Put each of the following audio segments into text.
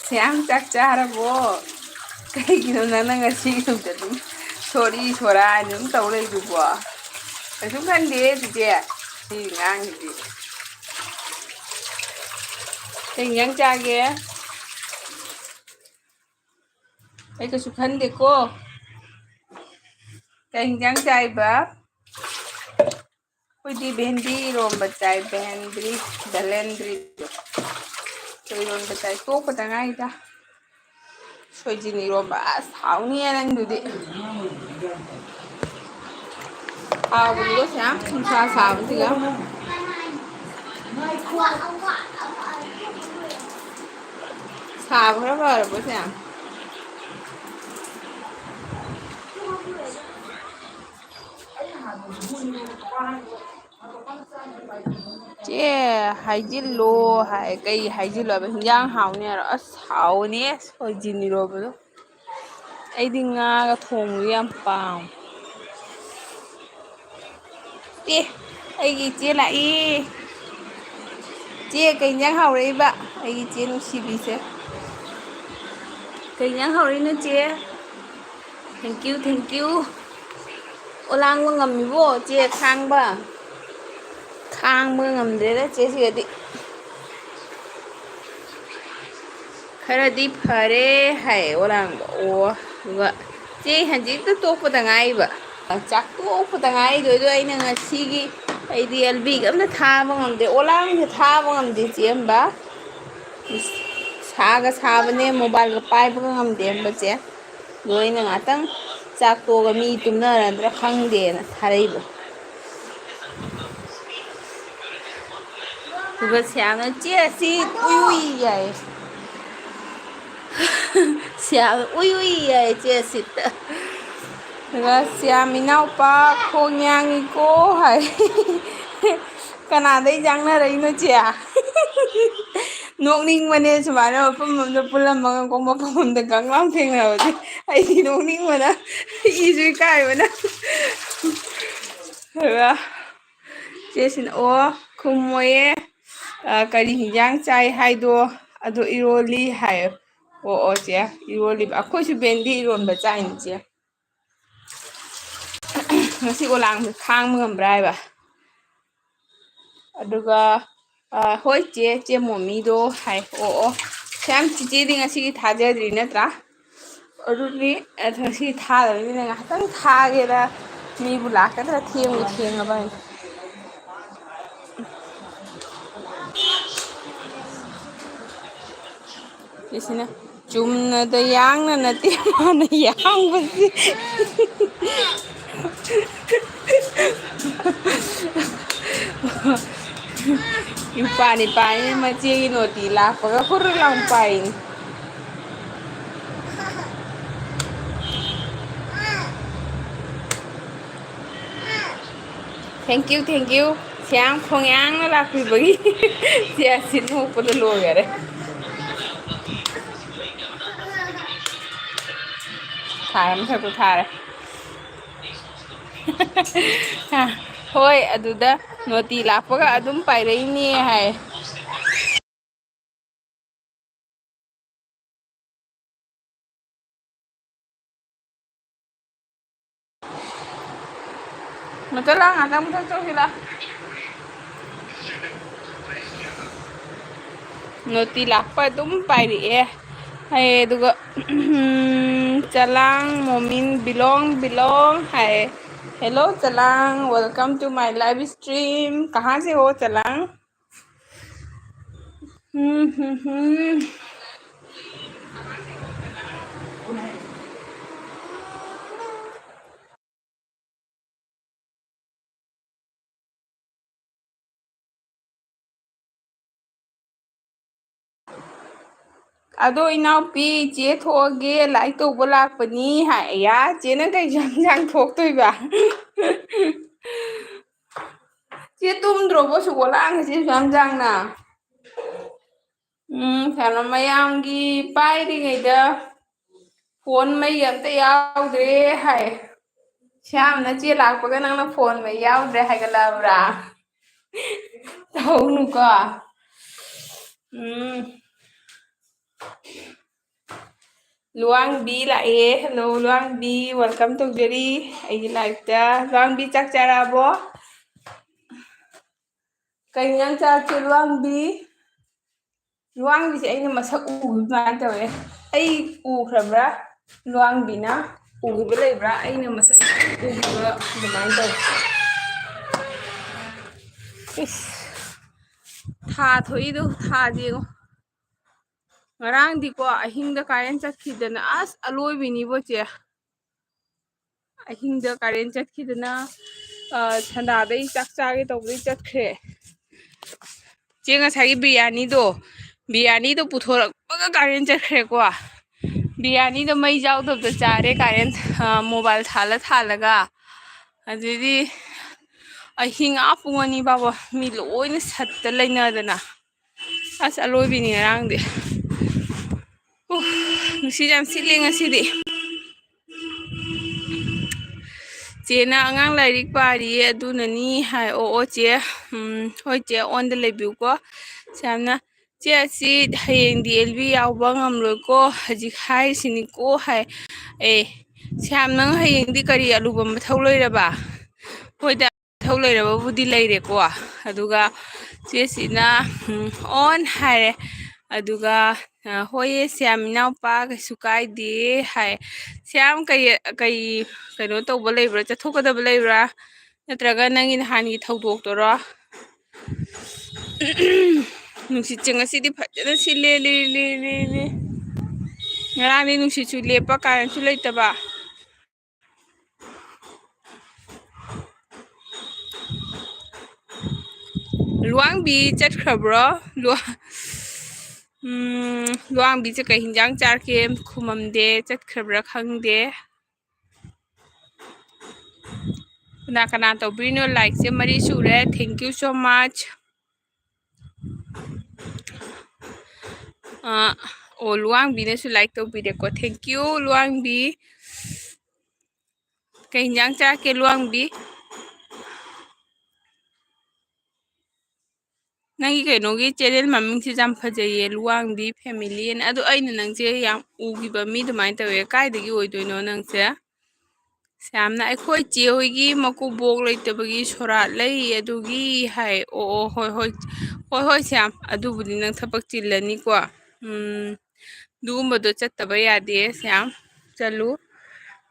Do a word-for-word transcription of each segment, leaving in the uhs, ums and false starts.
ꯁ꯭ꯌꯥꯝ, ꯆꯥꯛ ꯆꯥꯔꯕꯣ? ꯀꯩꯒꯤꯅꯣ ꯅꯪꯅ ꯉꯁꯤ ꯑꯗꯨꯝ ꯁꯣꯔꯤ ꯁꯣꯔꯥ ꯑꯗꯨꯝ ꯇꯧ ꯂꯩꯗꯨꯕꯣ? ꯀꯩꯁꯨꯝ ꯈꯟꯗꯦ ꯆꯤꯆꯦ꯫ ꯁꯤ ꯑꯉꯥꯡꯁꯤꯗꯤ꯫ ꯀꯩ ꯏꯟꯖꯥꯡ ꯆꯥꯒꯦ? ꯑꯩ ꯀꯩꯁꯨ ꯈꯟꯗꯦꯀꯣ꯫ ꯀꯩ ꯏꯟꯖꯥꯡ ꯆꯥꯏꯕ? ꯑꯩꯈꯣꯏꯗꯤ ꯚꯦꯟꯗꯤ ꯏꯔꯣꯝꯕ ꯆꯥꯏ, ꯚꯦꯟꯗ꯭ꯔꯤ, ꯕꯦꯂꯦꯟꯗ꯭ꯔꯤꯗꯣ꯫ ꯑꯩꯈꯣꯏ ꯏꯔꯣꯝꯕ ꯆꯥꯏ, ꯇꯣꯛꯄꯗ ꯉꯥꯏꯗ꯫ ꯁꯣꯏꯖꯤꯟ ꯏꯔꯣꯝꯕ, ꯑꯁ, ꯍꯥꯎꯅꯤꯌꯦ ꯅꯪꯗꯨꯗꯤ꯫ ꯍꯥꯎꯕꯅꯤꯀꯣ ꯁ꯭ꯌꯥꯝ, ꯅꯨꯡꯁꯥ ꯁꯥꯕꯁꯤꯒ꯫ ꯁꯥꯕ ꯈꯔ ꯐꯔꯕꯣ ꯁ꯭ꯌꯥꯝ? ꯆꯦ, ꯍꯥꯏꯖꯤꯜꯂꯣ ꯍꯥꯏ꯫ ꯀꯩ ꯍꯥꯏꯖꯤꯜꯂꯣ ꯍꯥꯏꯕ? ꯍꯤꯟꯖꯥꯡ ꯍꯥꯎꯅꯤ ꯍꯥꯏꯔꯣ? ꯑꯁ, ꯍꯥꯎꯕꯅꯦ ꯁꯣꯏꯖꯤꯟ ꯏꯔꯣꯝꯕꯗꯣ꯫ ꯑꯩꯗꯤ ꯉꯥꯒ ꯊꯣꯡꯕꯗꯣ ꯌꯥꯝ ꯄꯥꯝꯃꯦ꯫ ꯑꯦ, ꯑꯩꯒꯤ ꯏꯆꯦ ꯂꯥꯛꯏ꯫ ꯆꯦ, ꯀꯩ ꯏꯟꯖꯥꯡ ꯍꯥꯎꯔꯛꯏꯕ? ꯑꯩꯒꯤ ꯏꯆꯦ ꯅꯨꯡꯁꯤꯕꯤꯁꯦ꯫ ꯀꯩ ꯏꯟꯖꯥꯡ ꯍꯥꯎꯔꯛꯏꯅꯣ, ꯆꯦ? Thank you, thank you꯫ ꯑꯣꯂꯥꯡꯕ ꯉꯝꯃꯤꯕꯣ, ꯆꯦ, ꯈꯥꯡꯕ? ꯈꯥꯡꯕ ꯉꯝꯗ꯭ꯔꯦꯗ, ꯆꯦ, ꯁꯤꯒꯗꯤ꯫ ꯈꯔꯗꯤ ꯐꯔꯦ ꯍꯥꯏ ꯑꯣꯂꯥꯡꯕ꯫ ꯑꯣ, ꯑꯗꯨꯒ ꯆꯦ ꯍꯧꯖꯤꯛꯇ ꯇꯣꯛꯄꯗ ꯉꯥꯏꯔꯤꯕ꯫ ꯆꯥꯛ ꯇꯣꯛꯄꯗ ꯉꯥꯏꯔꯤꯗꯣ, ꯑꯗꯣ ꯑꯩꯅ ꯉꯁꯤꯒꯤ ꯑꯩꯗꯤ ꯑꯦꯜꯕꯤꯒ ꯑꯝꯇ ꯊꯥꯕ ꯉꯝꯗꯦ, ꯑꯣꯂꯥꯡꯁꯦ ꯊꯥꯕ ꯉꯝꯗꯦ, ꯆꯦ ꯑꯝꯕ꯫ ꯁꯥꯒ ꯁꯥꯕꯅꯦ, ꯃꯣꯕꯥꯏꯜꯒ ꯄꯥꯏꯕꯒ ꯉꯝꯗꯦ ꯑꯝꯕ, ꯆꯦ꯫ ꯑꯗꯣ ꯑꯩꯅ ꯉꯥꯛꯇꯪ ꯆꯥꯛ ꯇꯣꯛꯑꯒ ꯃꯤ ꯇꯨꯝꯅꯔꯗ꯭ꯔꯥ ꯈꯪꯗꯦꯅ ꯊꯥꯔꯛꯏꯕ꯫ ꯑꯗꯨꯒ ꯁ꯭ꯌꯥꯝꯅ, "ꯆꯦ, ꯑꯁꯤ ꯎꯏ ꯎꯏ ꯌꯥꯏ꯫ ꯁ꯭ꯌꯥꯝ ꯎꯏ ꯎꯏ ꯌꯥꯏ, ꯆꯦ, ꯑꯁꯤꯗ"꯫ ꯑꯗꯨꯒ ꯁ꯭ꯌꯥꯝ, "ꯏꯅꯥꯎꯄꯥ ꯈꯣꯡ ꯌꯥꯡꯉꯤꯀꯣ" ꯍꯥꯏ꯫ ꯀꯅꯥꯗꯩ ꯌꯥꯡꯅꯔꯛꯏꯅꯣ, ꯆꯦ? ꯅꯣꯛꯅꯤꯡꯕꯅꯦ, ꯁꯨꯃꯥꯏꯅ ꯃꯐꯝ ꯑꯃꯗ ꯄꯨꯜꯂꯝꯃꯒꯀꯣ, ꯃꯐꯝ ꯑꯃꯗ ꯒꯪ ꯂꯥꯎ ꯊꯦꯡꯅꯕꯁꯦ꯫ ꯑꯩꯗꯤ ꯅꯣꯛꯅꯤꯡꯕꯅ, ꯏꯁꯨ ꯏꯀꯥꯏꯕꯅ꯫ ꯑꯗꯨꯒ ꯆꯦꯁꯤꯅ, ꯑꯣ, ꯈꯨꯝꯃꯣꯌꯦ꯫ ꯑ, ꯀꯔꯤ ꯍꯤꯟꯖꯥꯡ ꯆꯥꯏ ꯍꯥꯏꯗꯣ? ꯑꯗꯣ ꯏꯔꯣꯜꯂꯤ ꯍꯥꯏ꯫ ꯑꯣ, ꯑꯣ, ꯆꯦ, ꯏꯔꯣꯜꯂꯤꯕ꯫ ꯑꯩꯈꯣꯏꯁꯨ ꯕꯦꯟꯗꯤ ꯏꯔꯣꯟꯕ ꯆꯥꯏꯅꯤ, ꯆꯦ꯫ ꯉꯁꯤ ꯑꯣꯂꯥꯡꯕ ꯈꯥꯡꯕ ꯉꯝꯕ꯭ꯔꯥ ꯍꯥꯏꯕ? ꯑꯗꯨꯒ, ꯑ, "ꯍꯣꯏ ꯆꯦ, ꯆꯦ ꯃꯣꯃꯤꯗꯣ" ꯍꯥꯏ꯫ ꯑꯣ, ꯑꯣ꯫ ꯁꯌꯥꯝ ꯆꯤꯆꯦꯗꯤ ꯉꯁꯤꯒꯤ ꯊꯥꯖꯗ꯭ꯔꯤ ꯅꯠꯇ꯭ꯔꯥ? ꯑꯗꯨꯗꯤ, ꯑ, ꯉꯁꯤ ꯊꯥꯗꯕꯅꯤꯅ ꯉꯥꯏꯍꯥꯛꯇꯪ ꯊꯥꯒꯦꯔꯥ, ꯃꯤꯕꯨ ꯂꯥꯛꯀꯗ꯭ꯔꯥ, ꯊꯦꯡꯕꯨ ꯊꯦꯡꯉꯕ ꯍꯥꯏꯅ꯫ ꯁꯤꯁꯤꯅ ꯆꯨꯝꯅꯗ ꯌꯥꯡꯅ ꯅꯠꯇꯦ, ꯃꯥꯅ ꯌꯥꯡꯕꯁꯤ꯫ ꯏꯄꯥꯅꯤ ꯄꯥꯏꯅꯤ, ꯃꯆꯦꯒꯤ ꯅꯣꯇꯤ ꯂꯥꯛꯄꯒ ꯍꯨꯔ ꯂꯥꯎ ꯄꯥꯏꯅꯤ꯫ Thank you, thank you꯫ ꯁꯌꯥꯝ ꯈꯣꯡꯌꯥꯡꯅ ꯂꯥꯛꯄꯤꯕꯒꯤ꯫ ꯁꯤ ꯑꯁꯤ ꯅꯣꯛꯄꯗ ꯂꯣꯏꯔꯦ꯫ ꯊꯥꯔꯦ, ꯃꯊꯛꯇ ꯊꯥꯔꯦ꯫ ꯍꯣꯏ, ꯑꯗꯨꯗ ꯅꯣꯇꯤ ꯂꯥꯛꯄꯒ ꯑꯗꯨꯝ ꯄꯥꯏꯔꯛꯏꯅꯦ ꯍꯥꯏ꯫ ꯃꯆꯜ ꯂꯥꯡ ꯉꯥꯛꯇꯪ ꯃꯊꯪ ꯆꯧꯁꯤꯂꯥ꯫ ꯅꯣꯇꯤ ꯂꯥꯛꯄ ꯑꯗꯨꯝ ꯄꯥꯏꯔꯛꯑꯦ ꯍꯥꯏꯌꯦ꯫ ꯑꯗꯨꯒ, ꯆꯂꯥꯡ ꯃꯣꯃꯤꯟ ꯕꯤꯂꯣꯡ ꯕꯤꯂꯣꯡ ꯍꯥꯏꯌꯦ꯫ Hello ꯆꯂꯥꯡ, welcome to my live stream. कहाँ से हो चलांग? हम्म, हम्म, हम्म। ꯑꯗꯣ ꯏꯅꯥꯎꯄꯤ, ꯆꯦ ꯊꯣꯛꯑꯒꯦ, ꯂꯥꯏꯔꯤꯛ ꯇꯧꯕ ꯂꯥꯛꯄꯅꯤ ꯍꯥꯏ꯫ ꯑꯌꯥ, ꯆꯦ ꯅꯪ ꯀꯩ ꯏꯟꯁꯥꯡ ꯊꯣꯛꯇꯣꯏꯕ? ꯆꯦ ꯇꯨꯝꯗ꯭ꯔꯣꯕꯣ ꯁꯨꯛ ꯂꯥꯡꯉꯤꯁꯦ ꯁꯨꯛ ꯌꯥꯝ ꯌꯥꯡꯅ? ꯎꯝ, ꯀꯩꯅꯣ, ꯃꯌꯥꯝꯒꯤ ꯄꯥꯏꯔꯤꯉꯩꯗ ꯐꯣꯟ ꯃꯩ ꯑꯝꯇ ꯌꯥꯎꯗ꯭ꯔꯦ ꯍꯥꯏ꯫ ꯁ꯭ꯌꯥꯝꯅ ꯆꯦ ꯂꯥꯛꯄꯒ ꯅꯪꯅ ꯐꯣꯟ ꯃꯩ ꯌꯥꯎꯗ꯭ꯔꯦ ꯍꯥꯏꯒꯠꯂꯛꯑꯕ꯭ꯔꯥ? ꯇꯧꯅꯨꯀꯣ꯫ ꯎꯝ꯫ ꯂꯨꯋꯥꯡꯕꯤ ꯂꯥꯛꯑꯦ꯫ Hello, ꯂꯨꯋꯥꯡꯕꯤ, welcome ꯇꯧꯖꯔꯤ ꯑꯩꯒꯤ live ꯇ꯫ ꯂꯨꯋꯥꯡꯕꯤ, ꯆꯥꯛ ꯆꯥꯔꯛꯑꯕꯣ? ꯀꯩ ꯏꯟꯖꯥꯡ ꯆꯥꯔꯛꯀꯦ, ꯂꯨꯋꯥꯡꯕꯤ? ꯂꯨꯋꯥꯡꯕꯤꯁꯦ ꯑꯩꯅ ꯃꯁꯛ ꯎꯈꯤꯕ ꯑꯗꯨꯃꯥꯏꯅ ꯇꯧꯋꯦ꯫ ꯑꯩ ꯎꯈ꯭ꯔꯕ꯭ꯔꯥ? ꯂꯨꯋꯥꯡꯕꯤꯅ ꯎꯈꯤꯕ ꯂꯩꯕ꯭ꯔꯥ? ꯑꯩꯅ ꯃꯁꯛ ꯎꯈꯤꯕ ꯑꯗꯨꯃꯥꯏꯅ ꯇꯧꯋꯦ꯫ ꯏꯁ, ꯊꯥ ꯊꯣꯛꯏꯗꯣ, ꯊꯥꯁꯦ ꯌꯦꯡꯉꯣ꯫ ꯉꯔꯥꯡꯗꯤꯀꯣ, ꯑꯍꯤꯡꯗ current ꯆꯠꯈꯤꯗꯅ, ꯑꯁ, ꯑꯂꯣꯏꯕꯤꯅꯤꯕꯣ, ꯆꯦ꯫ ꯑꯍꯤꯡꯗ current ꯆꯠꯈꯤꯗꯅ, ꯑ, ꯁꯟꯗꯥꯗꯩ ꯆꯥꯛ ꯆꯥꯒꯦ ꯇꯧꯕꯗꯩ ꯆꯠꯈ꯭ꯔꯦ꯫ ꯆꯦ, ꯉꯁꯥꯏꯒꯤ ꯕꯤꯔꯌꯥꯅꯤꯗꯣ, ꯕꯤꯔꯌꯥꯅꯤꯗꯣ ꯄꯨꯊꯣꯔꯛꯄꯒ current ꯆꯠꯈ꯭ꯔꯦꯀꯣ꯫ ꯕꯤꯔꯌꯥꯅꯤꯗꯣ ꯃꯩ ꯌꯥꯎꯗꯕꯗ ꯆꯥꯔꯦ, current, ꯑ, mobile ꯊꯥꯜꯂ ꯊꯥꯜꯂꯒ꯫ ꯑꯗꯨꯗꯤ ꯑꯍꯤꯡ ꯑꯥ ꯄꯨꯡ ꯑꯅꯤ ꯐꯥꯎꯕ ꯃꯤ ꯂꯣꯏꯅ ꯁꯠꯇ ꯂꯩꯅꯗꯅ꯫ ꯑꯁ, ꯑꯂꯣꯏꯕꯤꯅꯤ ꯉꯔꯥꯡꯗꯤ꯫ ꯎꯐ, ꯅꯨꯡꯁꯤꯠ ꯌꯥꯝ ꯁꯤꯠꯂꯦ ꯉꯁꯤꯗꯤ꯫ ꯆꯦꯅ ꯑꯉꯥꯡ ꯂꯥꯏꯔꯤꯛ ꯄꯥꯔꯤꯌꯦ, ꯑꯗꯨꯅꯅꯤ ꯍꯥꯏ꯫ ꯑꯣ, ꯑꯣ, ꯆꯦ꯫ ꯎꯝ, ꯍꯣꯏ, ꯆꯦ, on ꯗ ꯂꯩꯕꯤꯌꯨꯀꯣ꯫ ꯁꯤ ꯌꯥꯝꯅ, "ꯆꯦ, ꯑꯁꯤ ꯍꯌꯦꯡꯗꯤ ꯑꯦꯜ ꯕꯤ ꯌꯥꯎꯕ ꯉꯝꯂꯣꯏꯀꯣ, ꯍꯧꯖꯤꯛ ꯍꯥꯏꯔꯤꯁꯤꯅꯤꯀꯣ" ꯍꯥꯏ꯫ ꯑꯦ, ꯁ꯭ꯌꯥꯝ, ꯅꯪ ꯍꯌꯦꯡꯗꯤ ꯀꯔꯤ ꯑꯂꯨꯕ ꯃꯊꯧ ꯂꯩꯔꯕ? ꯍꯣꯏꯗ, ꯃꯊꯧ ꯂꯩꯔꯕꯕꯨꯗꯤ ꯂꯩꯔꯦꯀꯣ꯫ ꯑꯗꯨꯒ ꯆꯦꯁꯤꯅ, ꯎꯝ, on ꯍꯥꯏꯔꯦ꯫ ꯑꯗꯨꯒ, ꯑ, "ꯍꯣꯏꯌꯦ ꯁ꯭ꯌꯥꯝ ꯏꯅꯥꯎꯄꯥ, ꯀꯩꯁꯨ ꯀꯥꯏꯗꯦ" ꯍꯥꯏ꯫ ꯁ꯭ꯌꯥꯝ, ꯀꯩ, ꯀꯩ ꯀꯩꯅꯣ ꯇꯧꯕ ꯂꯩꯕ꯭ꯔꯥ? ꯆꯠꯊꯣꯛꯀꯗꯕ ꯂꯩꯕ꯭ꯔꯥ? ꯅꯠꯇ꯭ꯔꯒ ꯅꯪꯒꯤ ꯅꯍꯥꯟꯒꯤ ꯊꯧꯗꯣꯛꯇꯨꯔꯣ? ꯅꯨꯡꯁꯤꯠꯁꯦ ꯉꯁꯤꯗꯤ ꯐꯖꯅ ꯁꯤꯠꯂꯦ, ꯂꯤ, ꯂꯤ, ꯂꯤ, ꯂꯤ꯫ ꯉꯔꯥꯡꯗꯤ ꯅꯨꯡꯁꯤꯠꯁꯨ ꯂꯦꯞꯄ, current ꯁꯨ ꯂꯩꯇꯕ꯫ ꯂꯨꯋꯥꯡꯕꯤ ꯆꯠꯈ꯭ꯔꯕ꯭ꯔꯣ? ꯂꯨꯋꯥ-, ꯎꯝ, ꯂꯨꯋꯥꯡꯕꯤꯁꯦ ꯀꯩ ꯍꯤꯟꯖꯥꯡ ꯆꯥꯔꯛꯀꯦ? ꯈꯨꯃꯝꯗꯦ, ꯆꯠꯈ꯭ꯔꯕ꯭ꯔꯥ ꯈꯪꯗꯦ꯫ ꯀꯅꯥ ꯀꯅꯥ ꯇꯧꯕꯤꯔꯤꯅꯣ? Like ꯁꯦ ꯃꯔꯤ ꯁꯨꯔꯦ꯫ Thank you so much꯫ ꯑꯥ, ꯑꯣ, ꯂꯨꯋꯥꯡꯕꯤꯅꯁꯨ like ꯇꯧꯕꯤꯔꯦꯀꯣ꯫ Thank you, ꯂꯨꯋꯥꯡꯕꯤ꯫ ꯀꯩ ꯍꯤꯟꯖꯥꯡ ꯆꯥꯔꯛꯀꯦ, ꯂꯨꯋꯥꯡꯕꯤ? ꯅꯪꯒꯤ ꯀꯩꯅꯣꯒꯤ channel ꯃꯃꯤꯡꯁꯤ ꯌꯥꯝ ꯐꯖꯩꯌꯦ, ꯂꯨꯋꯥꯡꯕꯤ family ꯑꯅ꯫ ꯑꯗꯣ ꯑꯩꯅ ꯅꯪꯁꯦ ꯌꯥꯝ ꯎꯈꯤꯕ ꯃꯤ ꯑꯗꯨꯃꯥꯏꯅ ꯇꯧꯋꯦ꯫ ꯀꯥꯏꯗꯒꯤ ꯑꯣꯏꯗꯣꯏꯅꯣ ꯅꯪꯁꯦ? ꯁ꯭ꯌꯥꯝꯅ, "ꯑꯩꯈꯣꯏ ꯆꯦ ꯍꯣꯏꯒꯤ ꯃꯀꯨꯕꯣꯛ ꯂꯩꯇꯕꯒꯤ ꯁꯣꯔꯥꯠ ꯂꯩ ꯑꯗꯨꯒꯤ" ꯍꯥꯏ꯫ ꯑꯣ, ꯑꯣ, ꯍꯣꯏ, ꯍꯣꯏ꯫ ꯍꯣꯏ, ꯍꯣꯏ, ꯁ꯭ꯌꯥꯝ, ꯑꯗꯨꯕꯨꯗꯤ ꯅꯪ ꯊꯕꯛ ꯆꯤꯜꯂꯅꯤꯀꯣ꯫ ꯎꯝ, ꯑꯗꯨꯒꯨꯝꯕꯗꯣ ꯆꯠꯇꯕ ꯌꯥꯗꯦ, ꯁ꯭ꯌꯥꯝ꯫ ꯆꯠꯂꯨ꯫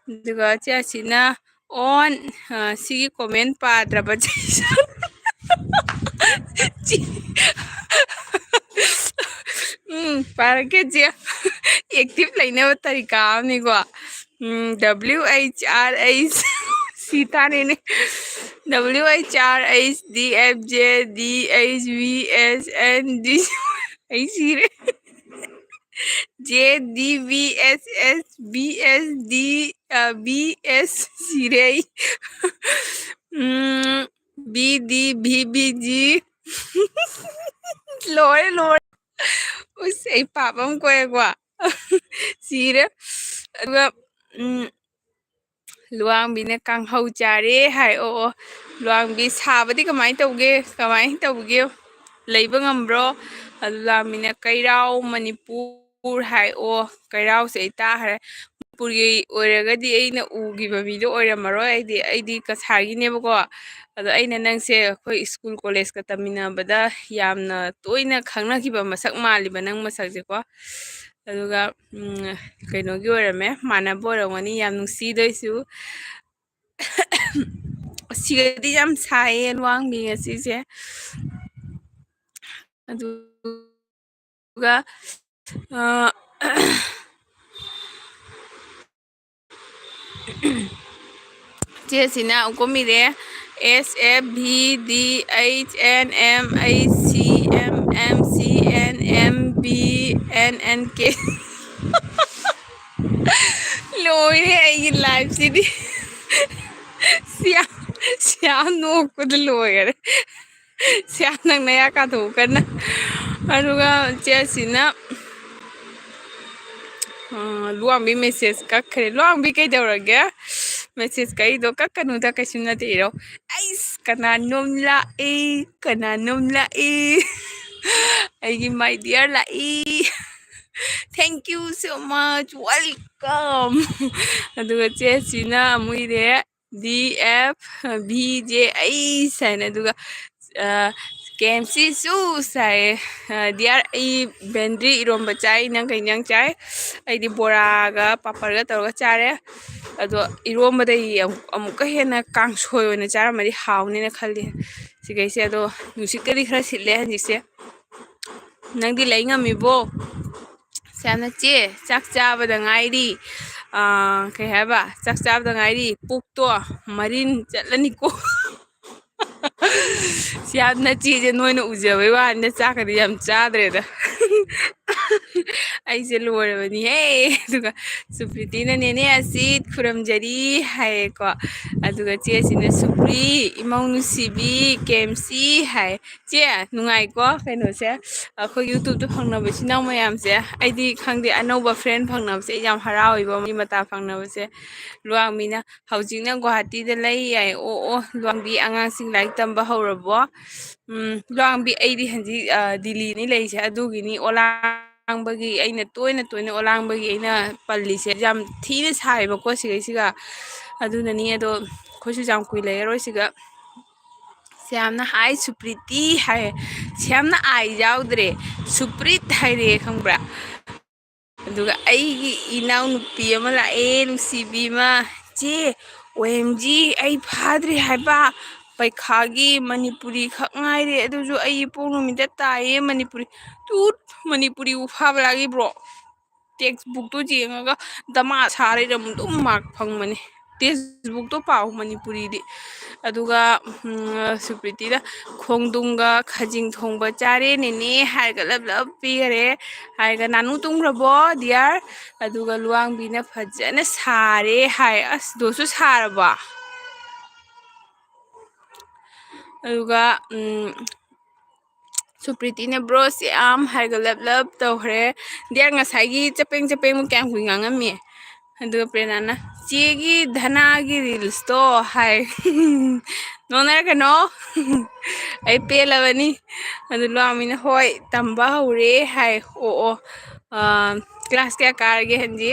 ꯑꯗꯨꯒ ꯆꯦ ꯑꯁꯤꯅ on, ꯑ, ꯁꯤꯒꯤ comment ꯄꯥꯗ꯭ꯔꯕ ꯆꯦ꯫ ꯎꯝ, ꯄꯥꯔꯛꯀꯦ ꯆꯦ꯫ Active ꯂꯩꯅꯕ ꯇꯔꯤꯀꯥ ꯑꯃꯅꯤꯀꯣ꯫ ꯎꯝ, W H R H, ꯁꯤ ꯇꯥꯔꯦꯅꯦ꯫ W H R H D F J D H V S N D, ꯑꯩ ꯁꯤꯔꯦ꯫ J D B S S B S D, ꯑ, B S, ꯁꯤꯔꯦ ꯑꯩ꯫ ꯎꯝ, B D B B G꯫ ꯂꯣꯏꯔꯦ, ꯂꯣꯏꯔꯦ꯫ ꯎꯁ, ꯑꯩ ꯄꯥꯞ ꯑꯃ ꯀꯣꯛꯑꯦꯀꯣ꯫ ꯁꯤꯔꯦ꯫ ꯑꯗꯨꯒ, ꯎꯝ, ꯂꯨꯋꯥꯡꯕꯤꯅ ꯀꯥꯡꯍꯧ ꯆꯥꯔꯦ ꯍꯥꯏ꯫ ꯑꯣ, ꯑꯣ꯫ ꯂꯨꯋꯥꯡꯕꯤ, ꯁꯥꯕꯗꯤ ꯀꯃꯥꯏꯅ ꯇꯧꯒꯦ? ꯀꯃꯥꯏꯅ ꯇꯧꯒꯦ? ꯂꯩꯕ ꯉꯝꯕ꯭ꯔꯣ? ꯑꯗꯨ ꯂꯨꯋꯥꯡꯕꯤꯅ ꯀꯩꯔꯥꯎ ꯃꯅꯤꯄꯨꯔ ꯍꯥꯏ꯫ ꯑꯣ, ꯀꯩꯔꯥꯎꯁꯦ ꯑꯩ ꯇꯥꯈ꯭ꯔꯦ꯫ ꯃꯅꯤꯄꯨꯔꯒꯤ ꯑꯣꯏꯔꯒꯗꯤ ꯑꯩꯅ ꯎꯈꯤꯕ ꯃꯤꯗꯣ ꯑꯣꯏꯔꯝꯃꯔꯣꯏ꯫ ꯑꯩꯗꯤ, ꯑꯩꯗꯤ ꯀꯁꯥꯔꯒꯤꯅꯦꯕꯀꯣ꯫ ꯑꯗꯣ ꯑꯩꯅ ꯅꯪꯁꯦ ꯑꯩꯈꯣꯏ school collegeꯀ ꯇꯝꯃꯤꯟꯅꯕꯗ ꯌꯥꯝꯅ ꯇꯣꯏꯅ ꯈꯪꯅꯈꯤꯕ ꯃꯁꯛ ꯃꯥꯜꯂꯤꯕ ꯅꯪ ꯃꯁꯛꯁꯦꯀꯣ꯫ ꯑꯗꯨꯒ, ꯎꯝ, ꯀꯩꯅꯣꯒꯤ ꯑꯣꯏꯔꯝꯃꯦ, ꯃꯥꯟꯅꯕ ꯑꯣꯏꯔꯝꯒꯅꯤ꯫ ꯌꯥꯝ ꯅꯨꯡꯁꯤꯗꯣꯏꯁꯨ꯫ ꯑꯁꯤꯒꯗꯤ ꯌꯥꯝ ꯁꯥꯏꯌꯦ ꯂꯨꯋꯥꯡꯕꯤ ꯉꯁꯤꯁꯦ꯫ ꯑꯗꯨꯒ, ꯑ, ꯆꯦꯁꯤꯅ ꯑꯃꯨꯛ ꯀꯨꯝꯃꯤꯔꯦ꯫ S F V D H N M H C M M C N M B N N K꯫ ꯂꯣꯏꯔꯦ ꯑꯩꯒꯤ lifeꯁꯤꯗꯤ꯫ ꯁꯤꯌꯥ, ꯁꯤꯌꯥ ꯅꯣꯛꯄꯗ ꯂꯣꯏꯔꯦ꯫ ꯁꯤꯌꯥ, ꯅꯪ ꯅꯌꯥ ꯀꯥꯊꯣꯛꯎ ꯀꯟꯅ꯫ ꯑꯗꯨꯒ ꯆꯦꯁꯤꯅ, ꯑ, ꯂꯨꯋꯥꯡꯕꯤ message ꯀꯛꯈ꯭ꯔꯦ꯫ ꯂꯨꯋꯥꯡꯕꯤ ꯀꯩꯗꯧꯔꯒꯦ? ꯃꯦꯁꯦꯖ ꯀꯩꯗꯣ ꯀꯛꯀꯅꯨꯗ, ꯀꯩꯁꯨ ꯅꯠꯇꯦ, ꯏꯔꯣ꯫ ꯑꯩꯁ, ꯀꯅꯥꯅꯣꯝ ꯂꯥꯛꯑꯦ, ꯀꯅꯥꯅꯣꯝ ꯂꯥꯛꯑꯦ꯫ ꯑꯩꯒꯤ my dear ꯂꯥꯛꯏ꯫ Thank you so much, welcome꯫ ꯑꯗꯨꯒ ꯆꯦ ꯁꯤꯅ ꯑꯃꯨꯛ ꯏꯔꯦ, D F B J ꯑꯩꯁ ꯍꯥꯏꯅ꯫ ꯑꯗꯨꯒ ꯀꯦ ꯑꯦꯝ ꯁꯤ ꯆꯨꯁ ꯍꯥꯏꯌꯦ꯫ ꯗꯤꯌꯥꯔ, ꯑꯩ ꯕꯦꯟꯗ꯭ꯔꯤ ꯏꯔꯣꯝꯕ ꯆꯥꯏ꯫ ꯅꯪ ꯀꯩ ꯏꯟꯖꯥꯡ ꯆꯥꯏ? ꯑꯩꯗꯤ ꯕꯣꯔꯥꯒ ꯄꯥꯄꯔꯒ ꯇꯧꯔꯒ ꯆꯥꯔꯦ꯫ ꯑꯗꯣ ꯏꯔꯣꯝꯕꯗꯒꯤ ꯑꯃꯨꯛ-, ꯑꯃꯨꯛꯀ ꯍꯦꯟꯅ ꯀꯥꯡꯁꯣꯏ ꯑꯣꯏꯅ ꯆꯥꯔꯝꯃꯗꯤ ꯍꯥꯎꯅꯦꯅ ꯈꯜꯂꯤ ꯁꯤꯈꯩꯁꯦ꯫ ꯑꯗꯣ ꯅꯨꯡꯁꯤꯠꯀꯗꯤ ꯈꯔ ꯁꯤꯠꯂꯦ ꯍꯧꯖꯤꯛꯁꯦ꯫ ꯅꯪꯗꯤ ꯂꯩ ꯉꯝꯃꯤꯕꯣ? ꯁꯤ ꯌꯥꯝꯅ ꯆꯦ, ꯆꯥꯛ ꯆꯥꯕꯗ ꯉꯥꯏꯔꯤ꯫ ꯑꯥ, ꯀꯩ ꯍꯥꯏꯕ? ꯆꯥꯛ ꯆꯥꯕꯗ ꯉꯥꯏꯔꯤ꯫ ꯄꯨꯛꯇꯣ ꯃꯔꯤꯟ ꯆꯠꯂꯅꯤꯀꯣ꯫ ꯁꯤ ꯌꯥꯝꯅ ꯆꯦꯁꯦ ꯅꯣꯏꯅ ꯎꯖꯕꯩ ꯋꯥꯅꯤꯗ, ꯆꯥꯛꯀꯗꯤ ꯌꯥꯝ ꯆꯥꯗ꯭ꯔꯦꯗ꯫ ꯑꯩꯁꯦ ꯂꯣꯏꯔꯕꯅꯤꯍꯦ꯫ ꯑꯗꯨꯒ ꯁꯨꯄ꯭ꯔꯤꯇꯤꯅ "ꯅꯦꯅꯦ ꯑꯁꯤꯠ ꯈꯨꯔꯨꯝꯖꯔꯤ" ꯍꯥꯏꯌꯦꯀꯣ꯫ ꯑꯗꯨꯒ ꯆꯦꯁꯤꯅ "ꯁꯨꯄ꯭ꯔꯤ, ꯏꯃꯧ ꯅꯨꯡꯁꯤꯕꯤ, ꯀꯦ ꯑꯦꯝ ꯁꯤ" ꯍꯥꯏ꯫ ꯆꯦ, ꯅꯨꯡꯉꯥꯏꯀꯣ ꯀꯩꯅꯣꯁꯦ, ꯑꯩꯈꯣꯏ YouTube-ꯇ ꯐꯪꯅꯕ ꯏꯆꯤꯟ ꯏꯅꯥꯎ ꯃꯌꯥꯝꯁꯦ꯫ ꯑꯩꯗꯤ ꯈꯪꯗꯦ, ꯑꯅꯧꯕ friend ꯐꯪꯅꯕꯁꯦ ꯑꯩ ꯌꯥꯝ ꯍꯔꯥꯎꯋꯦꯕ, ꯃꯤ ꯃꯇꯥ ꯐꯪꯅꯕꯁꯦ꯫ ꯂꯨꯋꯥꯡꯕꯤꯅ "ꯍꯧꯖꯤꯛꯅ ꯒꯨꯋꯥꯍꯥꯇꯤꯗ ꯂꯩ" ꯍꯥꯏ꯫ ꯑꯣ, ꯑꯣ, ꯂꯨꯋꯥꯡꯕꯤ ꯑꯉꯥꯡꯁꯤꯡ ꯂꯥꯏꯔꯤꯛ ꯇꯝꯕ ꯍꯧꯔꯕꯣ? ꯎꯝ, ꯂꯨꯋꯥꯡꯕꯤ, ꯑꯩꯗꯤ ꯍꯧꯖꯤꯛ, ꯑ, ꯗꯤꯜꯂꯤꯅꯤ ꯂꯩꯔꯤꯁꯦ, ꯑꯗꯨꯒꯤꯅꯤ ꯑꯣꯂꯥꯡꯕꯒꯤ, ꯑꯩꯅ ꯇꯣꯏꯅ ꯇꯣꯏꯅ ꯑꯣꯂꯥꯡꯕꯒꯤ ꯑꯩꯅ ꯄꯜꯂꯤꯁꯦ꯫ ꯌꯥꯝ ꯊꯤꯅ ꯁꯥꯏꯕꯀꯣ ꯁꯤꯈꯩꯁꯤꯒ, ꯑꯗꯨꯅꯅꯤ꯫ ꯑꯗꯣ ꯑꯩꯈꯣꯏꯁꯨ ꯌꯥꯝ ꯀꯨꯏ ꯂꯩꯔꯔꯣꯏ ꯁꯤꯒ꯫ ꯁꯤ ꯌꯥꯝꯅ ꯍꯥꯏ ꯁꯨꯄ꯭ꯔꯤꯇꯤ ꯍꯥꯏ, ꯁꯤ ꯌꯥꯝꯅ ꯑꯥꯏ ꯌꯥꯎꯗ꯭ꯔꯦ, ꯁꯨꯄ꯭ꯔꯤꯠ ꯍꯥꯏꯔꯦ, ꯈꯪꯕ꯭ꯔꯥ? ꯑꯗꯨꯒ ꯑꯩꯒꯤ ꯏꯅꯥꯎꯅꯨꯄꯤ ꯑꯃ ꯂꯥꯛꯑꯦ, ꯅꯨꯡꯁꯤꯕꯤ ꯑꯃ꯫ "ꯆꯦ, ꯑꯣ ꯑꯦꯝ ꯖꯤ, ꯑꯩ ꯐꯥꯗ꯭ꯔꯤ ꯍꯥꯏꯕ, ꯄꯩꯈꯥꯒꯤ ꯃꯅꯤꯄꯨꯔꯤ ꯈꯛ ꯉꯥꯏꯔꯦ, ꯑꯗꯨꯁꯨ ꯑꯩ ꯏꯄꯣꯛ ꯅꯨꯃꯤꯠꯇ ꯇꯥꯏꯌꯦ ꯃꯅꯤꯄꯨꯔꯤ"꯫ ꯇꯨꯠ, ꯃꯅꯤꯄꯨꯔꯤꯕꯨ ꯐꯥꯕ ꯂꯥꯛꯏꯕ꯭ꯔꯣ? Textbook-ꯇꯨ ꯌꯦꯡꯉꯒ ꯗꯃꯥ ꯁꯥꯔ ꯂꯩꯔꯝꯃꯨ, ꯑꯗꯨꯝ mark ꯐꯪꯕꯅꯦ꯫ Textbook-ꯇꯣ ꯄꯥꯎ ꯃꯅꯤꯄꯨꯔꯤꯗꯤ꯫ ꯑꯗꯨꯒ, ꯎꯝ, ꯁꯨꯄ꯭ꯔꯤꯇꯤꯗ "ꯈꯣꯡꯗ꯭ꯔꯨꯝꯒ ꯈꯖꯤꯡ ꯊꯣꯡꯕ ꯆꯥꯔꯦ ꯅꯦꯅꯦ" ꯍꯥꯏꯔꯒ ꯂꯞ ꯂꯞ ꯄꯤꯈꯔꯦ꯫ ꯍꯥꯏꯔꯒ "ꯅꯥꯅꯨ ꯇꯨꯝꯈ꯭ꯔꯕꯣ dear?" ꯑꯗꯨꯒ ꯂꯨꯋꯥꯡꯕꯤꯅ "ꯐꯖꯅ ꯁꯥꯔꯦ" ꯍꯥꯏ꯫ ꯑꯁ, ꯗꯣꯁꯨ ꯁꯥꯔꯕꯣ? ꯑꯗꯨꯒ, ꯎꯝ, ꯁꯨꯄ꯭ꯔꯤꯇꯤꯅ "ꯕ꯭ꯔꯣꯁ ꯌꯥꯝ" ꯍꯥꯏꯔꯒ ꯂꯞ ꯂꯞ ꯇꯧꯈ꯭ꯔꯦ꯫ Dear, ꯉꯁꯥꯏꯒꯤ ꯆꯄꯦꯡ ꯆꯄꯦꯡꯕꯨ ꯀꯌꯥꯝ ꯀꯨꯏ ꯉꯥꯡꯉꯝꯃꯤ? ꯑꯗꯨꯒ ꯄ꯭ꯔꯦꯔꯅꯥꯅ, "ꯆꯦꯒꯤ ꯙꯅꯥꯒꯤ ꯔꯤꯜꯁꯇꯣ" ꯍꯥꯏ꯫ ꯅꯣꯛꯅꯔꯛꯀꯅꯣ꯫ ꯑꯩ ꯄꯦꯜꯂꯕꯅꯤ꯫ ꯑꯗꯨ ꯂꯨꯋꯥꯡꯃꯤꯅ, "ꯍꯣꯏ, ꯇꯝꯕ ꯍꯧꯔꯦ" ꯍꯥꯏ꯫ "ꯑꯣ, ꯑꯣ, ꯑ, ꯀ꯭ꯂꯥꯁ ꯀꯌꯥ ꯀꯥꯔꯒꯦ?" ꯍꯟꯖꯤ꯫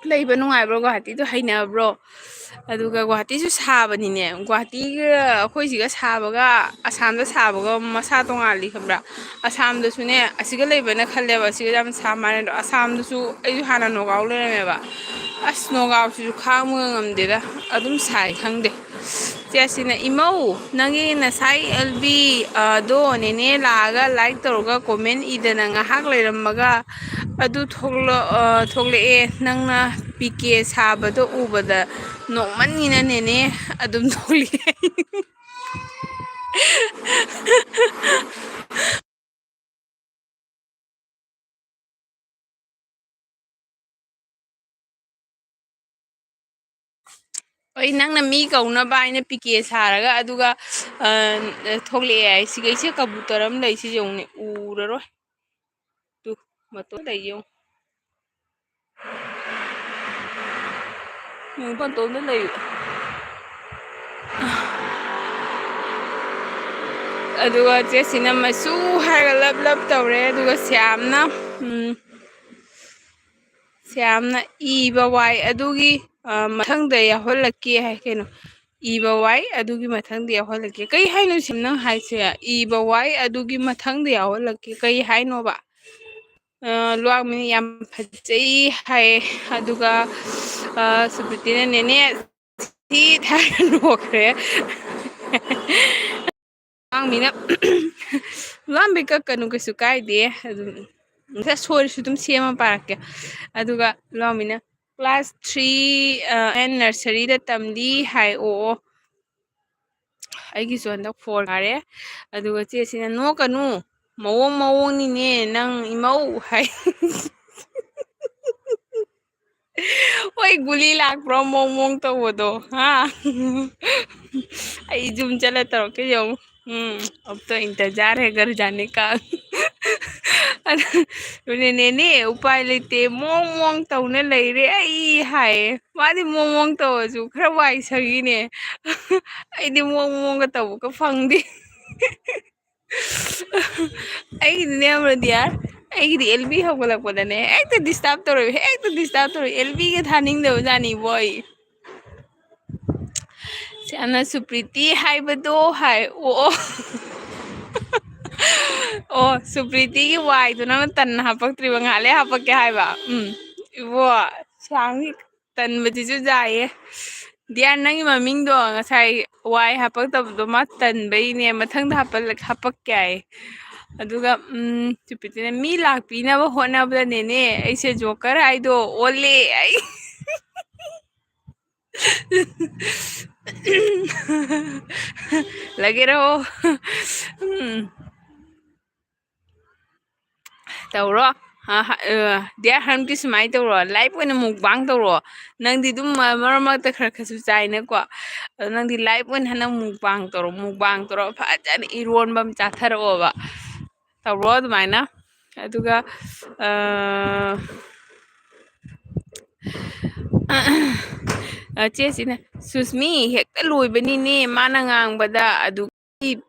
"ꯂꯩꯕ ꯅꯨꯡꯉꯥꯏꯕ꯭ꯔꯣ ꯒꯨꯋꯥꯍꯥꯇꯤꯗꯣ? ꯍꯩꯅꯕ꯭ꯔꯣ?" ꯑꯗꯨꯒ ꯒꯨꯋꯥꯍꯥꯇꯤꯁꯨ ꯁꯥꯕꯅꯤꯅꯦ꯫ ꯒꯨꯋꯥꯍꯥꯇꯤꯒ ꯑꯩꯈꯣꯏ ꯁꯤꯒ ꯁꯥꯕꯒ ꯑꯁꯥꯝꯗ ꯁꯥꯕꯒ ꯃꯁꯥ ꯇꯣꯡꯉꯥꯜꯂꯤ, ꯈꯪꯕ꯭ꯔꯥ? ꯑꯁꯥꯝꯗꯁꯨꯅꯦ, ꯑꯁꯤꯒ ꯂꯩꯕꯅ ꯈꯜꯂꯦꯕ, ꯑꯁꯤꯒ ꯌꯥꯝ ꯁꯥ ꯃꯥꯟꯅꯗ꯭ꯔꯣ? ꯑꯁꯥꯝꯗꯁꯨ ꯑꯩꯁꯨ ꯍꯥꯟꯅ ꯅꯣꯒꯥꯎ ꯂꯩꯔꯝꯃꯦꯕ꯫ ꯑꯁ, ꯅꯣꯒꯥꯎꯁꯤꯁꯨ ꯈꯥꯡꯕ ꯉꯝꯗꯦꯗ, ꯑꯗꯨꯝ ꯁꯥꯏ, ꯈꯪꯗꯦ꯫ ꯆꯦ ꯑꯁꯤꯅ, "ꯏꯃꯧ, ꯅꯪꯒꯤ ꯉꯁꯥꯏ ꯑꯦꯜ ꯕꯤ, ꯑ, ꯗꯣ ꯅꯦꯅꯦ ꯂꯥꯛꯑꯒ ꯂꯥꯏꯛ ꯇꯧꯔꯒ ꯀꯣꯃꯦꯟ ꯏꯗꯅ ꯉꯥꯏꯍꯥꯛ ꯂꯩꯔꯝꯃꯒ ꯑꯗꯨ ꯊꯣꯛꯂꯛ-, ꯑ, ꯊꯣꯛꯂꯛꯑꯦ, ꯅꯪꯅ ꯄꯤ ꯀꯦ ꯁꯥꯕꯗꯣ ꯎꯕꯗ ꯅꯣꯛꯃꯟꯒꯤꯅ ꯅꯦꯅꯦ ꯑꯗꯨꯝ ꯊꯣꯛꯂꯛꯑꯦ"꯫ ꯍꯣꯏ, ꯅꯪꯅ ꯃꯤ ꯀꯧꯅꯕ ꯍꯥꯏꯅ ꯄꯤ ꯀꯦ ꯁꯥꯔꯒ ꯑꯗꯨꯒ, ꯑ, ꯊꯣꯛꯂꯛꯑꯦ ꯍꯥꯏ꯫ ꯁꯤꯒꯩꯁꯦ ꯀꯕꯨꯇꯔ ꯑꯃ ꯂꯩꯁꯤ ꯌꯦꯡꯉꯨꯅꯦ, ꯎꯔꯔꯣꯏ꯫ ꯇꯨ, ꯃꯇꯣꯟ ꯂꯩ ꯌꯦꯡꯉꯨ꯫ ꯌꯦꯡꯉꯨ, ꯃꯇꯣꯟꯗ ꯂꯩ꯫ ꯑꯗꯨꯒ ꯆꯦ ꯁꯤꯅ ꯃꯆꯨ ꯍꯥꯏꯔꯒ ꯂꯞ ꯂꯞ ꯇꯧꯔꯦ꯫ ꯑꯗꯨꯒ ꯁ꯭ꯌꯥꯝꯅ, ꯎꯝ, ꯁ꯭ꯌꯥꯝꯅ ꯏꯕ ꯋꯥꯏ ꯑꯗꯨꯒꯤ, ꯑ, ꯃꯊꯪꯗ ꯌꯥꯎꯍꯜꯂꯛꯀꯦ ꯍꯥꯏ꯫ ꯀꯩꯅꯣ? ꯏꯕ ꯋꯥꯏ ꯑꯗꯨꯒꯤ ꯃꯊꯪꯗ ꯌꯥꯎꯍꯜꯂꯛꯀꯦ꯫ ꯀꯩ ꯍꯥꯏꯅꯣ ꯁꯤꯝ ꯅꯪ ꯍꯥꯏꯁꯦ? ꯏꯕ ꯋꯥꯏ ꯑꯗꯨꯒꯤ ꯃꯊꯪꯗ ꯌꯥꯎꯍꯜꯂꯛꯀꯦ꯫ ꯀꯩ ꯍꯥꯏꯅꯣꯕ? ꯑ, ꯂꯨꯋꯥꯡꯃꯤꯅ ꯌꯥꯝ ꯐꯖꯩ ꯍꯥꯏ꯫ ꯑꯗꯨꯒ, ꯑ, ꯁꯨꯄ꯭ꯔꯤꯇꯤꯅ ꯅꯦꯅꯦ ꯊꯤ ꯊꯥꯔ ꯅꯣꯛꯈ꯭ꯔꯦ꯫ ꯂꯨꯋꯥꯡꯃꯤꯅ, "ꯂꯨꯋꯥꯡꯕꯤ ꯀꯛꯀꯅꯨ, ꯀꯩꯁꯨ ꯀꯥꯏꯗꯦ꯫ ꯑꯗꯨꯝ ꯉꯁꯥꯏ ꯁꯣꯏꯔꯁꯨ ꯑꯗꯨꯝ ꯁꯦꯝꯃ ꯄꯥꯔꯛꯀꯦ"꯫ ꯑꯗꯨꯒ ꯂꯨꯋꯥꯡꯃꯤꯅ, "ꯀ꯭ꯂꯥꯁ ꯊ꯭ꯔꯤ, ꯑ, ꯑꯦꯟ ꯅꯔꯁꯔꯤꯗ ꯇꯝꯂꯤ" ꯍꯥꯏ꯫ ꯑꯣ, ꯑꯣ꯫ ꯑꯩꯒꯤꯁꯨ ꯍꯟꯗꯛ ꯐꯣꯔ ꯀꯥꯔꯦ꯫ ꯑꯗꯨꯒ ꯆꯦꯁꯤꯅ, "ꯅꯣꯛꯀꯅꯨ, ꯃꯑꯣꯡ ꯃꯑꯣꯡꯅꯤꯅꯦ ꯅꯪ ꯏꯃꯧ" ꯍꯥꯏ꯫ ꯍꯣꯏ, ꯒꯨꯂꯤ ꯂꯥꯛꯄ꯭ꯔꯣ ꯃꯣꯡ ꯃꯣꯡ ꯇꯧꯕꯗꯣ, ꯍꯥ? ꯑꯩ ꯖꯨꯝ ꯆꯠꯂ ꯇꯧꯔꯛꯀꯦ ꯌꯦꯡꯉꯨ꯫ ꯎꯝ, "अब तो इंतजार है घर जाने का"꯫ ꯑꯗꯨꯅꯦ, "ꯅꯦꯅꯦ, ꯎꯄꯥꯏ ꯂꯩꯇꯦ, ꯃꯑꯣꯡ ꯃꯑꯣꯡ ꯇꯧꯅ ꯂꯩꯔꯦ ꯑꯩ" ꯍꯥꯏꯌꯦ꯫ ꯃꯥꯗꯤ ꯃꯑꯣꯡ ꯃꯑꯣꯡ ꯇꯧꯔꯁꯨ ꯈꯔ ꯋꯥꯏ ꯁꯪꯉꯤꯅꯦ꯫ ꯑꯩꯗꯤ ꯃꯑꯣꯡ ꯃꯑꯣꯡꯒ ꯇꯧꯕꯒ ꯐꯪꯗꯦ꯫ ꯑꯩꯒꯤꯗꯤꯅꯦ ꯈꯪꯕ꯭ꯔꯥ ꯗꯤꯌꯥꯔ, ꯑꯩꯒꯤꯗꯤ ꯑꯦꯜ ꯕꯤ ꯍꯧꯒꯠꯂꯛꯄꯗꯅꯦ ꯍꯦꯛꯇ disturb ꯇꯧꯔꯛꯏ, ꯍꯦꯛꯇ disturb ꯇꯧꯔꯛꯏ꯫ ꯑꯦꯜ ꯕꯤꯒ ꯊꯥꯅꯤꯡꯗꯕ ꯖꯥꯠꯅꯤꯕꯣ ꯑꯩ꯫ ꯁꯤ ꯑꯅ ꯁꯨꯄ꯭ꯔꯤꯇꯤ ꯍꯥꯏꯕꯗꯣ ꯍꯥꯏ꯫ ꯑꯣ, ꯑꯣ꯫ ꯑꯣ, ꯁꯨꯄ꯭ꯔꯤꯇꯤꯒꯤ ꯋꯥꯏꯗꯣ ꯅꯪꯅ ꯇꯟꯅ ꯍꯥꯄꯛꯇ꯭ꯔꯤꯕ, ꯉꯥꯏꯍꯥꯛ ꯂꯩꯔ ꯍꯥꯄꯛꯀꯦ ꯍꯥꯏꯕ꯫ ꯎꯝ꯫ ꯏꯕꯣ, ꯁꯥꯡꯉꯤ꯫ ꯇꯟꯕꯁꯤꯁꯨ ꯌꯥꯏꯌꯦ꯫ ꯗꯤꯌꯥꯔ, ꯅꯪꯒꯤ ꯃꯃꯤꯡꯗꯣ ꯉꯁꯥꯏ ꯋꯥꯏ ꯍꯥꯄꯛꯇꯕꯗꯣ ꯃꯥ ꯇꯟꯕꯩꯅꯦ꯫ ꯃꯊꯪꯗ ꯍꯥꯄꯛ-, ꯍꯥꯄꯛꯀꯦ ꯍꯥꯏꯌꯦ꯫ ꯑꯗꯨꯒ, ꯎꯝ, ꯁꯨꯄ꯭ꯔꯤꯇꯤꯅ, "ꯃꯤ ꯂꯥꯛꯄꯤꯅꯕ ꯍꯣꯠꯅꯕꯗꯅꯦꯅꯦ ꯑꯩꯁꯦ ꯖꯣꯀꯔ ꯍꯥꯏꯗꯣ ꯑꯣꯜꯂꯦ ꯑꯩ"꯫ ꯂꯒꯦꯔꯣ? ꯎꯝ꯫ ꯇꯧꯔꯣ꯫ ꯑ, ꯍ-, ꯑ, ꯗꯤꯌꯥꯔ ꯍꯟꯀꯤ ꯁꯨꯃꯥꯏꯅ ꯇꯧꯔꯣ, live ꯑꯣꯏꯅ mukbang ꯇꯧꯔꯣ꯫ ꯅꯪꯗꯤ ꯑꯗꯨꯝ ꯃ-, ꯃꯔꯛ ꯃꯔꯛꯇ ꯈꯔ ꯈꯔꯁꯨ ꯆꯥꯏꯅꯀꯣ꯫ ꯑꯗꯣ ꯅꯪꯗꯤ live ꯑꯣꯏꯅ ꯍꯟꯗꯛ mukbang ꯇꯧꯔꯣ, mukbang ꯇꯧꯔꯣ, ꯐꯖꯅ ꯏꯔꯣꯟꯕ ꯑꯃ ꯆꯥꯊꯔꯛꯑꯣꯕ꯫ ꯇꯧꯔꯣ ꯑꯗꯨꯃꯥꯏꯅ꯫ ꯑꯗꯨꯒ, ꯑ, ꯑ, ꯆꯦ ꯁꯤꯅ, "ꯁꯨꯁꯃꯤ, ꯍꯦꯛꯇ ꯂꯣꯏꯕꯅꯤꯅꯦ ꯃꯥꯅ ꯉꯥꯡꯕꯗ", ꯑꯗꯨ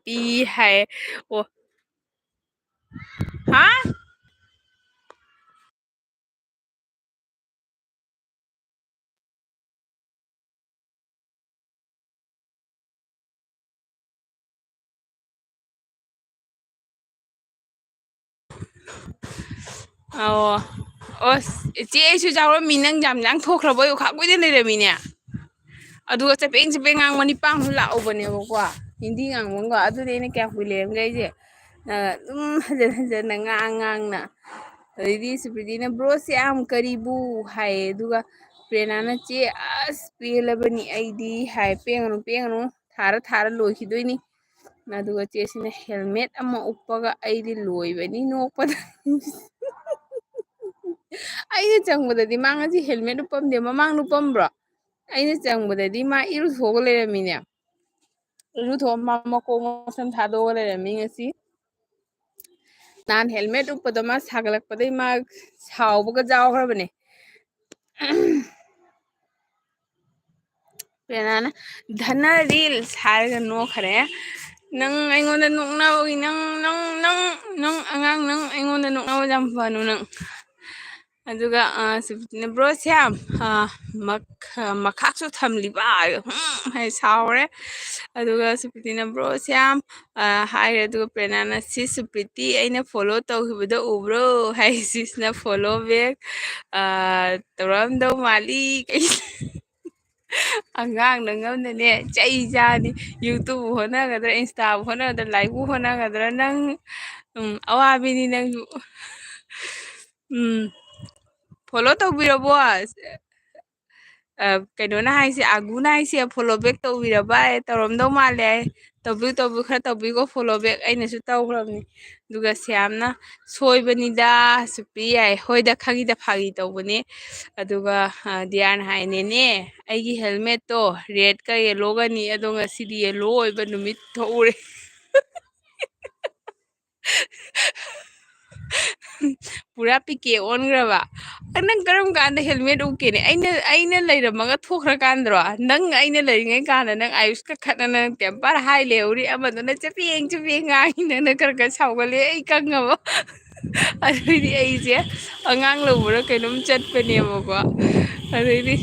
ꯄꯤ ꯍꯥꯏ꯫ ꯑꯣ꯫ ꯍꯥ? ꯑꯣ꯫ ꯑꯣ, ꯏꯆꯦ, ꯑꯩꯁꯨ ꯌꯥꯎꯔꯝꯃꯤ꯫ ꯅꯪ ꯌꯥꯝ ꯌꯥꯡ ꯊꯣꯛꯈ꯭ꯔꯕꯣꯏ, ꯈꯥꯛ ꯀꯨꯏꯅ ꯂꯩꯔꯝꯃꯤꯅꯦ꯫ ꯑꯗꯨꯒ ꯆꯄꯦꯡ ꯆꯄꯦꯡ ꯉꯥꯡꯕ ꯅꯤꯄꯥ ꯑꯃꯁꯨ ꯂꯥꯛꯍꯧꯕꯅꯦꯕꯀꯣ, ꯍꯤꯟꯗꯤ ꯉꯥꯡꯕ ꯑꯃꯒ꯫ ꯑꯗꯨꯗꯤ ꯑꯩꯅ ꯀꯌꯥꯝ ꯀꯨꯏ ꯂꯩꯔꯝꯒꯦ ꯑꯩꯁꯦ, ꯑ, ꯑꯗꯨꯝ ꯍꯟꯖꯟ ꯍꯟꯖꯟꯅ ꯉꯥꯡ ꯉꯥꯡꯅ꯫ ꯑꯗꯩꯗꯤ ꯁꯨꯄ꯭ꯔꯤꯇꯤꯅ, "ꯕ꯭ꯔꯣꯁꯦ ꯌꯥꯝ ꯀꯔꯤꯕꯨ?" ꯍꯥꯏꯌꯦ꯫ ꯑꯗꯨꯒ ꯄ꯭ꯔꯦꯔꯅꯥꯅ, "ꯆꯦ, ꯑꯁ, ꯄꯦꯜꯂꯕꯅꯤ ꯑꯩꯗꯤ" ꯍꯥꯏ꯫ "ꯄꯦꯡꯉꯅꯨ, ꯄꯦꯡꯉꯅꯨ, ꯊꯥꯔ ꯊꯥꯔ ꯂꯣꯏꯈꯤꯗꯣꯏꯅꯤ"꯫ ꯑꯗꯨꯒ ꯆꯦꯁꯤꯅ helmet ꯑꯃ ꯎꯞꯄꯒ ꯑꯩꯗꯤ ꯂꯣꯏꯕꯅꯤ ꯅꯣꯛꯄꯗ꯫ ꯑꯩꯅ ꯆꯪꯕꯗꯗꯤ ꯃꯥ ꯉꯁꯤ helmet ꯎꯞꯄꯝꯗꯦ, ꯃꯃꯥꯡꯗ ꯎꯞꯄꯝꯕ꯭ꯔꯣ? ꯑꯩꯅ ꯆꯪꯕꯗꯗꯤ ꯃꯥ ꯏꯔꯨꯊꯣꯛꯑꯒ ꯂꯩꯔꯝꯃꯤꯅꯦ꯫ ꯏꯔꯨꯊꯣꯛꯑ ꯃꯥ ꯃꯀꯣꯛ ꯃꯁꯝ ꯊꯥꯗꯣꯛꯑꯒ ꯂꯩꯔꯝꯃꯤ ꯉꯁꯤ꯫ ꯅꯍꯥꯟ helmet ꯎꯞꯄꯗꯣ ꯃꯥ ꯁꯥꯒꯠꯂꯛꯄꯗꯩ ꯃꯥ ꯁꯥꯎꯕꯒ ꯌꯥꯎꯈ꯭ꯔꯕꯅꯦ꯫ ꯄꯦꯅꯥꯅ, "ꯙꯅ reels" ꯍꯥꯏꯔꯒ ꯅꯣꯛꯈ꯭ꯔꯦ꯫ ꯅꯪ ꯑꯩꯉꯣꯟꯗ ꯅꯣꯛꯅꯕꯒꯤ, ꯅꯪ, ꯅꯪ, ꯅꯪ, ꯅꯪ ꯑꯉꯥꯡ, ꯅꯪ ꯑꯩꯉꯣꯟꯗ ꯅꯣꯛꯅꯕ ꯌꯥꯝ ꯐꯅꯨ ꯅꯪ꯫ ꯑꯗꯨꯒ, ꯑ, ꯁꯨꯄ꯭ꯔꯤꯇꯤꯅ, "ꯕ꯭ꯔꯣ ꯁ꯭ꯌꯥꯝ, ꯑ, ꯃꯛ-, ꯑ, ꯃꯈꯥꯛꯁꯨ ꯊꯝꯂꯤꯕ?" ꯍꯥꯏ ꯁꯥꯎꯔꯦ꯫ ꯑꯗꯨꯒ ꯁꯨꯄ꯭ꯔꯤꯇꯤꯅ, "ꯕ꯭ꯔꯣ ꯁ꯭ꯌꯥꯝ", ꯑ, ꯍꯥꯏꯔꯦ꯫ ꯑꯗꯨꯒ ꯄ꯭ꯔꯦꯅꯥꯅ, "ꯁꯤ ꯁꯨꯄ꯭ꯔꯤꯇꯤ, ꯑꯩꯅ follow ꯇꯧꯈꯤꯕꯗꯣ ꯎꯕ꯭ꯔꯣ?" ꯍꯥꯏ꯫ ꯁꯤꯁꯅ follow back, ꯑ, ꯇꯧꯔꯛꯑꯝꯗꯧ ꯃꯥꯜꯂꯤ꯫ ꯀꯩ ꯑꯉꯥꯡ ꯅꯪ ꯑꯃꯅꯅꯦ ꯆꯩ ꯆꯥꯅꯤ꯫ YouTube ꯍꯣꯠꯅꯒꯗ꯭ꯔꯥ, Instaꯕꯨ ꯍꯣꯠꯅꯒꯗ꯭ꯔꯥ, ꯂꯥꯏꯔꯤꯛꯄꯨ ꯍꯣꯠꯅꯒꯗ꯭ꯔꯥ ꯅꯪ? ꯎꯝ, ꯑꯋꯥꯕꯤꯅꯤ ꯅꯪꯁꯨ꯫ ꯎꯝ, follow ꯇꯧꯕꯤꯔꯕꯣ? ꯑ, ꯀꯩꯅꯣꯅ ꯍꯥꯏꯁꯦ, ꯑꯒꯨꯅ ꯍꯥꯏꯁꯦ, "Follow back ꯇꯧꯕꯤꯔꯕ?" ꯍꯥꯏ, ꯇꯧꯔꯝꯗꯧ ꯃꯥꯜꯂꯦ ꯍꯥꯏ꯫ ꯇꯧꯕꯤꯌꯨ, ꯇꯧꯕꯤꯌꯨ, ꯈꯔ ꯇꯧꯕꯤꯌꯨꯀꯣ, follow back꯫ ꯑꯩꯅꯁꯨ ꯇꯧꯈ꯭ꯔꯕꯅꯤ꯫ ꯑꯗꯨꯒ ꯁ꯭ꯌꯥꯝꯅ, "ꯁꯣꯏꯕꯅꯤꯗ, ꯁꯨꯄ꯭ꯔꯤ" ꯍꯥꯏ꯫ "ꯍꯣꯏꯗ, ꯈꯪꯉꯤꯗ, ꯐꯥꯒꯤ ꯇꯧꯕꯅꯦ"꯫ ꯑꯗꯨꯒ, ꯑ, ꯗꯤꯌꯥꯅ ꯍꯥꯏ, "ꯅꯦꯅꯦ, ꯑꯩꯒꯤ helmetꯇꯣ redꯀ yellowꯒꯅꯤ, ꯑꯗꯣ ꯉꯁꯤꯗꯤ yellow ꯑꯣꯏꯕ ꯅꯨꯃꯤꯠ ꯊꯣꯛꯎꯔꯦ"꯫ ꯄꯨꯔꯥ ꯄꯤꯀꯦ ꯑꯣꯟꯈ꯭ꯔꯕ꯫ "ꯅꯪ ꯀꯔꯝ ꯀꯥꯟꯗ helmet ꯎꯞꯀꯦꯅꯦ? ꯑꯩꯅ, ꯑꯩꯅ ꯂꯩꯔꯝꯃꯒ ꯊꯣꯛꯈ꯭ꯔꯀꯥꯟꯗꯔꯣ? ꯅꯪ ꯑꯩꯅ ꯂꯩꯔꯤꯉꯩ ꯀꯥꯟꯗ ꯅꯪ ꯑꯥꯌꯨꯁꯀ ꯈꯠꯅꯅ temper ꯍꯥꯏ ꯂꯩꯍꯧꯔꯤ, ꯑꯃꯗꯨꯅ ꯆꯕꯦꯡ ꯆꯕꯦꯡ ꯉꯥꯡꯉꯤ, ꯅꯪꯅ ꯈꯔ ꯈꯔ ꯁꯥꯎꯒꯠꯂꯦ, ꯑꯩ ꯈꯪꯉꯕ?" ꯑꯗꯨꯗꯤ ꯑꯩꯁꯦ ꯑꯉꯥꯡ ꯂꯧꯕꯔ ꯀꯩꯅꯣꯝ ꯆꯠꯄꯅꯦꯕꯀꯣ꯫ ꯑꯗꯩꯗꯤ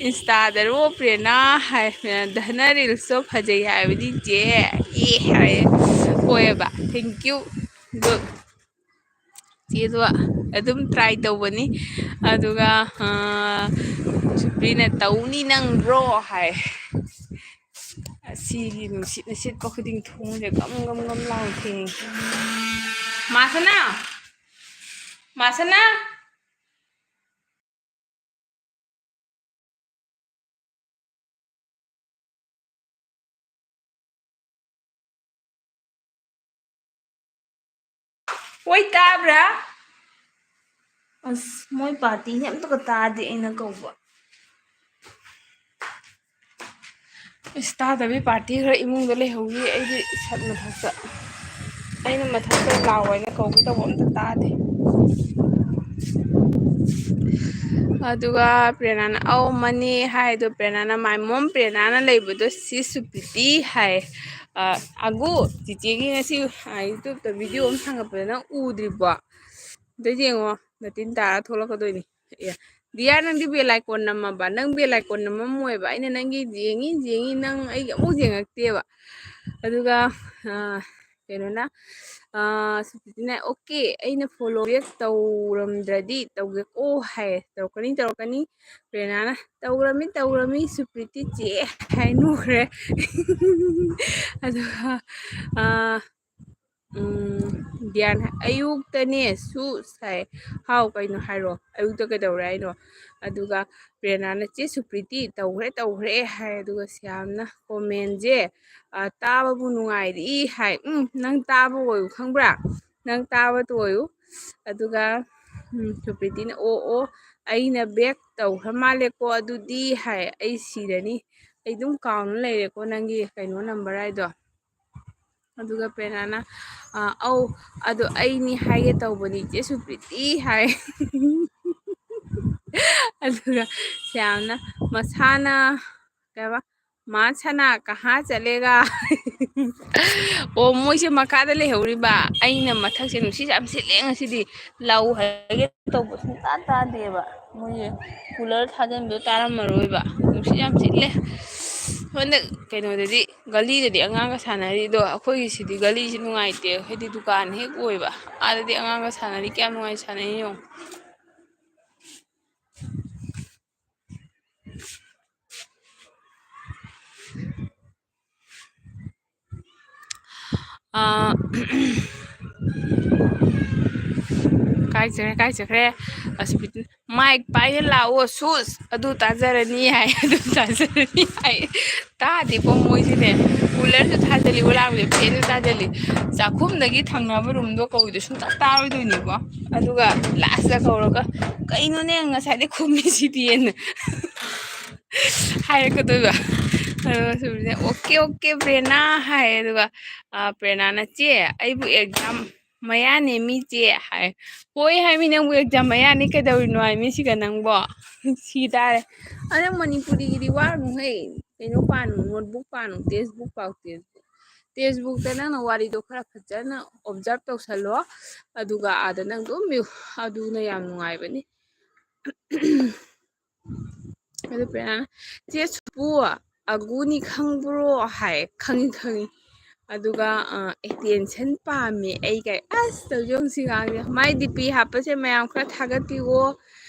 Instaꯗꯔꯣ ꯄ꯭ꯔꯦꯅꯥ ꯍꯥꯏ, ꯙꯅ reelsꯇꯣ ꯐꯖꯩ ꯍꯥꯏꯕꯅꯤ ꯆꯦ꯫ ꯑꯦ ꯍꯥꯏꯌꯦ꯫ ꯍꯣꯏꯑꯕ, thank you꯫ ꯑꯗꯨ ꯆꯦꯗꯣ ꯑꯗꯨꯝ try ꯇꯧꯕꯅꯤ꯫ ꯑꯗꯨꯒ, ꯑ, ꯁꯨꯄ꯭ꯔꯤꯅ, "ꯇꯧꯅꯤ ꯅꯪ bro" ꯍꯥꯏ꯫ ꯑꯁꯤꯒꯤ ꯅꯨꯡꯁꯤꯠꯅ ꯁꯤꯠꯄ ꯈꯨꯗꯤꯡ ꯊꯣꯡꯁꯦ ꯒꯝ ꯒꯝ ꯒꯝ ꯂꯥꯎꯅ ꯊꯦꯡꯉꯤ꯫ ꯃꯥꯁꯅꯥ! ꯃꯥꯁꯅꯥ! ꯑꯣꯏ, ꯇꯥꯕ꯭ꯔꯥ? ꯑꯁ, ꯃꯣꯏ partyꯅꯦ, ꯑꯝꯇꯒ ꯇꯥꯗꯦ ꯑꯩꯅ ꯀꯧꯕ꯫ ꯏꯁ, ꯇꯥꯗꯕꯤ party ꯈꯔ ꯏꯃꯨꯡꯗ ꯂꯩꯍꯧꯔꯤ, ꯑꯩꯗꯤ ꯁꯠ ꯃꯊꯛꯇ꯫ ꯑꯩꯅ ꯃꯊꯛꯇ ꯂꯥꯎ ꯍꯥꯏꯅ ꯀꯧꯒꯦ ꯇꯧꯕ, ꯑꯝꯇ ꯇꯥꯗꯦ꯫ ꯑꯗꯨꯒ ꯄ꯭ꯔꯦꯔꯅꯥꯅ ꯑꯧ ꯃꯅꯦ ꯍꯥꯏꯗꯣ, ꯄ꯭ꯔꯦꯔꯅꯥꯅ "My mom", ꯄ꯭ꯔꯦꯔꯅꯥꯅ ꯂꯩꯕꯗꯣ "She's so pretty" ꯍꯥꯏ꯫ ꯑ, ꯑꯒꯨ, ꯆꯤꯆꯦꯒꯤ ꯉꯁꯤ, ꯑ, YouTube-ꯇ video ꯑꯃ ꯊꯥꯒꯠꯄꯗ ꯅꯪ ꯎꯗ꯭ꯔꯤꯕꯣ? ꯑꯗꯨ ꯌꯦꯡꯉꯣ, ꯅꯇꯤꯟ ꯇꯥꯔ ꯊꯣꯛꯂꯛꯀꯗꯣꯏꯅꯤ꯫ ꯑꯦ, ꯗꯤꯌꯥ, ꯅꯪꯗꯤ bell icon ꯅꯝꯃꯕ? ꯅꯪ bell icon ꯅꯝꯃꯝꯃꯣꯏꯕ꯫ ꯑꯩꯅ ꯅꯪꯒꯤ ꯌꯦꯡꯉꯤ, ꯌꯦꯡꯉꯤ, ꯅꯪ ꯑꯩꯒꯤ ꯑꯃꯨꯛ ꯌꯦꯡꯉꯛꯇꯦꯕ꯫ ꯑꯗꯨꯒ, ꯑ, ꯀꯩꯅꯣꯅ, ꯑ, ꯁꯨꯄ꯭ꯔꯤꯇꯤꯅ, "Okay, ꯑꯩꯅ follow back ꯇꯧꯔꯝꯗ꯭ꯔꯗꯤ ꯇꯧꯒꯦꯀꯣ" ꯍꯥꯏ꯫ "ꯇꯧꯔꯛꯀꯅꯤ, ꯇꯧꯔꯛꯀꯅꯤ"꯫ ꯄ꯭ꯔꯦꯔꯅꯥꯅ, "ꯇꯧꯔꯝꯃꯤ, ꯇꯧꯔꯝꯃꯤ, ꯁꯨꯄ꯭ꯔꯤꯇꯤ ꯆꯦ" ꯍꯥꯏ ꯅꯣꯛꯈ꯭ꯔꯦ꯫ ꯑꯗꯨꯒ, ꯑ, ꯎꯝ, ꯗꯤꯌꯥꯟ ꯍꯥꯏ, "ꯑꯌꯨꯛꯇꯅꯦ ꯁꯨꯁ" ꯍꯥꯏ꯫ "ꯍꯥꯎ, ꯀꯩꯅꯣ ꯍꯥꯏꯔꯣ, ꯑꯌꯨꯛꯇ ꯀꯩꯗꯧꯔꯦ ꯍꯥꯏꯅꯣ?" ꯑꯗꯨꯒ ꯄ꯭ꯔꯦꯔꯅꯥꯅ, "ꯆꯦ ꯁꯨꯄ꯭ꯔꯤꯇꯤ, ꯇꯧꯈ꯭ꯔꯦ, ꯇꯧꯈ꯭ꯔꯦ" ꯍꯥꯏ꯫ ꯑꯗꯨꯒ ꯁ꯭ꯌꯥꯝꯅ, "Comment-ꯁꯦ, ꯑ, ꯇꯥꯕꯕꯨ ꯅꯨꯡꯉꯥꯏꯔꯤ" ꯍꯥꯏ꯫ ꯎꯝ, ꯅꯪ ꯇꯥꯕ ꯑꯣꯏꯌꯨ, ꯈꯪꯕ꯭ꯔꯥ? ꯅꯪ ꯇꯥꯕꯗꯣ ꯑꯣꯏꯌꯨ꯫ ꯑꯗꯨꯒ, ꯎꯝ, ꯁꯨꯄ꯭ꯔꯤꯇꯤꯅ, "ꯑꯣ, ꯑꯣ, ꯑꯩꯅ back ꯇꯧꯈ꯭ꯔ ꯃꯥꯜꯂꯦꯀꯣ ꯑꯗꯨꯗꯤ" ꯍꯥꯏ꯫ "ꯑꯩ ꯁꯤꯔꯅꯤ, ꯑꯩ ꯑꯗꯨꯝ ꯀꯥꯎꯅ ꯂꯩꯔꯦꯀꯣ ꯅꯪꯒꯤ ꯀꯩꯅꯣ number ꯍꯥꯏꯗꯣ"꯫ ꯑꯗꯨꯒ ꯄ꯭ꯔꯦꯔꯅꯥꯅ, "ꯑ, ꯑꯧ, ꯑꯗꯣ ꯑꯩꯅꯤ ꯍꯥꯏꯒꯦ ꯇꯧꯕꯅꯤ, ꯆꯦ ꯁꯨꯄ꯭ꯔꯤꯇꯤ" ꯍꯥꯏ꯫ ꯑꯗꯨꯒ ꯁ꯭ꯌꯥꯝꯅ, "ꯃꯁꯥꯅ", ꯀꯩ ꯍꯥꯏꯕ, "ꯃꯥ ꯁꯅꯥ ꯀꯍꯥ ꯆꯠꯂꯦꯒ?" ꯑꯣ, ꯃꯣꯏꯁꯦ ꯃꯈꯥꯗ ꯂꯩꯍꯧꯔꯤꯕ, ꯑꯩꯅ ꯃꯊꯛꯁꯦ꯫ ꯅꯨꯡꯁꯤꯠꯁꯦ ꯌꯥꯝ ꯁꯤꯠꯂꯦ ꯉꯁꯤꯗꯤ, ꯂꯧ ꯍꯥꯏꯒꯦ ꯇꯧꯕ ꯁꯨꯡꯇꯥ ꯇꯥꯗꯦꯕ꯫ ꯃꯣꯏꯁꯦ cooler ꯊꯥꯖꯤꯟꯕꯗꯣ ꯇꯥꯔꯝꯃꯔꯣꯏꯕ, ꯅꯨꯡꯁꯤꯠ ꯌꯥꯝ ꯁꯤꯠꯂꯦ꯫ ꯍꯟꯗꯛ ꯀꯩꯅꯣꯗꯗꯤ, ꯒꯂꯤꯗꯗꯤ ꯑꯉꯥꯡꯒ ꯁꯥꯟꯅꯔꯤꯗꯣ, ꯑꯩꯈꯣꯏꯒꯤꯁꯤꯗꯤ ꯒꯂꯤꯁꯤ ꯅꯨꯡꯉꯥꯏꯇꯦ, ꯍꯥꯏꯗꯤ ꯗꯨꯀꯥꯟ ꯍꯦꯛ ꯑꯣꯏꯕ꯫ ꯑꯥꯗꯗꯤ ꯑꯉꯥꯡꯒ ꯁꯥꯟꯅꯔꯤ, ꯀꯌꯥꯝ ꯅꯨꯡꯉꯥꯏ ꯁꯥꯟꯅꯩ ꯌꯦꯡꯉꯣ꯫ ꯑꯥ, ꯀꯥꯏ ꯆꯠꯈ꯭ꯔꯦ, ꯀꯥꯏ ꯆꯠꯈ꯭ꯔꯦ? ꯑꯁ, ꯃꯥꯏꯛ ꯄꯥꯏꯔ ꯂꯥꯛꯑꯣ, ꯁꯨꯁ꯫ ꯑꯗꯨ ꯇꯥꯖꯔꯅꯤ ꯍꯥꯏ, ꯑꯗꯨ ꯇꯥꯖꯔꯅꯤ ꯍꯥꯏ꯫ ꯇꯥꯗꯦꯀꯣ ꯃꯣꯏꯁꯤꯅꯦ꯫ Cooler-ꯁꯨ ꯊꯥꯖꯤꯜꯂꯤ, ꯑꯣꯂꯥꯡꯕꯁꯦ fan-ꯁꯨ ꯊꯥꯖꯤꯜꯂꯤ꯫ ꯆꯥꯛꯈꯨꯝꯗꯒꯤ ꯊꯪꯅꯕ room-ꯗꯣ ꯀꯧꯏꯗꯣ ꯁꯨꯡꯇꯥ ꯇꯥꯔꯣꯏꯗꯣꯏꯅꯤꯀꯣ꯫ ꯑꯗꯨꯒ last-ꯇ ꯀꯧꯔꯒ, "ꯀꯩꯅꯣꯅꯦ ꯉꯁꯥꯏꯗꯩ ꯈꯨꯝꯃꯤꯁꯤꯗꯤꯅ" ꯍꯥꯏꯔꯛꯀꯗꯣꯏꯕ꯫ ꯑꯗꯨꯒ ꯁꯨꯕ꯭ꯔꯤꯇꯤꯅ, "ꯑꯣꯀꯦ, ꯑꯣꯀꯦ, ꯄ꯭ꯔꯦꯔꯅꯥ" ꯍꯥꯏ꯫ ꯑꯗꯨꯒ, ꯑ, ꯄ꯭ꯔꯦꯔꯅꯥꯅ, "ꯆꯦ, ꯑꯩꯕꯨ exam ꯃꯌꯥꯅꯦ ꯃꯤ, ꯆꯦ" ꯍꯥꯏ꯫ "ꯍꯣꯏ" ꯍꯥꯏꯃꯤ, "ꯅꯪꯕꯨ exam ꯃꯌꯥꯅꯤ ꯀꯩꯗꯧꯔꯤꯅꯣ" ꯍꯥꯏꯃꯤ, "ꯁꯤꯒ ꯅꯪꯕꯣ?" ꯁꯤ ꯇꯥꯔꯦ꯫ ꯑꯗ ꯃꯅꯤꯄꯨꯔꯤꯒꯤꯗꯤ ꯋꯥꯔꯨꯅꯨꯍꯦ꯫ ꯀꯩꯅꯣ ꯄꯥꯅꯨ, notebook ꯄꯥꯅꯨ, textbook ꯄꯥꯎ, textbook꯫ Textbookꯇ ꯅꯪꯅ ꯋꯥꯔꯤꯗꯣ ꯈꯔ ꯐꯖꯅ observe ꯇꯧꯁꯜꯂꯣ, ꯑꯗꯨꯒ ꯑꯥꯗ ꯅꯪ ꯑꯗꯨꯝ ꯌꯨ-, ꯑꯗꯨꯅ ꯌꯥꯝ ꯅꯨꯡꯉꯥꯏꯕꯅꯤ꯫ ꯑꯗꯨ ꯄ꯭ꯔꯦꯔꯅꯥꯅ, "ꯆꯦ ꯁꯨꯄꯨ, ꯑꯒꯨꯅꯤ ꯈꯪꯕ꯭ꯔꯣ?" ꯍꯥꯏ꯫ "ꯈꯪꯉꯤ, ꯈꯪꯉꯤ꯫" ꯑꯗꯨꯒ, ꯑ, "attention ꯄꯥꯝꯃꯦ ꯑꯩ" ꯀꯥꯏ꯫ ꯑꯁ, ꯇꯧꯖꯧ ꯁꯤ ꯉꯥꯡꯁꯦ꯫ ꯃꯥꯏ D P ꯍꯥꯞꯄꯁꯦ ꯃꯌꯥꯝ ꯈꯔ ꯊꯥꯒꯠꯄꯤꯌꯣ꯫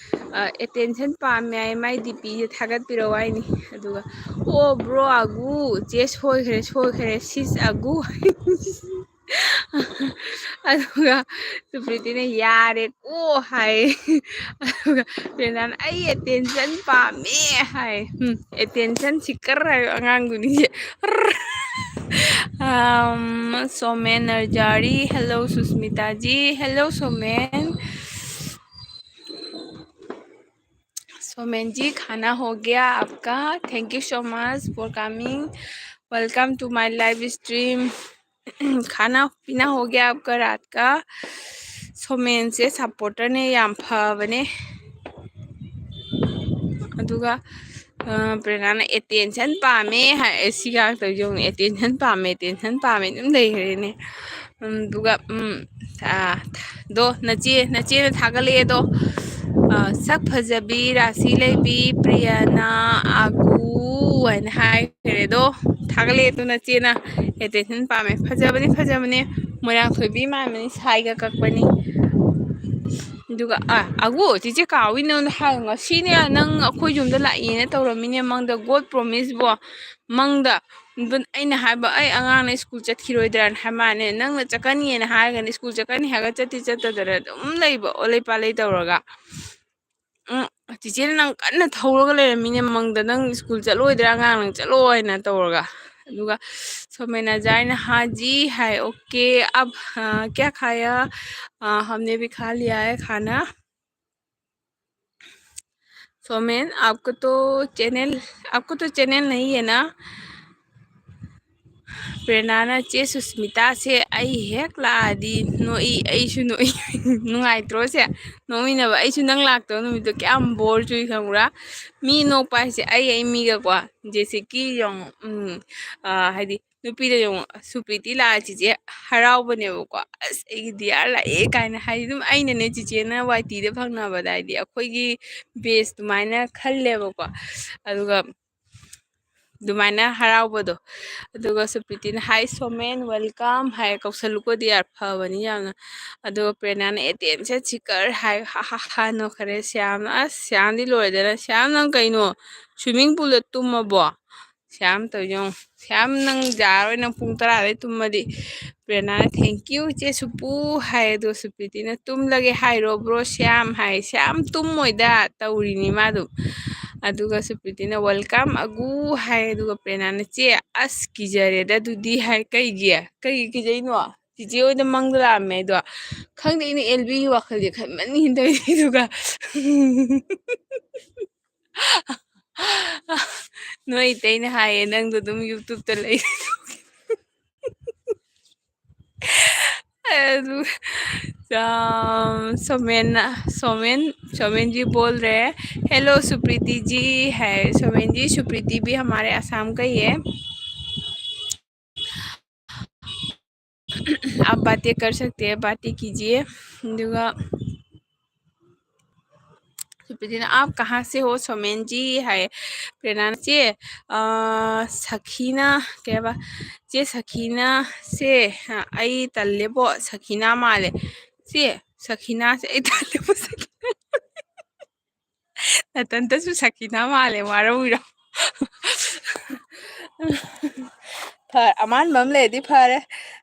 ꯑ, "attention ꯄꯥꯝꯃꯦ" ꯍꯥꯏ, ꯃꯥꯏ D Pꯁꯦ ꯊꯥꯒꯠꯄꯤꯔꯛꯑꯣ ꯍꯥꯏꯅꯤ꯫ ꯑꯗꯨꯒ, "ꯑꯣ, bro ꯑꯒꯨ, ꯆꯦ ꯁꯣꯏꯈ꯭ꯔꯦ, ꯁꯣꯏꯈ꯭ꯔꯦ, sis ꯑꯒꯨ" ꯍꯥꯏ꯫ ꯑꯗꯨꯒ ꯁꯨꯄ꯭ꯔꯤꯇꯤꯅ, "ꯌꯥꯔꯦꯀꯣ" ꯍꯥꯏ꯫ ꯑꯗꯨꯒ ꯄ꯭ꯔꯦꯔꯅꯥꯅ, "ꯑꯩ attention ꯄꯥꯝꯃꯦ" ꯍꯥꯏ꯫ ꯎꯝ, attention seeker ꯍꯥꯏꯕ ꯑꯉꯥꯡꯗꯨꯅꯤꯁꯦ꯫ ꯑꯝ, ꯁꯣꯃꯦꯟ ꯅꯔꯖꯥꯔꯤ, hello ꯁꯨꯁꯃꯤꯇꯥ ꯖꯤ, hello ꯁꯣꯃꯦꯟ꯫ सोमेन जी, खाना हो गया आपका? Thank you so much for coming. Welcome to my live stream. खाना पीना हो गया आपका रात का? ꯁꯣꯃꯦꯟꯁꯦ supporterꯅꯦ, ꯌꯥꯝ ꯐꯕꯅꯦ꯫ ꯑꯗꯨꯒ, ꯑ, ꯄ꯭ꯔꯦꯔꯅꯥꯅ attention ꯄꯥꯝꯃꯦ ꯍꯥꯏ꯫ ꯑꯦ, ꯁꯤ ꯉꯥꯛꯇ ꯌꯦꯡꯉꯨ, attention ꯄꯥꯝꯃꯦ, attention ꯄꯥꯝꯃꯦ ꯑꯗꯨꯝ ꯂꯩꯈ꯭ꯔꯦꯅꯦ꯫ ꯎꯝ, ꯑꯗꯨꯒ, ꯎꯝ, ꯑ, ꯑꯗꯣ ꯅꯆꯦ, ꯅꯆꯦꯅ ꯊꯥꯒꯠꯂꯛꯑꯦ ꯑꯗꯣ, ꯑ, "ꯁꯛ ꯐꯖꯕꯤ, ꯔꯥꯁꯤ ꯂꯩꯕꯤ, ꯄ꯭ꯔꯤꯌꯥꯅꯥ ꯑꯒꯨ" ꯍꯥꯏꯅ ꯍꯥꯏꯈ꯭ꯔꯦ ꯑꯗꯣ, ꯊꯥꯒꯠꯂꯛꯑꯦ ꯑꯗꯣ ꯅꯆꯦꯅ꯫ Attention ꯄꯥꯝꯃꯦ꯫ ꯐꯖꯕꯅꯦ, ꯐꯖꯕꯅꯦ꯫ ꯃꯣꯏꯔꯥꯡꯊꯣꯏꯕꯤ ꯃꯥꯟꯕꯅꯤ, ꯁꯥꯏꯒ ꯀꯛꯄꯅꯤ꯫ ꯑꯗꯨꯒ, ꯑ, ꯑꯒꯨ, ꯆꯤꯆꯦ ꯀꯥꯎꯏ ꯅꯉꯣꯟꯗ ꯍꯥꯏ-, ꯉꯁꯤꯅꯦ ꯅꯪ ꯑꯩꯈꯣꯏ ꯌꯨꯝꯗ ꯂꯥꯛꯑꯦꯅ ꯇꯧꯔꯝꯃꯤꯅꯦ ꯃꯪꯗ, God promise ꯕꯣ꯫ ꯃꯪꯗ꯫ ꯑꯗꯨ ꯑꯩꯅ ꯍꯥꯏꯕ, "ꯑꯩ ꯑꯉꯥꯡꯅ ꯁ꯭ꯀꯨꯜ ꯆꯠꯈꯤꯔꯣꯏꯗ꯭ꯔꯥꯅ" ꯍꯥꯏ ꯃꯥꯅꯦ, ꯅꯪꯅ ꯆꯠꯀꯅꯤꯅ ꯍꯥꯏꯔꯒꯅ ꯁ꯭ꯀꯨꯜ ꯆꯠꯀꯅꯤ ꯍꯥꯏꯔꯒ ꯆꯠꯇꯤ ꯆꯠꯇꯗꯅ ꯑꯗꯨꯝ ꯂꯩꯕ, ꯑꯣꯂꯩ ꯄꯥꯂꯩ ꯇꯧꯔꯒ꯫ ꯎꯝ, ꯆꯤꯆꯦꯅ ꯅꯪ ꯀꯟꯅ ꯊꯧꯔꯒ ꯂꯩꯔꯝꯃꯤꯅꯦ ꯃꯪꯗ, "ꯅꯪ ꯁ꯭ꯀꯨꯜ ꯆꯠꯂꯣꯏꯗ꯭ꯔꯥ, ꯑꯉꯥꯡ ꯅꯪ ꯆꯠꯂꯣ" ꯍꯥꯏꯅ ꯇꯧꯔꯒ꯫ ꯑꯗꯨꯒ ꯁꯣꯃꯦꯅꯥꯖꯥꯏꯅ, "हाँ जी" ꯍꯥꯏ, "OK, अब, हाँ, क्या खाया?" "हाँ, हमने भी खा लिया है खाना।" सोमेन, आपको तो चैनल, आपको तो चैनल नहीं है ना? ꯄ꯭ꯔꯦꯔꯅꯥꯅ, "ꯆꯦ ꯁꯨꯁꯃꯤꯇꯥꯁꯦ ꯑꯩ ꯍꯦꯛ ꯂꯥꯛꯑꯗꯤ ꯅꯣꯛꯏ, ꯑꯩꯁꯨ ꯅꯣꯛꯏ꯫" ꯅꯨꯡꯉꯥꯏꯇ꯭ꯔꯣ ꯁꯦ? ꯅꯣꯛꯃꯤꯟꯅꯕ꯫ ꯑꯩꯁꯨ ꯅꯪ ꯂꯥꯛꯇꯕ ꯅꯨꯃꯤꯠꯇꯣ ꯀꯌꯥꯝ ꯕꯣꯔ ꯆꯨꯏ ꯈꯪꯕ꯭ꯔꯥ? ꯃꯤ ꯅꯣꯛꯄ ꯍꯥꯏꯁꯦ ꯑꯩ, ꯑꯩ ꯃꯤꯒꯀꯣ, ꯖꯦꯁꯤꯀꯤ ꯌꯦꯡꯉꯣ, ꯎꯝ, ꯑ, ꯍꯥꯏꯗꯤ ꯅꯨꯄꯤꯗ ꯌꯦꯡꯉꯣ, "ꯁꯨꯄ꯭ꯔꯤꯇꯤ ꯂꯥꯛꯑ ꯆꯤꯆꯦ ꯍꯔꯥꯎꯕꯅꯦꯕꯀꯣ꯫ ꯑꯁ, ꯑꯩꯒꯤ ꯗꯤꯌꯥꯔ ꯂꯥꯛꯑꯦ" ꯀꯥꯏꯅ꯫ ꯍꯥꯏꯗꯤ ꯑꯗꯨꯝ ꯑꯩꯅꯅꯦ ꯆꯤꯆꯦꯅ ꯋꯥꯏ ꯇꯤꯗ ꯐꯪꯅꯕꯗ, ꯍꯥꯏꯗꯤ ꯑꯩꯈꯣꯏꯒꯤ ꯕꯦꯁ ꯑꯗꯨꯃꯥꯏꯅ ꯈꯜꯂꯦꯕꯀꯣ꯫ ꯑꯗꯨꯒ ꯑꯗꯨꯃꯥꯏꯅ ꯍꯔꯥꯎꯕꯗꯣ꯫ ꯑꯗꯨꯒ ꯁꯨꯄ꯭ꯔꯤꯇꯤꯅ, "Hi ꯁꯣꯃꯦꯟ, welcome" ꯍꯥꯏ, ꯀꯧꯁꯜꯂꯨꯀꯣ ꯗꯤꯌꯥꯔ, ꯐꯕꯅꯤ ꯌꯥꯝꯅ꯫ ꯑꯗꯨꯒ ꯄ꯭ꯔꯦꯔꯅꯥꯅ, "Attention seeker" ꯍꯥꯏ, ꯍꯥ ꯍꯥ ꯍꯥ ꯅꯣꯛꯈꯔꯦ꯫ ꯁ꯭ꯌꯥꯝꯅ, ꯑꯁ, ꯁ꯭ꯌꯥꯝꯗꯤ ꯂꯣꯏꯔꯦꯗꯅ꯫ "ꯁ꯭ꯌꯥꯝ, ꯅꯪ ꯀꯩꯅꯣ, swimming pool ꯗ ꯇꯨꯝꯃꯕꯣ?" ꯁ꯭ꯌꯥꯝ ꯇꯧ ꯌꯦꯡꯉꯨ꯫ "ꯁ꯭ꯌꯥꯝ, ꯅꯪ ꯌꯥꯔꯣꯏ, ꯅꯪ ꯄꯨꯡ ꯇꯔꯥꯗꯩ ꯇꯨꯝꯃꯗꯤ꯫" ꯄ꯭ꯔꯦꯔꯅꯥꯅ, "Thank you ꯆꯦ ꯁꯨꯄꯨ" ꯍꯥꯏ꯫ ꯑꯗꯨꯒ ꯁꯨꯄ꯭ꯔꯤꯇꯤꯅ, "ꯇꯨꯝꯂꯒꯦ ꯍꯥꯏꯔꯣ ꯕ꯭ꯔꯣ ꯁ꯭ꯌꯥꯝ?" ꯍꯥꯏ꯫ "ꯁ꯭ꯌꯥꯝ ꯇꯨꯝꯃꯣꯏꯗ" ꯇꯧꯔꯤꯅꯤ ꯃꯥ ꯑꯗꯨꯝ꯫ ꯑꯗꯨꯒ ꯁꯨꯄ꯭ꯔꯤꯇꯤꯅ, "Welcome ꯑꯒꯨ" ꯍꯥꯏ꯫ ꯑꯗꯨꯒ ꯄ꯭ꯔꯦꯔꯅꯥꯅ, "ꯆꯦ, ꯑꯁ, ꯀꯤꯖꯔꯦꯗ ꯑꯗꯨꯗꯤ" ꯍꯥꯏ꯫ "ꯀꯩꯒꯤ? ꯀꯩꯒꯤ ꯀꯤꯖꯩꯅꯣ?" "ꯆꯤꯆꯦ ꯍꯣꯏꯗ ꯃꯪꯗ ꯂꯥꯛꯑꯝꯃꯦ ꯑꯗꯣ꯫ ꯈꯪꯗꯦ, ꯑꯩꯅ ꯑꯦꯜꯕꯤꯒꯤ ꯋꯥꯈꯜꯁꯦ ꯈꯟꯃꯟꯒꯤꯗꯅ ꯇꯧꯔꯤꯅꯦ꯫" ꯑꯗꯨꯒ ꯅꯣꯏ ꯏꯇꯩꯅ ꯍꯥꯏꯌꯦ, "ꯅꯪꯗꯣ ꯑꯗꯨꯝ YouTube ꯇ ꯂꯩ꯫" ꯑꯗꯨ, ꯑ, सोमेन, सोमेन, सोमेन जी बोल रहे हैं, "Hello सुप्रीति जी" है। सोमेन जी, सुप्रीति भी हमारे आसाम का ही है। आप बातें कर सकते हैं, बातें कीजिए꯫ ꯑꯗꯨꯒ ꯁꯨꯄ꯭ꯔꯤꯇꯤꯅ, "आप कहाँ से हो सोमेन जी" ꯍꯥꯏ꯫ ꯄ꯭ꯔꯦꯔꯅꯥꯅ, "ꯆꯦ, ꯑ, ꯁꯈꯤꯅꯥ, ꯀꯩ ꯍꯥꯏꯕ? ꯆꯦ ꯁꯈꯤꯅꯥꯁꯦ ꯑꯩ ꯇꯜꯂꯦꯕꯣ, ꯁꯈꯤꯅꯥ ꯃꯥꯜꯂꯦ꯫ ꯆꯦ, ꯁꯈꯤꯅꯥꯁꯦ ꯑꯩ ꯇꯜꯂꯦꯕꯣ, ꯁꯈꯤꯅꯥ꯫ ꯅꯊꯟꯇꯁꯨ ꯁꯈꯤꯅꯥ ꯃꯥꯜꯂꯦ, ꯋꯥꯔꯧꯏꯔꯣ?" ꯐꯔꯦ, ꯑꯃꯥꯟꯕ ꯑꯃ ꯂꯩꯔꯗꯤ ꯐꯔꯦ꯫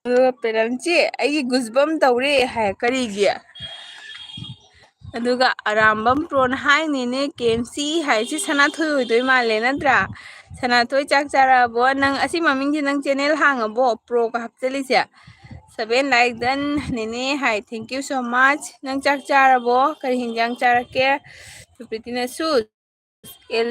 ꯑꯗꯨꯒ ꯄ꯭ꯔꯦꯔꯅꯥ, "ꯆꯦ, ꯑꯩꯒꯤ ꯒꯨꯁꯕꯝ ꯇꯧꯔꯦ" ꯍꯥꯏ꯫ "ꯀꯔꯤꯒꯤ?" ꯑꯗꯨꯒ ꯑꯔꯥꯝꯕꯝ ꯄ꯭ꯔꯣꯅ, "ꯍꯥꯏꯅꯤꯅꯦ ꯀꯦ ꯑꯦꯝ ꯁꯤ" ꯍꯥꯏ꯫ ꯁꯤ ꯁꯅꯥꯊꯣꯏ ꯑꯣꯏꯗꯣꯏ ꯃꯥꯜꯂꯦ, ꯅꯠꯇ꯭ꯔꯥ? ꯁꯅꯥꯊꯣꯏ, ꯆꯥꯛ ꯆꯥꯔꯛꯑꯕꯣ? ꯅꯪ ꯑꯁꯤ ꯃꯃꯤꯡꯁꯦ ꯅꯪ ꯆꯦꯅꯦꯜ ꯍꯥꯡꯉꯕꯣ, ꯄ꯭ꯔꯣꯒ ꯍꯥꯞꯆꯜꯂꯤꯁꯦ? seven like done. ꯅꯦꯅꯦ ꯍꯥꯏ, thank you so much. ꯅꯪ ꯆꯥꯛ ꯆꯥꯔꯕꯣ? ꯀꯔꯤ ꯍꯤꯟꯖꯥꯡ ꯆꯥꯔꯛꯀꯦ? ꯁꯨꯄ꯭ꯔꯤꯇꯤꯅ ꯁꯨꯁ, ꯑꯦꯜ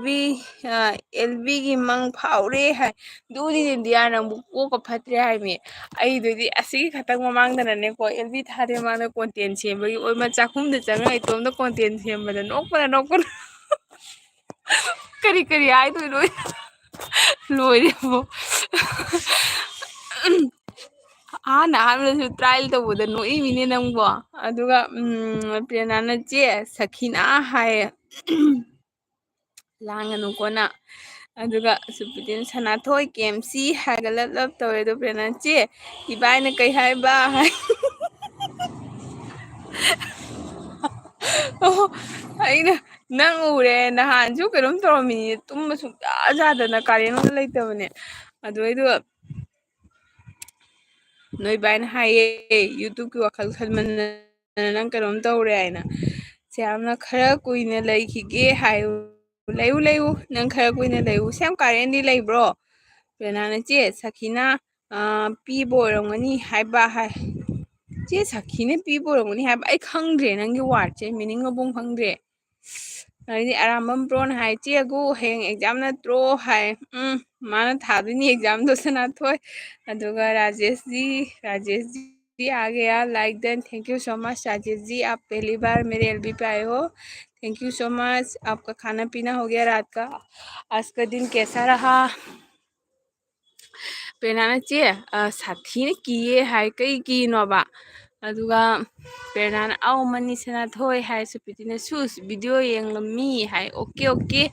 ꯕꯤ, ꯑꯦꯜ ꯕꯤꯒꯤ ꯃꯪ ꯐꯥꯎꯔꯦ ꯍꯥꯏ꯫ ꯑꯗꯨꯅꯤ ꯏꯟꯗꯤꯌꯥ, ꯅꯪꯕꯨ ꯀꯣꯛꯀ ꯐꯠꯇ꯭ꯔꯦ ꯍꯥꯏꯃꯤ꯫ ꯑꯩꯗꯨꯗꯤ ꯑꯁꯤꯒꯤ ꯈꯛꯇꯪ ꯃꯃꯥꯡꯗꯅꯅꯦꯀꯣ, ꯑꯦꯜ ꯕꯤ ꯊꯥꯗꯦ ꯃꯃꯥꯡꯗ content ꯁꯦꯝꯕꯒꯤ ꯑꯣꯏꯃ ꯆꯥꯛꯈꯨꯝꯗ ꯆꯪꯉꯒ ꯏꯇꯣꯝꯇ content ꯁꯦꯝꯕꯗ ꯅꯣꯛꯄꯅ ꯅꯣꯛꯄꯅ꯫ ꯀꯔꯤ ꯀꯔꯤ ꯍꯥꯏꯗꯣꯏꯅꯣ? ꯂꯣꯏꯔꯦꯕꯣ꯫ ꯑꯍꯥꯟꯅ ꯑꯍꯥꯟꯕꯗꯁꯨ trial ꯇꯧꯕꯗ ꯅꯣꯛꯏꯃꯤꯅꯦ ꯅꯪꯕꯣ꯫ ꯑꯗꯨꯒ, ꯎꯝ, ꯄ꯭ꯔꯦꯔꯅꯥꯅ ꯆꯦ ꯁꯈꯤꯅꯥ ꯍꯥꯏꯌꯦ꯫ ꯂꯥꯡꯒꯅꯨꯀꯣ ꯅꯪ꯫ ꯑꯗꯨꯒ ꯁꯨꯄ꯭ꯔꯤꯇꯤꯅ ꯁꯅꯥꯊꯣꯏ ꯀꯦ ꯑꯦꯝ ꯁꯤ ꯍꯥꯏꯔꯒ ꯂꯞ ꯂꯞ ꯇꯧꯔꯦ꯫ ꯑꯗꯣ ꯄ꯭ꯔꯦꯔꯅꯥ ꯆꯦ, ꯏꯕꯥꯏꯅ ꯀꯩ ꯍꯥꯏꯕ ꯍꯥꯏ꯫ ꯑꯣ, ꯑꯩꯅ ꯅꯪ ꯎꯔꯦ, ꯅꯍꯥꯟꯁꯨ ꯀꯩꯅꯣꯝ ꯇꯧꯔꯝꯃꯤꯅꯦ, ꯇꯨꯝꯕ ꯁꯨꯡꯌꯥ ꯌꯥꯗꯅ, ꯀꯥꯔꯦꯟ ꯑꯃ ꯂꯩꯇꯕꯅꯦ꯫ ꯑꯗꯨ ꯑꯩꯗꯣ ꯅꯣꯏ ꯕꯥꯏꯅ ꯍꯥꯏꯌꯦ, YouTubeꯀꯤ ꯋꯥꯈꯜ ꯈꯟꯃꯟꯗꯅ ꯅꯪ ꯀꯩꯅꯣꯝ ꯇꯧꯔꯦ ꯍꯥꯏꯅ꯫ ꯁꯦ ꯌꯥꯝꯅ ꯈꯔ ꯀꯨꯏꯅ ꯂꯩꯈꯤꯒꯦ ꯍꯥꯏꯌꯨ, ꯂꯩꯌꯨ, ꯂꯩꯌꯨ, ꯅꯪ ꯈꯔ ꯀꯨꯏꯅ ꯂꯩꯌꯨ꯫ ꯁꯦ ꯌꯥꯝ ꯀꯥꯔꯦꯟꯗꯤ ꯂꯩꯕ꯭ꯔꯣ? ꯄ꯭ꯔꯦꯔꯅꯥꯅ ꯆꯦ ꯁꯈꯤꯅꯥ, ꯑ, ꯄꯤꯕ ꯑꯣꯏꯔꯝꯒꯅꯤ ꯍꯥꯏꯕ ꯍꯥꯏ꯫ ꯆꯦ ꯁꯈꯤꯅ ꯄꯤꯕ ꯑꯣꯏꯔꯝꯒꯅꯤ ꯍꯥꯏꯕ? ꯑꯩ ꯈꯪꯗ꯭ꯔꯦ ꯅꯪꯒꯤ wordꯁꯦ, meaning ꯑꯃꯕꯨꯛ ꯈꯪꯗ꯭ꯔꯦ꯫ ꯑꯗꯩꯗꯤ ꯑꯔꯥꯝꯕꯝ ꯄ꯭ꯔꯣꯅ ꯍꯥꯏ, "ꯆꯦ ꯑꯒꯨ, ꯍꯌꯦꯡ exam ꯅꯠꯇ꯭ꯔꯣ?" ꯍꯥꯏ꯫ ꯎꯝ, ꯃꯥꯅ ꯊꯥꯗꯣꯏꯅꯤ examꯗꯣ, ꯁꯅꯥꯊꯣꯏ꯫ ꯑꯗꯨꯒ ꯔꯥꯖꯦꯁꯖꯤ, ꯔꯥꯖꯦꯁꯖꯤ आ गया, like done, thank you so much Rajesh ji, आप पहली बार मेरे एलबी पे आए हो, thank you so much, आपका खाना पीना हो गया रात का, आज का दिन कैसा रहा? ꯄ꯭ꯔꯦꯔꯅꯥꯅ ꯆꯦ, ꯑ, ꯁꯥꯊꯤꯅ ꯀꯤꯌꯦ ꯍꯥꯏ, ꯀꯩ ꯀꯤꯅꯣꯕ? ꯑꯗꯨꯒ ꯄ꯭ꯔꯦꯔꯅꯥꯅ ꯑꯧ ꯃꯅꯤ ꯁꯅꯥꯊꯣꯏ ꯍꯥꯏ, ꯁꯨꯄ꯭ꯔꯤꯇꯤꯅ ꯁꯨꯁ video ꯌꯦꯡꯂꯝꯃꯤ ꯍꯥꯏ, okay, okay꯫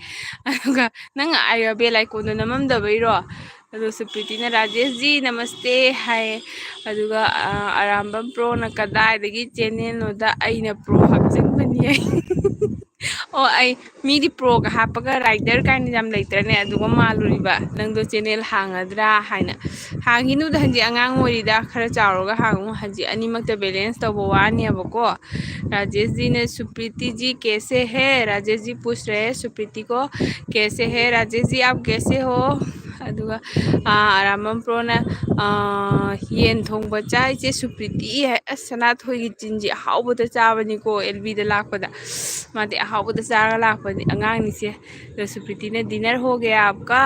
ꯑꯗꯨꯒ ꯅꯪ ꯑꯥꯏ-, bell iconꯗꯣ ꯅꯝꯃꯝꯗꯕꯩꯔꯣ? ꯑꯗꯣ ꯁꯨꯄ꯭ꯔꯤꯇꯤꯅ ꯔꯥꯖꯦꯁꯖꯤ ꯅꯃꯁꯇꯦ ꯍꯥꯏ, ꯑꯗꯨꯒ, ꯑ, ꯑꯔꯥꯝꯕꯝ ꯄ꯭ꯔꯣꯅ ꯀꯗꯥꯏꯗꯒꯤ channelꯅꯣꯗ ꯑꯩꯅ ꯄ꯭ꯔꯣ ꯍꯥꯞꯆꯤꯟꯕꯅꯤ ꯍꯥꯏ꯫ ꯑꯣ, ꯑꯩ ꯃꯤꯗꯤ ꯄ꯭ꯔꯣꯒ ꯍꯥꯞꯄꯒ rider ꯀꯥꯏꯅ ꯌꯥꯝ ꯂꯩꯇ꯭ꯔꯅꯦ, ꯑꯗꯨꯒ ꯃꯥꯜꯂꯨꯔꯤꯕ ꯅꯪꯗꯣ channel ꯍꯥꯡꯒꯗ꯭ꯔꯥ ꯍꯥꯏꯅ꯫ ꯍꯥꯡꯈꯤꯅꯨꯗ, ꯍꯧꯖꯤꯛ ꯑꯉꯥꯡ ꯑꯣꯏꯔꯤꯗ, ꯈꯔ ꯆꯥꯎꯔꯒ ꯍꯥꯡꯉꯨ, ꯍꯧꯖꯤꯛ ꯑꯅꯤꯃꯛꯇ balance ꯇꯧꯕ ꯋꯥꯅꯦꯕꯀꯣ꯫ ꯔꯥꯖꯦꯁꯖꯤꯅ ꯁꯨꯄ꯭ꯔꯤꯇꯤꯖꯤ ꯀꯦꯁꯦ ꯍꯦ, ꯔꯥꯖꯦꯁꯖꯤ ꯄꯨꯁ ꯔꯦ ꯁꯨꯄ꯭ꯔꯤꯇꯤ ꯀꯣ, ꯀꯦꯁꯦ ꯍꯦ ꯔꯥꯖꯦꯁꯖꯤ, ꯑꯥꯞ ꯀꯦꯁꯦ ꯍꯣ? ꯑꯗꯨꯒ ꯑꯥ, ꯑꯔꯥꯝꯕꯝ ꯄ꯭ꯔꯣꯅ ꯑꯥ, ꯌꯦꯟ ꯊꯣꯡꯕ ꯆꯥꯏꯁꯦ ꯁꯨꯄ꯭ꯔꯤꯇꯤ ꯍꯥꯏ꯫ ꯑꯁ, ꯁꯅꯥꯊꯣꯏꯒꯤ ꯆꯤꯟꯁꯦ ꯑꯍꯥꯎꯕꯗ ꯆꯥꯕꯅꯤꯀꯣ ꯑꯦꯜꯕꯤꯗ ꯂꯥꯛꯄꯗ꯫ ꯃꯥꯗꯤ ꯑꯍꯥꯎꯕꯗ ꯆꯥꯔꯒ ꯂꯥꯛꯄꯅꯤ ꯑꯉꯥꯡꯅꯤꯁꯦ꯫ तो सुप्रीति ने, "डिनर हो गया आपका?"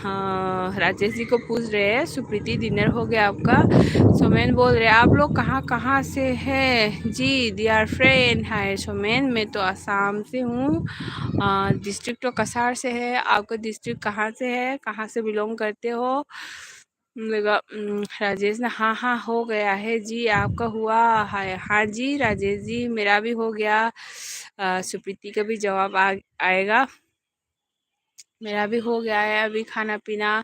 हाँ, राजेश जी को पूछ रहे हैं, "सुप्रीति, डिनर हो गया आपका?" सोमेन बोल रहे, "आप लोग कहाँ कहाँ से हैं?" "जी, they are friend." "हाय सोमेन, मैं तो आसाम से हूँ, डिस्ट्रिक्ट तो कसार से है। आपका डिस्ट्रिक्ट कहाँ से है, कहाँ से बिलोंग करते हो?" मतलब, उम, राजेश ने, "हाँ, हाँ, हो गया है जी, आपका हुआ है?" "हाँ जी, राजेश जी, मेरा भी हो गया।" अ, सुप्रीति का भी जवाब आ, आएगा। मेरा भी हो गया है अभी खाना पीना।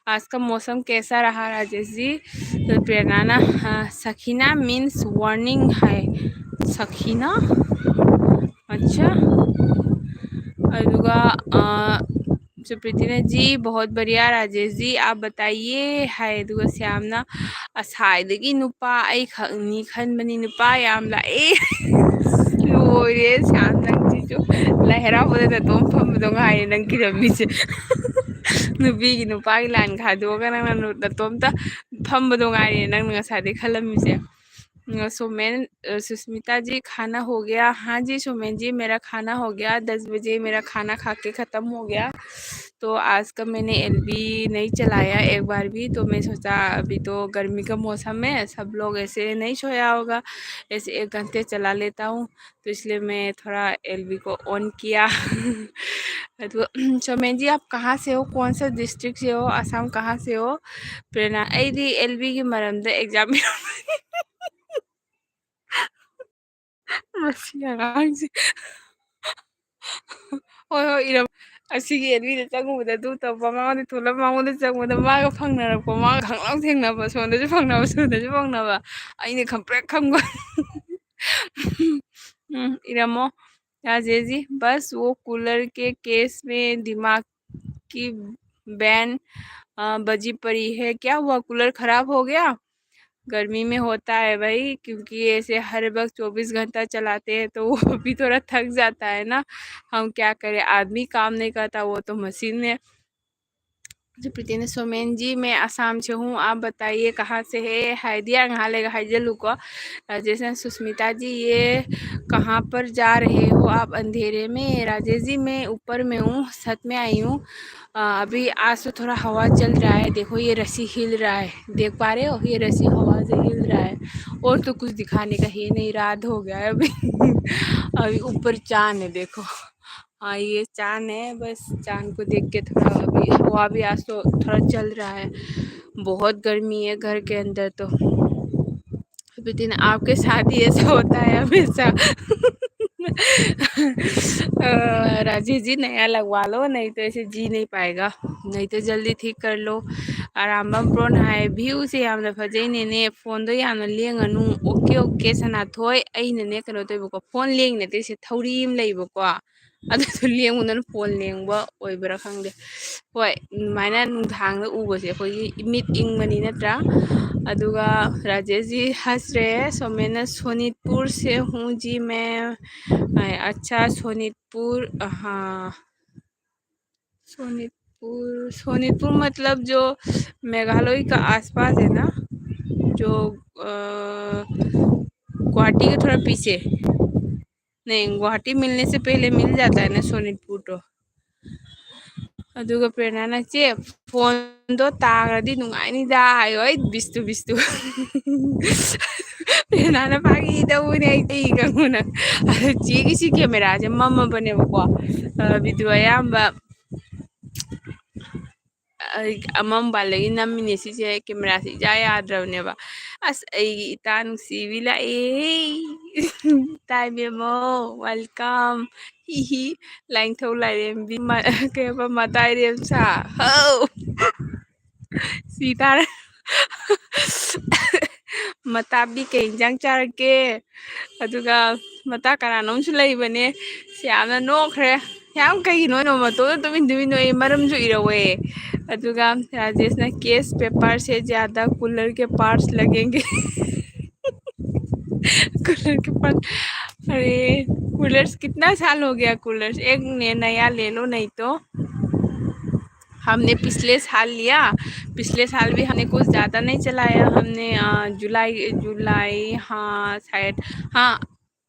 आज का मौसम कैसा रहा राजेश जी? तो प्रेरणा ना, अ, सखीना मीन्स वार्निंग है। सखीना? अच्छा। ꯑꯗꯨꯒ, ꯑ, सुप्रीति ने, "जी, बहुत बढ़िया राजेश जी, आप बताइए" ꯍꯥꯏ꯫ ꯑꯗꯨꯒ ꯁ꯭ꯌꯥꯝꯅ, "ꯉꯁꯥꯏꯗꯒꯤ ꯅꯨꯄꯥ ꯑꯩꯈꯛꯅꯤ ꯈꯟꯕꯅꯤ, ꯅꯨꯄꯥ ꯌꯥꯝ ꯂꯥꯛꯑꯦ꯫" ꯂꯣꯏꯔꯦ ꯁ꯭ꯌꯥꯝ, ꯅꯪꯁꯤꯁꯨ꯫ ꯂꯥꯏ ꯍꯔꯥꯎꯕꯗ ꯅꯇꯣꯝ ꯐꯝꯕꯗꯣ ꯉꯥꯏꯔꯦ ꯅꯪ ꯀꯤꯔꯝꯃꯤꯁꯦ꯫ ꯅꯨꯄꯤꯒꯤ ꯅꯨꯄꯥꯒꯤ ꯂꯥꯏꯟ ꯈꯥꯏꯗꯣꯛꯑꯒ ꯅꯪꯅ ꯅꯇꯣꯝꯇ ꯐꯝꯕꯗꯣ ꯉꯥꯏꯔꯦ ꯅꯪꯅ ꯉꯁꯥꯏꯗꯒꯤ ꯈꯜꯂꯝꯃꯤꯁꯦ꯫ अ, सोमेन, अ, सुष्मिता जी, खाना हो गया? हाँ जी, सोमेन जी, मेरा खाना हो गया। दस बजे मेरा खाना खा के ख़त्म हो गया। तो आज का मैंने एलबी नहीं चलाया एक बार भी। तो मैं सोचा, अभी तो गर्मी का मौसम है, सब लोग ऐसे नहीं सोया होगा, ऐसे एक घंटे चला लेता हूँ। तो इसलिए मैं थोड़ा एलबी को ऑन किया। तो सोमेन जी, आप कहाँ से हो? कौन सा डिस्ट्रिक्ट से हो? आसाम कहाँ से हो? प्रेरणा, ꯑꯩꯗꯤ ꯑꯦꯜꯕꯤꯒꯤ ꯃꯔꯝꯗ ꯑꯦꯛꯖꯥꯝ ꯃꯁꯤ ꯑꯉꯥꯡꯁꯦ꯫ ꯍꯣꯏ, ꯍꯣꯏ, ꯏꯔꯝ-, ꯑꯁꯤꯒꯤ ꯑꯦꯜꯕꯤꯗ ꯆꯪꯉꯨꯕꯗ ꯑꯗꯨ ꯇꯧꯕ, ꯃꯉꯣꯟꯗ ꯊꯣꯛꯂꯛ, ꯃꯉꯣꯟꯗ ꯆꯪꯕꯗ ꯃꯥꯒ ꯐꯪꯅꯔꯛꯄ, ꯃꯥꯒ ꯈꯪꯂꯥꯎ ꯊꯦꯡꯅꯕ, ꯁꯣꯝꯗꯁꯨ ꯐꯪꯅꯕ, ꯁꯣꯝꯗꯁꯨ ꯐꯪꯅꯕ, ꯑꯩꯅ ꯈꯪꯄ꯭ꯔꯦꯛ ꯈꯪꯕ꯫ ꯎꯝ, ꯏꯔꯝꯃꯣ꯫ राजेश जी, बस वो कूलर के केस में दिमाग की बैंड, अ, बजी पड़ी है। क्या हुआ, कूलर खराब हो गया? गर्मी में होता है भाई, क्योंकि ऐसे हर वक्त चौबीस घंटा चलाते हैं तो वो भी थोड़ा थक जाता है ना। हम क्या करें, आदमी काम नहीं करता, वो तो मशीन है। प्रीति ने, सोमेन जी, मैं आसाम से हूँ, आप बताइए कहाँ से है? हाय दिया, यहाँ लेगा हाय जल्लू को। राजेश ने, सुष्मिता जी, ये कहाँ पर जा रहे हो आप अंधेरे में? राजेश जी, मैं ऊपर में हूँ, छत में आई हूँ। अ, अभी आज तो थोड़ा हवा चल रहा है, देखो ये रस्सी हिल रहा है, देख पा रहे हो? ये रस्सी हवा से हिल रहा है। और तो कुछ दिखाने का ही नहीं, रात हो गया है अभी। अभी ऊपर चांद है, देखो। हाँ, ये चांद है, बस चांद को देख के थोड़ा, अभी हवा भी आज तो थोड़ा चल रहा है। बहुत गर्मी है घर के अंदर तो। अभी दिन आपके साथ ही ऐसा होता है हमेशा। अ, राजेश जी, नया लगवा लो, नहीं तो ऐसे जी नहीं पाएगा, नहीं तो जल्दी ठीक कर लो। ꯑꯔꯥꯝꯕꯝ ꯕ꯭ꯔꯣꯅ ꯍꯥꯏ, "ꯚ꯭ꯌꯨꯁꯦ ꯌꯥꯝꯅ ꯐꯖꯩꯅꯦꯅꯦ, ꯐꯣꯟꯗꯣ ꯌꯥꯝꯅ ꯂꯦꯡꯉꯅꯨ꯫ ꯑꯣꯀꯦ, ꯑꯣꯀꯦ, ꯁꯅꯥꯊꯣꯏ, ꯑꯩꯅꯅꯦ ꯀꯩꯅꯣ ꯇꯧꯕꯀꯣ, ꯐꯣꯟ ꯂꯦꯡꯉꯤ ꯅꯠꯇꯦ, ꯁꯦ ꯊꯧꯔꯤ ꯑꯃ ꯂꯩꯕꯀꯣ, ꯑꯗꯨꯗꯣ ꯂꯦꯡꯉꯨꯗꯅ ꯐꯣꯟ ꯂꯦꯡꯕ ꯑꯣꯏꯕ꯭ꯔꯥ ꯈꯪꯗꯦ꯫ ꯍꯣꯏ, ꯑꯗꯨꯃꯥꯏꯅ ꯅꯨꯡꯗꯥꯡꯗ ꯎꯕꯁꯦ ꯑꯩꯈꯣꯏꯒꯤ ꯃꯤꯠ ꯏꯪꯕꯅꯤ ꯅꯠꯇ꯭ꯔꯥ?" ꯑꯗꯨꯒ ꯔꯥꯖꯦꯁꯖꯤ ꯍꯁꯔꯦ, ꯁꯣꯃꯦꯟꯅ, "सोनितपुर से हूँ जी मैं।" ꯍꯥꯏ, "अच्छा, सोनितपुर, हाँ।" सोनितपुर, सोनितपुर मतलब जो मेघालय का आसपास है ना, जो, अ, गुवाहाटी के थोड़ा पीछे। नहीं, गुवाहाटी मिलने से पहले मिल जाता है ना सोनितपुर तो। ꯑꯗꯨꯒ ꯄ꯭ꯔꯦꯔꯅꯥꯅ, "ꯆꯦ, ꯐꯣꯟꯗꯣ ꯇꯥꯈ꯭ꯔꯗꯤ ꯅꯨꯡꯉꯥꯏꯅꯤꯗ" ꯍꯥꯏꯌꯣ꯫ ꯑꯩ ꯕꯤꯁꯇꯨ, ꯕꯤꯁꯇꯨ꯫ ꯄ꯭ꯔꯦꯔꯅꯥꯅ, "ꯐꯥꯒꯤ ꯇꯧꯕꯅꯦ, ꯑꯩ ꯀꯩ ꯈꯪꯕꯅꯣ?" ꯑꯗꯨ ꯆꯦꯒꯤ ꯁꯤ ꯀꯦꯃꯦꯔꯥꯁꯦ ꯃꯝꯃꯕꯅꯦꯕꯀꯣ꯫ ꯑ, ꯚꯤꯗꯤꯑꯣ ꯑꯌꯥꯝꯕ ꯑꯩ ꯑꯃꯝꯕ ꯄꯥꯜꯂꯒꯤ ꯅꯝꯃꯤꯅꯦ ꯁꯤꯁꯦ, ꯀꯦꯃꯦꯔꯥꯁꯦ ꯏꯌꯥ ꯌꯥꯗ꯭ꯔꯕꯅꯦꯕ꯫ ꯑꯁ, ꯑꯩꯒꯤ ꯏꯇꯥ ꯅꯨꯡꯁꯤꯕꯤ ꯂꯥꯛꯑꯦ꯫ ꯏꯇꯥ ꯏꯕꯦꯝꯃꯧ, welcome꯫ ꯍꯤ ꯍꯤ꯫ ꯂꯥꯏꯅꯤꯡꯊꯧ ꯂꯥꯏꯔꯦꯝꯕꯤ ꯃ-, ꯀꯩ ꯍꯥꯏꯕ, ꯃꯇꯥꯏꯔꯦꯝꯁꯥ꯫ ꯍꯧ! ꯁꯤ ꯇꯥꯔꯦ꯫ ꯃꯇꯥꯕꯤ, ꯀꯩ ꯏꯟꯖꯥꯡ ꯆꯥꯔꯛꯀꯦ? ꯑꯗꯨꯒ ꯃꯇꯥ ꯀꯅꯥꯅꯣꯝꯁꯨ ꯂꯩꯕꯅꯦ꯫ ꯁꯤ ꯌꯥꯝꯅ ꯅꯣꯛꯈ꯭ꯔꯦ꯫ ꯌꯥꯝ ꯀꯩꯒꯤꯅꯣ ꯍꯥꯏꯅꯣ ꯃꯇꯣꯝꯗ ꯇꯨꯃꯤꯟ ꯇꯨꯃꯤꯟ ꯅꯣꯛꯑꯦ, ꯃꯔꯝꯁꯨ ꯏꯔꯛꯑꯣꯏ꯫ ꯑꯗꯨꯒ ꯔꯥꯖꯦꯁꯅ, "केस पे पार्स है ज़्यादा, कूलर के पार्स लगेंगे।" कूलर के पार्स, अरे, कूलर्स, कितना साल हो गया कूलर्स? एक ने-, नया ले लो नहीं तो। हमने पिछले साल लिया, पिछले साल भी हमने कुछ ज़्यादा नहीं चलाया, हमने जुलाई जुलाई हाँ शायद, हाँ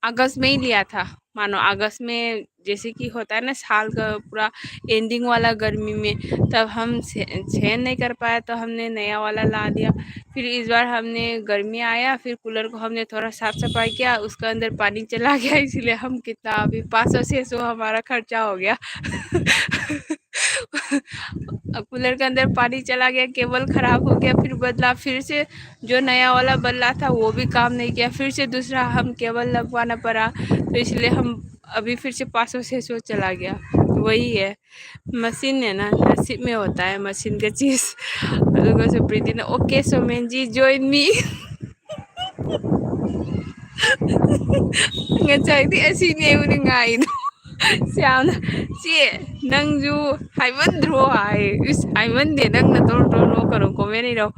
अगस्त में ही लिया था। मानो अगस्त में जैसे कि होता है ना साल का पूरा एंडिंग वाला गर्मी में, तब हम सहन नहीं कर पाए तो हमने नया वाला ला दिया। फिर इस बार हमने गर्मी आया, फिर कूलर को हमने थोड़ा साफ सफाई किया, उसके अंदर पानी चला गया, इसीलिए हम कितना अभी पाँच सौ छः सौ हमारा खर्चा हो गया। कूलर के अंदर पानी चला गया, केबल खराब हो गया, फिर बदला, फिर से जो नया वाला बदला था वो भी काम नहीं किया, फिर से दूसरा हम केबल लगवाना पड़ा। तो इसलिए हम अभी फिर से पाँच सौ छः सौ चला गया। वही है, मशीन है ना, नसीब में होता है मशीन का चीज़। ꯑꯗꯨꯒ ꯁꯨꯄ꯭ꯔꯤꯇꯤꯅ, "Okay, ꯁꯣꯃꯦꯟꯖꯤ, join me." ꯉꯁꯥꯏꯗꯤ ꯑꯁꯤꯅꯦ ꯑꯩꯕꯨꯗꯤ ꯉꯥꯏꯗꯣ꯫ ꯁꯤ ꯌꯥꯝꯅ, "ꯆꯦ, ꯅꯪꯁꯨ ꯍꯥꯏꯃꯟꯗ꯭ꯔꯣ?" ꯍꯥꯏ꯫ ꯏꯁ, ꯍꯥꯏꯃꯟꯗꯦ, ꯅꯪꯅ ꯇꯧꯔ ꯇꯧꯔ ꯅꯣꯛꯀꯅꯨ, ꯀꯣꯃꯦꯟ ꯏꯔꯣ꯫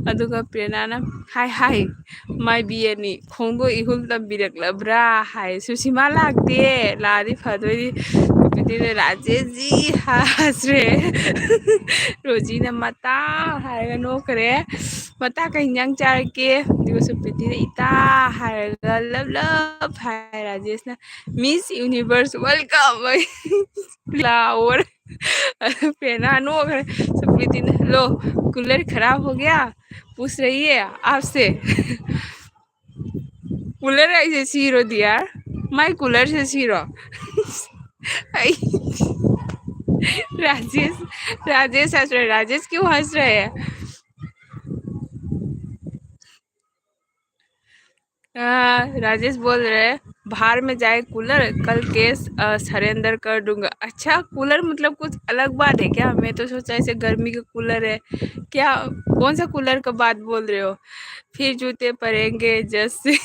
ꯑꯗꯨꯒ ꯄ꯭ꯔꯦꯔꯅꯥꯅ, "ꯍꯥꯏ, ꯍꯥꯏ, ꯃꯥꯏꯕꯤ ꯑꯅꯤ ꯈꯣꯡꯗꯣꯛ ꯏꯍꯨꯜ ꯇꯝꯕꯤꯔꯛꯂꯕ꯭ꯔꯥ?" ꯍꯥꯏ꯫ "ꯁꯨꯁꯤꯃꯥ ꯂꯥꯛꯇꯦ, ꯂꯥꯛꯑꯗꯤ ꯐꯗꯣꯏꯅꯤ꯫" ꯅꯨꯄꯤꯗꯨꯅ, "ꯔꯥꯖꯦꯁꯖꯤ" ꯍꯥꯏꯁ꯭ꯔꯦ꯫ ꯔꯣꯖꯤꯅ, "ꯃꯇꯥ" ꯍꯥꯏꯔꯒ ꯅꯣꯛꯈ꯭ꯔꯦ꯫ "ꯃꯇꯥ, ꯀꯩ ꯏꯟꯖꯥꯡ ꯆꯥꯔꯛꯀꯦ?" ꯑꯗꯨꯒ ꯁꯨꯄ꯭ꯔꯤꯇꯤꯅ, "ꯏꯇꯥ" ꯍꯥꯏꯔꯒ ꯂꯞ ꯂꯞ ꯍꯥꯏ꯫ ꯔꯥꯖꯦꯁꯅ, "Miss Universe, welcome!" ꯂꯥꯎꯔꯦ꯫ ꯑꯗꯨ ꯄ꯭ꯔꯦꯔꯅꯥ ꯅꯣꯛꯈ꯭ꯔꯦ꯫ ꯁꯨꯄ꯭ꯔꯤꯇꯤꯅ, "Hello, cooler खराब हो गया? पूछ रही है आपसे?" ꯀꯨꯂꯔ ꯑꯩꯁꯦ ꯁꯤꯔꯣ ꯗꯤꯌꯥꯔ? ꯃꯥꯏ ꯀꯨꯂꯔꯁꯦ ꯁꯤꯔꯣ? ꯑꯩ, ꯔꯥꯖꯦꯁ, ꯔꯥꯖꯦꯁ ꯍꯥꯏꯁꯤꯔꯦ, ꯔꯥꯖꯦꯁ ꯀ꯭ꯌꯨ ꯍꯥꯏꯁꯤꯔꯦ? आ, राजेश बोल रहे हैं, "बाहर में जाए कूलर, कल केस, अ, सरेंडर कर दूंगा।" अच्छा, कूलर मतलब कुछ अलग बात है क्या? मैं तो सोचा ऐसे गर्मी का कूलर है क्या? कौन सा कूलर का बात बोल रहे हो? फिर जूते पड़ेंगे जैसे।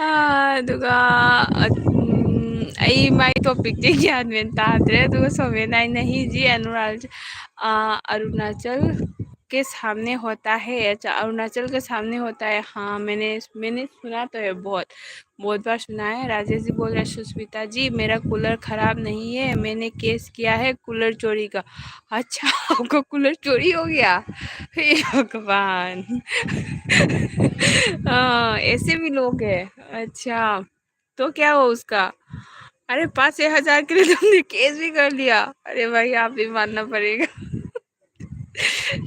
ꯑꯥ, ꯑꯗꯨꯒ, ꯑ, ꯎꯝ, ꯑꯩ ꯃꯥꯏ ꯇꯣꯄꯤꯛꯇꯤ ꯒ꯭ꯌꯥꯟ ꯃꯦꯟ ꯇꯥꯗ꯭ꯔꯦ꯫ ꯑꯗꯨꯒ ꯁꯣꯃꯦꯟ ꯍꯥꯏ, "नहीं जी, अनुराल-, आ, अरुणाचल के सामने होता है। अच्छा, अरुणाचल के सामने होता है। हाँ, मैंने, मैंने सुना तो है बहुत, बहुत बार सुना है। राजेश जी बोल रहे हैं, "सुष्मिता जी, मेरा कूलर खराब नहीं है, मैंने केस किया है कूलर चोरी का।" अच्छा, आपका कूलर चोरी हो गया? हे भगवान। हाँ, ऐसे भी लोग हैं। अच्छा, तो क्या हुआ उसका? अरे, पाँच छः हज़ार के लिए तुमने केस भी कर लिया। अरे भाई, आप भी मानना पड़ेगा।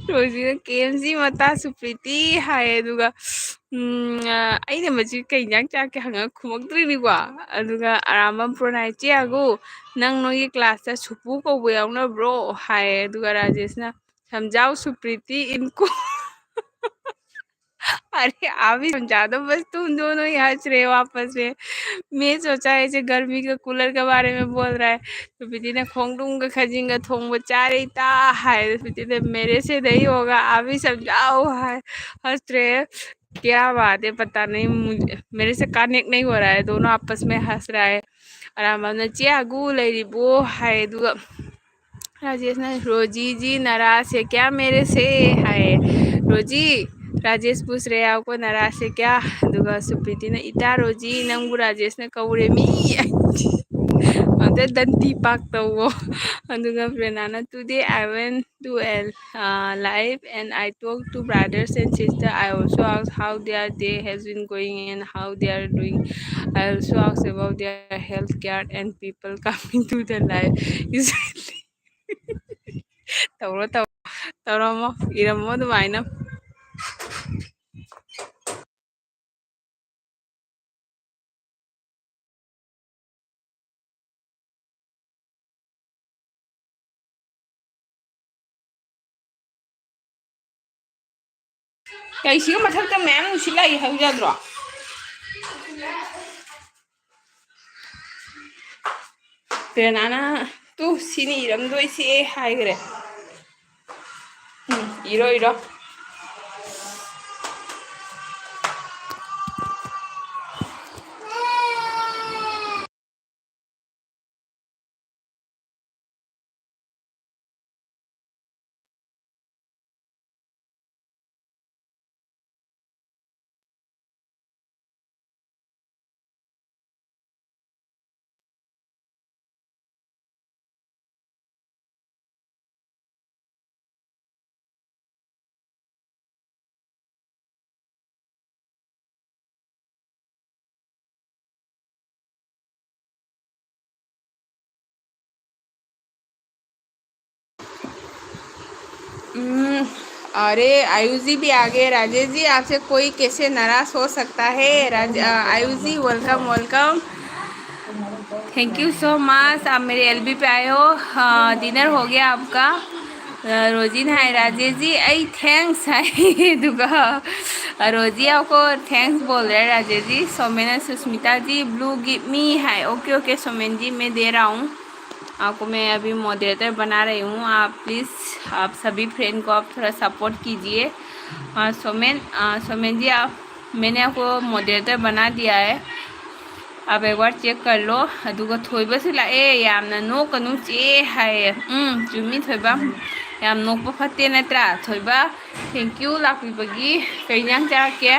ꯔꯣꯖꯤꯅ, "ꯀꯦ ꯑꯦꯝ ꯁꯤ ꯃꯇꯥ ꯁꯨꯄ꯭ꯔꯤꯇꯤ" ꯍꯥꯏꯌꯦ, ꯑꯗꯨꯒ, ꯎꯝ, ꯑ, ꯑꯩꯅ ꯃꯁꯤ ꯀꯩ ꯏꯟꯖꯥꯡ ꯆꯥꯒꯦ ꯍꯪꯉꯒ ꯈꯨꯝꯃꯛꯇ꯭ꯔꯤꯅꯤꯀꯣ꯫ ꯑꯗꯨꯒ ꯑꯔꯥꯝꯕꯝ ꯄ꯭ꯔꯣꯅꯥꯏ, "ꯆꯦ ꯑꯒꯨ, ꯅꯪ ꯅꯣꯏꯒꯤ ꯀ꯭ꯂꯥꯁꯇ ꯁꯨꯄꯨ ꯀꯧꯕ ꯌꯥꯎꯅꯕ꯭ꯔꯣ?" ꯍꯥꯏꯌꯦ꯫ ꯑꯗꯨꯒ ꯔꯥꯖꯦꯁꯅ, "समझाओ सुप्रीति इनको।" अरे, आप भी समझा दो बस, तुम दोनों ही हंस रहे हो आपस में। मैं सोचा ऐसे गर्मी का कूलर के बारे में बोल रहा है। ꯁꯨꯄ꯭ꯔꯤꯇꯤꯅ, "ꯈꯣꯡꯗ꯭ꯔꯨꯝꯒ ꯈꯥꯖꯤꯡꯒ ꯊꯣꯡꯕ ꯆꯥꯔꯦ ꯏꯇꯥ" ꯍꯥꯏ꯫ ꯁꯨꯄ꯭ꯔꯤꯇꯤꯅ, "मेरे से नहीं होगा, आप ही समझाओ" ꯍꯥꯏ꯫ ꯍꯁ ꯔꯦ꯫ क्या बात है, पता नहीं मुझे, मेरे से कनेक्ट नहीं हो रहा है, दोनों आपस में हंस रहा है꯫ ꯑꯔꯥꯝꯕꯝꯅ, "ꯆꯦ ꯑꯒꯨ ꯂꯩꯔꯤꯕꯣ?" ꯍꯥꯏ꯫ ꯑꯗꯨꯒ ꯔꯥꯖꯦꯁꯅ, "रोजी जी नाराज है क्या मेरे से?" ꯍꯥꯏꯌꯦ꯫ "रोजी, राजेश पूछ रहे हैं आपको नाराज है क्या?" ꯑꯗꯨꯒ ꯁꯨꯄ꯭ꯔꯤꯇꯤꯅ, "ꯏꯇꯥ ꯔꯣꯖꯤ, ꯅꯪꯕꯨ ꯔꯥꯖꯦꯁꯅ ꯀꯧꯔꯦ ꯃꯤ!" ꯑꯝꯇ ꯗꯟꯇꯤ ꯄꯥꯛ ꯇꯧꯋꯣ꯫ ꯑꯗꯨꯒ ꯄ꯭ꯔꯦꯔꯅꯥꯅ, "Today I went to a, uh, live and I talked to brothers and sisters. I also asked how their day has been going and how they are doing. I also asked about their health care and people coming to the live." ꯇꯧꯔꯣ, ꯇꯧꯔꯣ, ꯇꯧꯔꯝꯃꯣ, ꯏꯔꯝꯃꯣ ꯑꯗꯨꯃꯥꯏꯅ꯫ ꯀꯩꯁꯤꯒ ꯃꯊꯛꯇ ꯃꯌꯥꯝ ꯅꯨꯡꯁꯤꯠ ꯂꯥꯛꯏ ꯍꯥꯏꯕ ꯌꯥꯗ꯭ꯔꯣ? ꯄ꯭ꯔꯦꯔꯅꯥꯅ, "two, ꯁꯤꯅꯤ ꯏꯔꯝꯗꯣꯏꯁꯦ" ꯍꯥꯏꯈ꯭ꯔꯦ꯫ ꯎꯝ, ꯏꯔꯣ, ꯏꯔꯣ꯫ हम्म, अरे आयुष जी भी आ गए। राजेश जी, आपसे कोई कैसे नाराज हो सकता है? राज-, अ, आयुष जी, welcome, welcome। Thank you so much, आप मेरे एलबी पे आए हो। हाँ, डिनर हो गया आपका? अ, Rojin, hi Rajesh ji, I thanks, hi. दुगा, अ, रोजी आपको थैंक्स बोल रहे हैं Rajesh ji. Somen, Sushmita ji, blue give me, hi. Okay, okay Somen ji, मैं दे रहा हूँ आपको। मैं अभी मॉडरेटर बना रही हूँ, आप प्लीज़, आप सभी फ्रेंड को आप थोड़ा सपोर्ट कीजिए। और सोमेन, अ, सोमेन जी, आप, मैंने आपको मॉडरेटर बना दिया है, आप एक बार चेक कर लो। ꯑꯗꯨꯒ ꯊꯣꯏꯕꯁꯨ ꯂꯥꯛꯑꯦ꯫ ꯌꯥꯝꯅ ꯅꯣꯛꯀꯅꯨ ꯆꯦ ꯍꯥꯏꯌꯦ꯫ ꯎꯝ, ꯆꯨꯝꯃꯤ ꯊꯣꯏꯕ, ꯌꯥꯝ ꯅꯣꯛꯄ ꯐꯠꯇꯦ ꯅꯠꯇ꯭ꯔꯥ? ꯊꯣꯏꯕ, thank you ꯂꯥꯛꯄꯤꯕꯒꯤ꯫ ꯀꯩ ꯏꯟꯖꯥꯡ ꯆꯥꯔꯛꯀꯦ?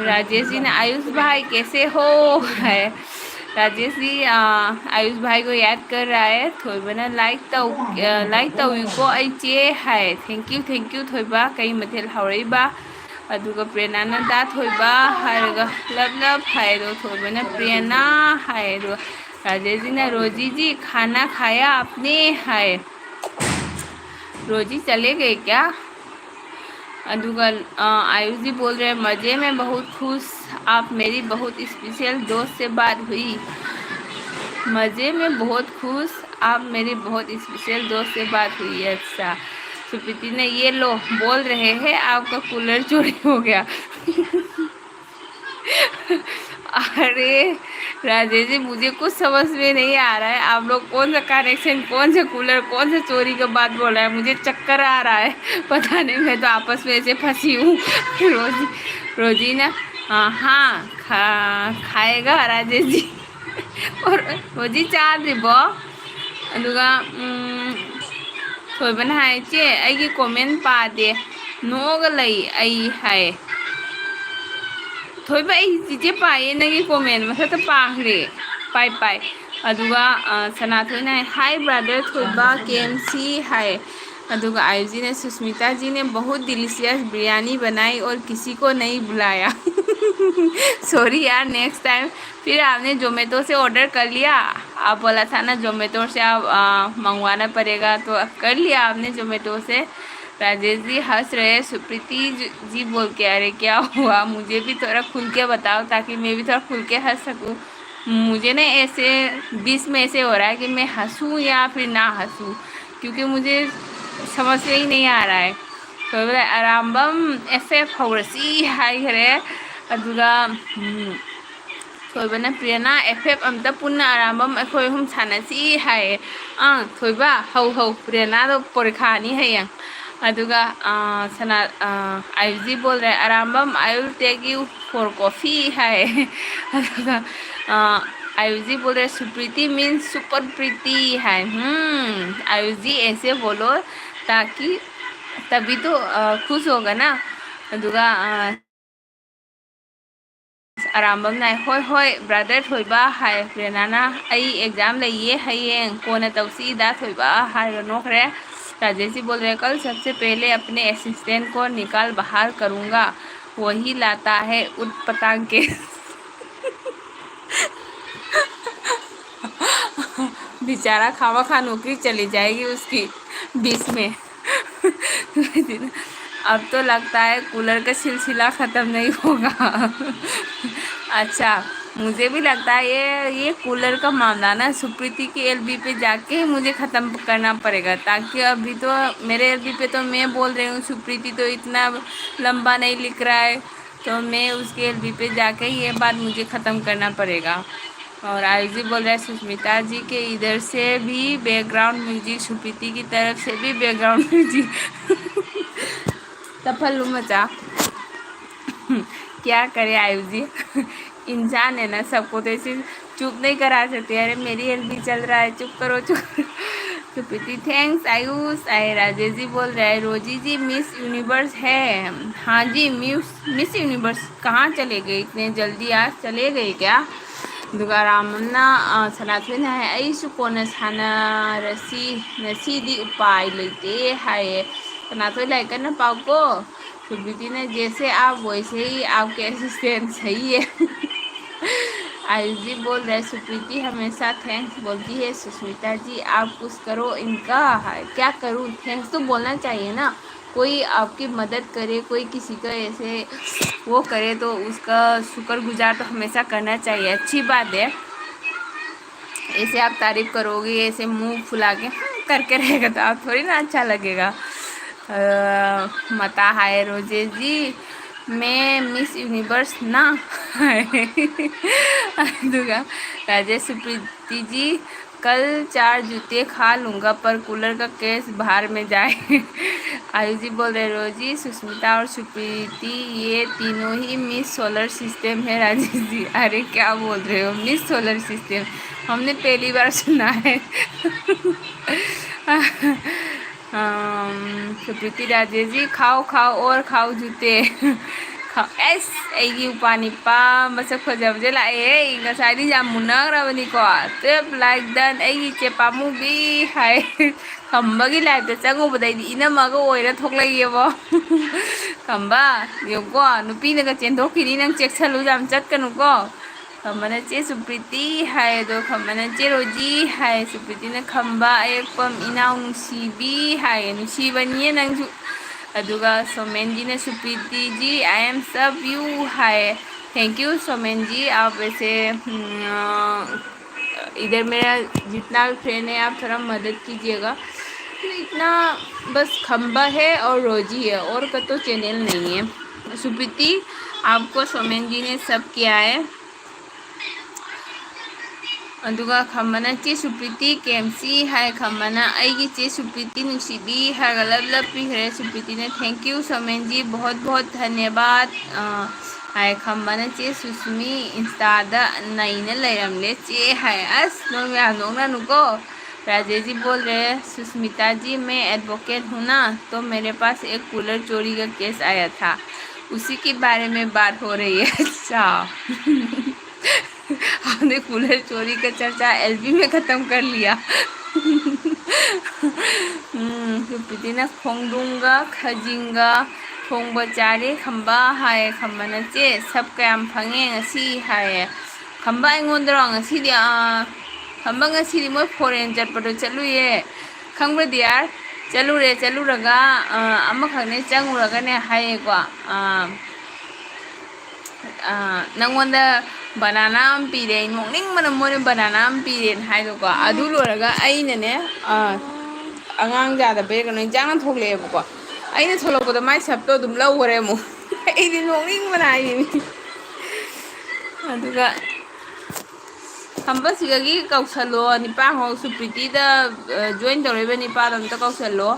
राजेश जी ने, आयुष भाई कैसे हो? है। राजेश जी, आ, आयुष भाई को याद कर रहा है। थोइबना लाइक तौ, आ, लाइक तौको ऐ चे है। Thank you, thank you थोइबा। कई मथेल ꯍꯧꯔꯛꯏꯕ? ꯑꯗꯨꯒ ꯄ꯭ꯔꯦꯔꯅꯥꯅ ꯗꯥ ꯊꯣꯏꯕ ꯍꯥꯏꯔꯒ ꯂꯞ ꯂꯞ ꯍꯥꯏ, ꯑꯗꯣ ꯊꯣꯏꯕꯅ ꯄ꯭ꯔꯦꯔꯅꯥ ꯍꯥꯏ, ꯑꯗꯣ ꯔꯥꯖꯦꯁ ꯖꯤꯅ रोजी जी खाना खाया आपने ꯍꯥꯏ꯫ रोजी चले गए क्या? ꯑꯗꯨꯒ, ꯑ, आयुष जी बोल रहे हैं, मज़े में बहुत खुश, आप मेरी बहुत स्पेशल दोस्त से बात हुई। मज़े में बहुत खुश, आप मेरी बहुत स्पेशल दोस्त से बात हुई। अच्छा, सुप्रीति ने, ये लो, बोल रहे हैं आपका कूलर चोरी हो गया। अरे राजेश जी, मुझे कुछ समझ में नहीं आ रहा है, आप लोग कौन सा कनेक्शन, कौन सा कूलर, कौन सा चोरी का बात बोल रहा है। मुझे चक्कर आ रहा है, पता नहीं, मैं तो आपस में ऐसे फंसी हूँ। रोजी, रोजी ना, हाँ, हाँ, खा, खाएगा राजेश जी। और रोजी चार रिबो, ꯑꯗꯨꯒ, ꯎꯝ, ꯊꯣꯏꯕꯅ ꯍꯥꯏ, "ꯏꯆꯦ, ꯑꯩꯒꯤ ꯀꯣꯃꯦꯟ ꯄꯥꯗꯦ, ꯅꯣꯛꯑꯒ ꯂꯩ ꯑꯩ" ꯍꯥꯏ꯫ ꯊꯣꯏꯕ, ꯑꯩ ꯆꯤꯆꯦ ꯄꯥꯏꯌꯦ, ꯅꯪꯒꯤ ꯀꯣꯃꯦꯟ ꯃꯊꯛꯇ ꯄꯥꯈ꯭ꯔꯦ꯫ ꯄꯥꯏ, ꯄꯥꯏ꯫ ꯑꯗꯨꯒ, ꯑ, ꯁꯅꯥꯊꯣꯏꯅ ꯍꯥꯏ, "Hi brother ꯊꯣꯏꯕ, ꯀꯦ ꯑꯦꯝ ꯁꯤ" ꯍꯥꯏ꯫ ꯑꯗꯨꯒ ꯑꯥꯌꯨꯁꯖꯤꯅ, "सुष्मिता जी ने बहुत डिलीशियस बिरयानी बनाई और किसी को नहीं बुलाया।" सॉरी यार, नेक्स्ट टाइम। फिर आपने जोमेटो से ऑर्डर कर लिया, आप बोला था ना जोमेटो से आप, आ, मंगवाना पड़ेगा, तो कर लिया आपने जोमेटो से। राजेश जी हंस रहे हैं, सुप्रीति जी, जी बोल के, अरे क्या हुआ, मुझे भी थोड़ा खुल के बताओ ताकि मैं भी थोड़ा खुल के हंस सकूं। मुझे ना ऐसे बीच में ऐसे हो रहा है कि मैं हंसूं या फिर ना हंसूं, क्योंकि मुझे समझ में ही नहीं आ रहा है। तो बोले, "ꯑꯔꯥꯝꯕꯝ ꯑꯦꯐ ꯑꯦꯐ ꯍꯧꯔꯁꯤ" ꯍꯥꯏꯈꯔꯦ꯫ ꯑꯗꯨꯒ ꯎꯝ, ꯊꯣꯏꯕꯅ, "ꯄ꯭ꯔꯦꯔꯅꯥ, ꯑꯦꯐ ꯑꯦꯐ ꯑꯝꯇ ꯄꯨꯟꯅ ꯑꯔꯥꯝꯕꯝ ꯑꯩꯈꯣꯏ ꯑꯍꯨꯝ ꯁꯥꯟꯅꯁꯤ" ꯍꯥꯏꯌꯦ꯫ ꯑꯪ, ꯊꯣꯏꯕ, ꯍꯧ ꯍꯧ, ꯄ꯭ꯔꯦꯔꯅꯥꯗꯣ ꯄꯣꯔꯤꯈꯥꯅꯤ ꯍꯌꯦꯡ꯫ ꯑꯗꯨꯒ ꯑꯥ, ꯁꯅꯥ ꯑꯥ, ꯑꯥꯌꯨꯖꯤ ꯕꯣꯜ ꯔꯦ, "Arambam, I will take you for coffee" ꯍꯥꯏꯌꯦ꯫ ꯑꯗꯨꯒ ꯑꯥ, ꯑꯥꯌꯨꯖꯤ ꯕꯣꯜ ꯔꯦ, "ꯁꯨꯄ꯭ꯔꯤꯇꯤ means super pretty" ꯍꯥꯏ꯫ ꯎꯝ, "ꯑꯥꯌꯨꯖꯤ, ꯑꯦꯁꯦ ꯕꯣꯂꯣ ꯇꯥꯀꯤ ꯇꯕꯤ ꯇꯣ ꯈꯨꯁ ꯍꯣꯒꯥ ꯅꯥ?" ꯑꯗꯨꯒ ꯑꯥ, ꯑꯔꯥꯝꯕꯝꯅ, "ꯍꯣꯏ ꯍꯣꯏ ꯕ꯭ꯔꯗꯔ ꯊꯣꯏꯕ" ꯍꯥꯏ꯫ ꯄ꯭ꯔꯦꯔꯅꯥꯅ, "ꯑꯩ ꯑꯦꯛꯖꯥꯝ ꯂꯩꯌꯦ ꯍꯌꯦꯡ, ꯀꯣꯟꯅ ꯇꯧꯁꯤ ꯗꯥ ꯊꯣꯏꯕ" ꯍꯥꯏꯔꯒ ꯅꯣꯛꯈ꯭ꯔꯦ꯫ ꯔꯥꯖꯦꯁꯁꯤ ꯕꯣꯜ ꯔꯦ, "ꯀꯜ ꯁꯕꯁꯦ ꯄꯦꯍꯂꯦ ꯑꯄꯅꯦ ꯑꯦꯁꯤꯁꯇꯦꯟꯠ ꯀꯣ ꯅꯤꯀꯥꯜ ꯕꯥꯍꯔ ꯀꯔꯨꯡꯒꯥ, ꯋꯥꯍꯤ ꯂꯥꯇꯥ ꯍꯦ ꯎꯠ ꯄꯇꯥꯡ ꯀꯦ" बेचारा खामा खा नौकरी चली जाएगी उसकी बीच में। अब तो लगता है कूलर का सिलसिला खत्म नहीं होगा। अच्छा, मुझे भी लगता है ये, ये कूलर का मामला ना सुप्रीति के एलबी पे जाके ही मुझे ख़त्म करना पड़ेगा, ताकि अभी तो मेरे एलबी पे तो मैं बोल रही हूँ, सुप्रीति तो इतना लंबा नहीं लिख रहा है, तो मैं उसके एलबी पे जाके ये बात मुझे ख़त्म करना पड़ेगा। और आयुषी बोल रहा है, "सुष्मिता जी के इधर से भी बैकग्राउंड म्यूजिक, सुप्रीति की तरफ से भी बैकग्राउंड म्यूजिक।" तफल मचा। क्या करे आयुष जी, इंसान है ना, सबको तो ऐसे चुप नहीं करा सकते। अरे, मेरी एलबी चल रहा है, चुप करो, चुप करो। सुप्रीति, थैंक्स आयुष। आए राजेश जी बोल रहा है, "रोजी जी मिस यूनिवर्स है।" हाँ जी, मिस, मिस यूनिवर्स कहाँ चले गए इतने जल्दी, आज चले गए क्या? ꯑꯗꯨꯒ ꯔꯥꯝꯅ, ꯑ, ꯁꯅꯥꯊꯣꯏꯅ ꯍꯥꯏ, "ꯑꯩꯁꯨ ꯀꯣꯟꯅ ꯁꯥꯟꯅꯔꯁꯤ, ꯉꯁꯤꯗꯤ ꯎꯄꯥꯏ ꯂꯩꯇꯦ" ꯍꯥꯏꯌꯦ꯫ ꯁꯅꯥꯊꯣꯏ, ꯂꯥꯏꯔꯤꯛ ꯀꯟꯅ ꯄꯥꯎꯀꯣ꯫ ꯁꯨꯕꯤꯇꯤꯅ, "जैसे आप वैसे ही आपके असिस्टेंट सही है" आयुष जी बोल रहे, सुप्रीति हमेशा थैंक्स बोलती है, सुष्मिता जी आप कुछ करो इनका। क्या करूँ, थैंक्स तो बोलना चाहिए ना। कोई आपकी मदद करे, कोई किसी का ऐसे वो करे तो उसका शुक्रगुजार तो हमेशा करना चाहिए, अच्छी बात है। ऐसे आप तारीफ करोगे, ऐसे मुंह फुला के "हम्म" करके रहेगा तो आप थोड़ी ना अच्छा लगेगा। अ, मता हाय रोजे जी, मैं मिस यूनिवर्स ना। दुर्गा राजेश सुप्रीति जी, कल चार जूते खा लूँगा पर कूलर का केस बाहर में जाए। आयुष जी बोल रहे, रोजी, सुष्मिता और सुप्रीति, ये तीनों ही मिस सोलर सिस्टम है। राजेश जी, अरे क्या बोल रहे हो, मिस सोलर सिस्टम? हमने पहली बार सुना है। अम, सुप्रीति राजेश जी, खाओ खाओ और खाओ जूते। ꯈ-, ꯑꯁ, ꯑꯩꯒꯤ ꯎꯄꯥ ꯅꯤꯄꯥ ꯃꯁꯛ ꯐꯖꯕꯁꯦ ꯂꯥꯛꯑꯦꯍꯦ꯫ ꯉꯁꯥꯏꯗꯤ ꯌꯥꯝ ꯃꯨꯟꯅꯈ꯭ꯔꯕꯅꯤꯀꯣ꯫ Twelve like done, ꯑꯩꯒꯤ ꯏꯆꯦ ꯄꯥꯝꯃꯨꯕꯤ ꯍꯥꯏ꯫ ꯈꯝꯕꯒꯤ live ꯇ ꯆꯪꯉꯨꯕꯗꯩꯗꯤ ꯏꯅꯝꯃꯒ ꯑꯣꯏꯔ ꯊꯣꯛꯂꯛꯑꯦꯕꯣ꯫ ꯈꯝꯕ, ꯌꯦꯡꯉꯨꯀꯣ, ꯅꯨꯄꯤꯅꯒ ꯆꯦꯟꯊꯣꯛꯈꯤꯅꯤ, ꯅꯪ ꯆꯦꯛꯁꯜꯂꯨ, ꯌꯥꯝ ꯆꯠꯀꯅꯨꯀꯣ꯫ ꯈꯝꯕꯅ ꯆꯦ ꯁꯨꯄ꯭ꯔꯤꯇꯤ ꯍꯥꯏ, ꯑꯗꯣ ꯈꯝꯕꯅ ꯆꯦ ꯔꯣꯖꯤ ꯍꯥꯏ, ꯁꯨꯄ꯭ꯔꯤꯇꯤꯅ ꯈꯝꯕ, ꯑꯌꯦꯛꯄꯝ, ꯏꯅꯥꯎ ꯅꯨꯡꯁꯤꯕꯤ ꯍꯥꯏ, ꯅꯨꯡꯁꯤꯕꯅꯤꯌꯦ ꯅꯪꯁꯨ꯫ ꯑꯗꯨꯒ ꯁꯣꯃꯦꯟꯖꯤꯅ ꯁꯨꯄ꯭ꯔꯤꯇꯤꯖꯤ, I am sub you high. Thank you ꯁꯣꯃꯦꯟꯖꯤ, आप ऐसे, हम्म, अ, इधर मेरा जितना भी फ्रेंड है, आप थोड़ा मदद कीजिएगा। तो इतना बस खंबा है और रोजी है, और का तो चैनल नहीं है। सुप्रीति, आपको सोमेन जी ने सब किया है। ꯑꯗꯨꯒ ꯈꯝꯕꯅ ꯆꯦ ꯁꯨꯄ꯭ꯔꯤꯇꯤ ꯀꯦ ꯑꯦꯝ ꯁꯤ ꯍꯥꯏ, ꯈꯝꯕꯅ ꯑꯩꯒꯤ ꯆꯦ ꯁꯨꯄ꯭ꯔꯤꯇꯤ ꯅꯨꯡꯁꯤꯕꯤ ꯍꯥꯏꯔꯒ love love ꯄꯤꯈ꯭ꯔꯦ꯫ ꯁꯨꯄ꯭ꯔꯤꯇꯤꯅ thank you ꯁꯣꯃꯦꯟꯖꯤ, बहुत बहुत धन्यवाद꯫ ꯑ, ꯍꯥꯏ, ꯈꯝꯕꯅ ꯆꯦ ꯁꯨꯁꯃꯤ ꯏꯟꯁꯇꯥꯗ ꯅꯩꯅ ꯂꯩꯔꯝꯂꯦ ꯆꯦ ꯍꯥꯏ꯫ ꯑꯁ, ꯅꯣꯏ ꯃꯌꯥꯝ ꯅꯣꯛꯅꯅꯨꯀꯣ꯫ राजेश जी बोल रहे हैं, सुष्मिता जी, मैं एडवोकेट हूँ ना, तो मेरे पास एक कूलर चोरी का केस आया था, उसी के बारे में बात हो रही है। अच्छा। आपने कूलर चोरी का चर्चा एलबी में खत्म कर लिया। ꯎꯝ, ꯁꯨꯄ꯭ꯔꯤꯇꯤꯅ ꯈꯣꯡꯗ꯭ꯔꯨꯝꯒ ꯈꯖꯤꯡꯒ ꯊꯣꯡꯕ ꯆꯥꯔꯦ ꯈꯝꯕ ꯍꯥꯏꯌꯦ꯫ ꯈꯝꯕꯅ ꯆꯦ ꯁꯞ ꯀꯌꯥꯝ ꯐꯪꯉꯦ ꯉꯁꯤ ꯍꯥꯏꯌꯦ꯫ ꯈꯝꯕ ꯑꯩꯉꯣꯟꯗꯔꯣ ꯉꯁꯤꯗꯤ? ꯑꯥ, ꯈꯝꯕ ꯉꯁꯤꯗꯤ ꯃꯣꯏ ꯐꯣꯔꯦꯟ ꯆꯠꯄꯗꯣ ꯆꯠꯂꯨꯌꯦ꯫ ꯈꯪꯕ꯭ꯔꯥ ꯗꯤꯌꯥꯔ? ꯆꯠꯂꯨꯔꯦ, ꯆꯠꯂꯨꯔꯒ, ꯑꯥ, ꯑꯃꯈꯛꯅꯦ ꯆꯪꯉꯨꯔꯒꯅꯦ ꯍꯥꯏꯌꯦꯀꯣ꯫ ꯑꯥ, ꯑꯥ, ꯅꯪꯉꯣꯟꯗ ꯕꯅꯥꯅꯥ ꯑꯃ ꯄꯤꯔꯦ, ꯑꯩ ꯅꯣꯛꯅꯤꯡꯕꯅ ꯃꯣꯏꯅ ꯕꯅꯥꯅꯥ ꯑꯃ ꯄꯤꯔꯦꯅ ꯍꯥꯏꯗꯣꯀꯣ꯫ ꯑꯗꯨ ꯂꯣꯏꯔꯒ ꯑꯩꯅꯅꯦ, ꯑꯥ, ꯑꯉꯥꯡ ꯌꯥꯗꯕꯩꯔ ꯀꯩꯅꯣ ꯏꯟꯖꯥꯡꯅ ꯊꯣꯛꯂꯛꯑꯦꯕꯀꯣ꯫ ꯑꯩꯅ ꯊꯣꯛꯂꯛꯄꯗ ꯃꯥꯏ ꯁꯞꯇꯣ ꯑꯗꯨꯝ ꯂꯧꯈꯔꯦ ꯑꯃꯨꯛ꯫ ꯑꯩꯗꯤ ꯅꯣꯛꯅꯤꯡꯕꯅ ꯍꯥꯏꯗꯤ꯫ ꯑꯗꯨꯒ ꯈꯝꯕꯁꯤꯗꯒꯤ ꯀꯧꯁꯜꯂꯣ, ꯅꯤꯄꯥ ꯍꯧ ꯁꯨꯄ꯭ꯔꯤꯇꯤꯗ, ꯑ, ꯖꯣꯏꯟ ꯇꯧꯔꯛꯏꯕ ꯅꯤꯄꯥꯗꯣ ꯑꯝꯇ ꯀꯧꯁꯜꯂꯣ꯫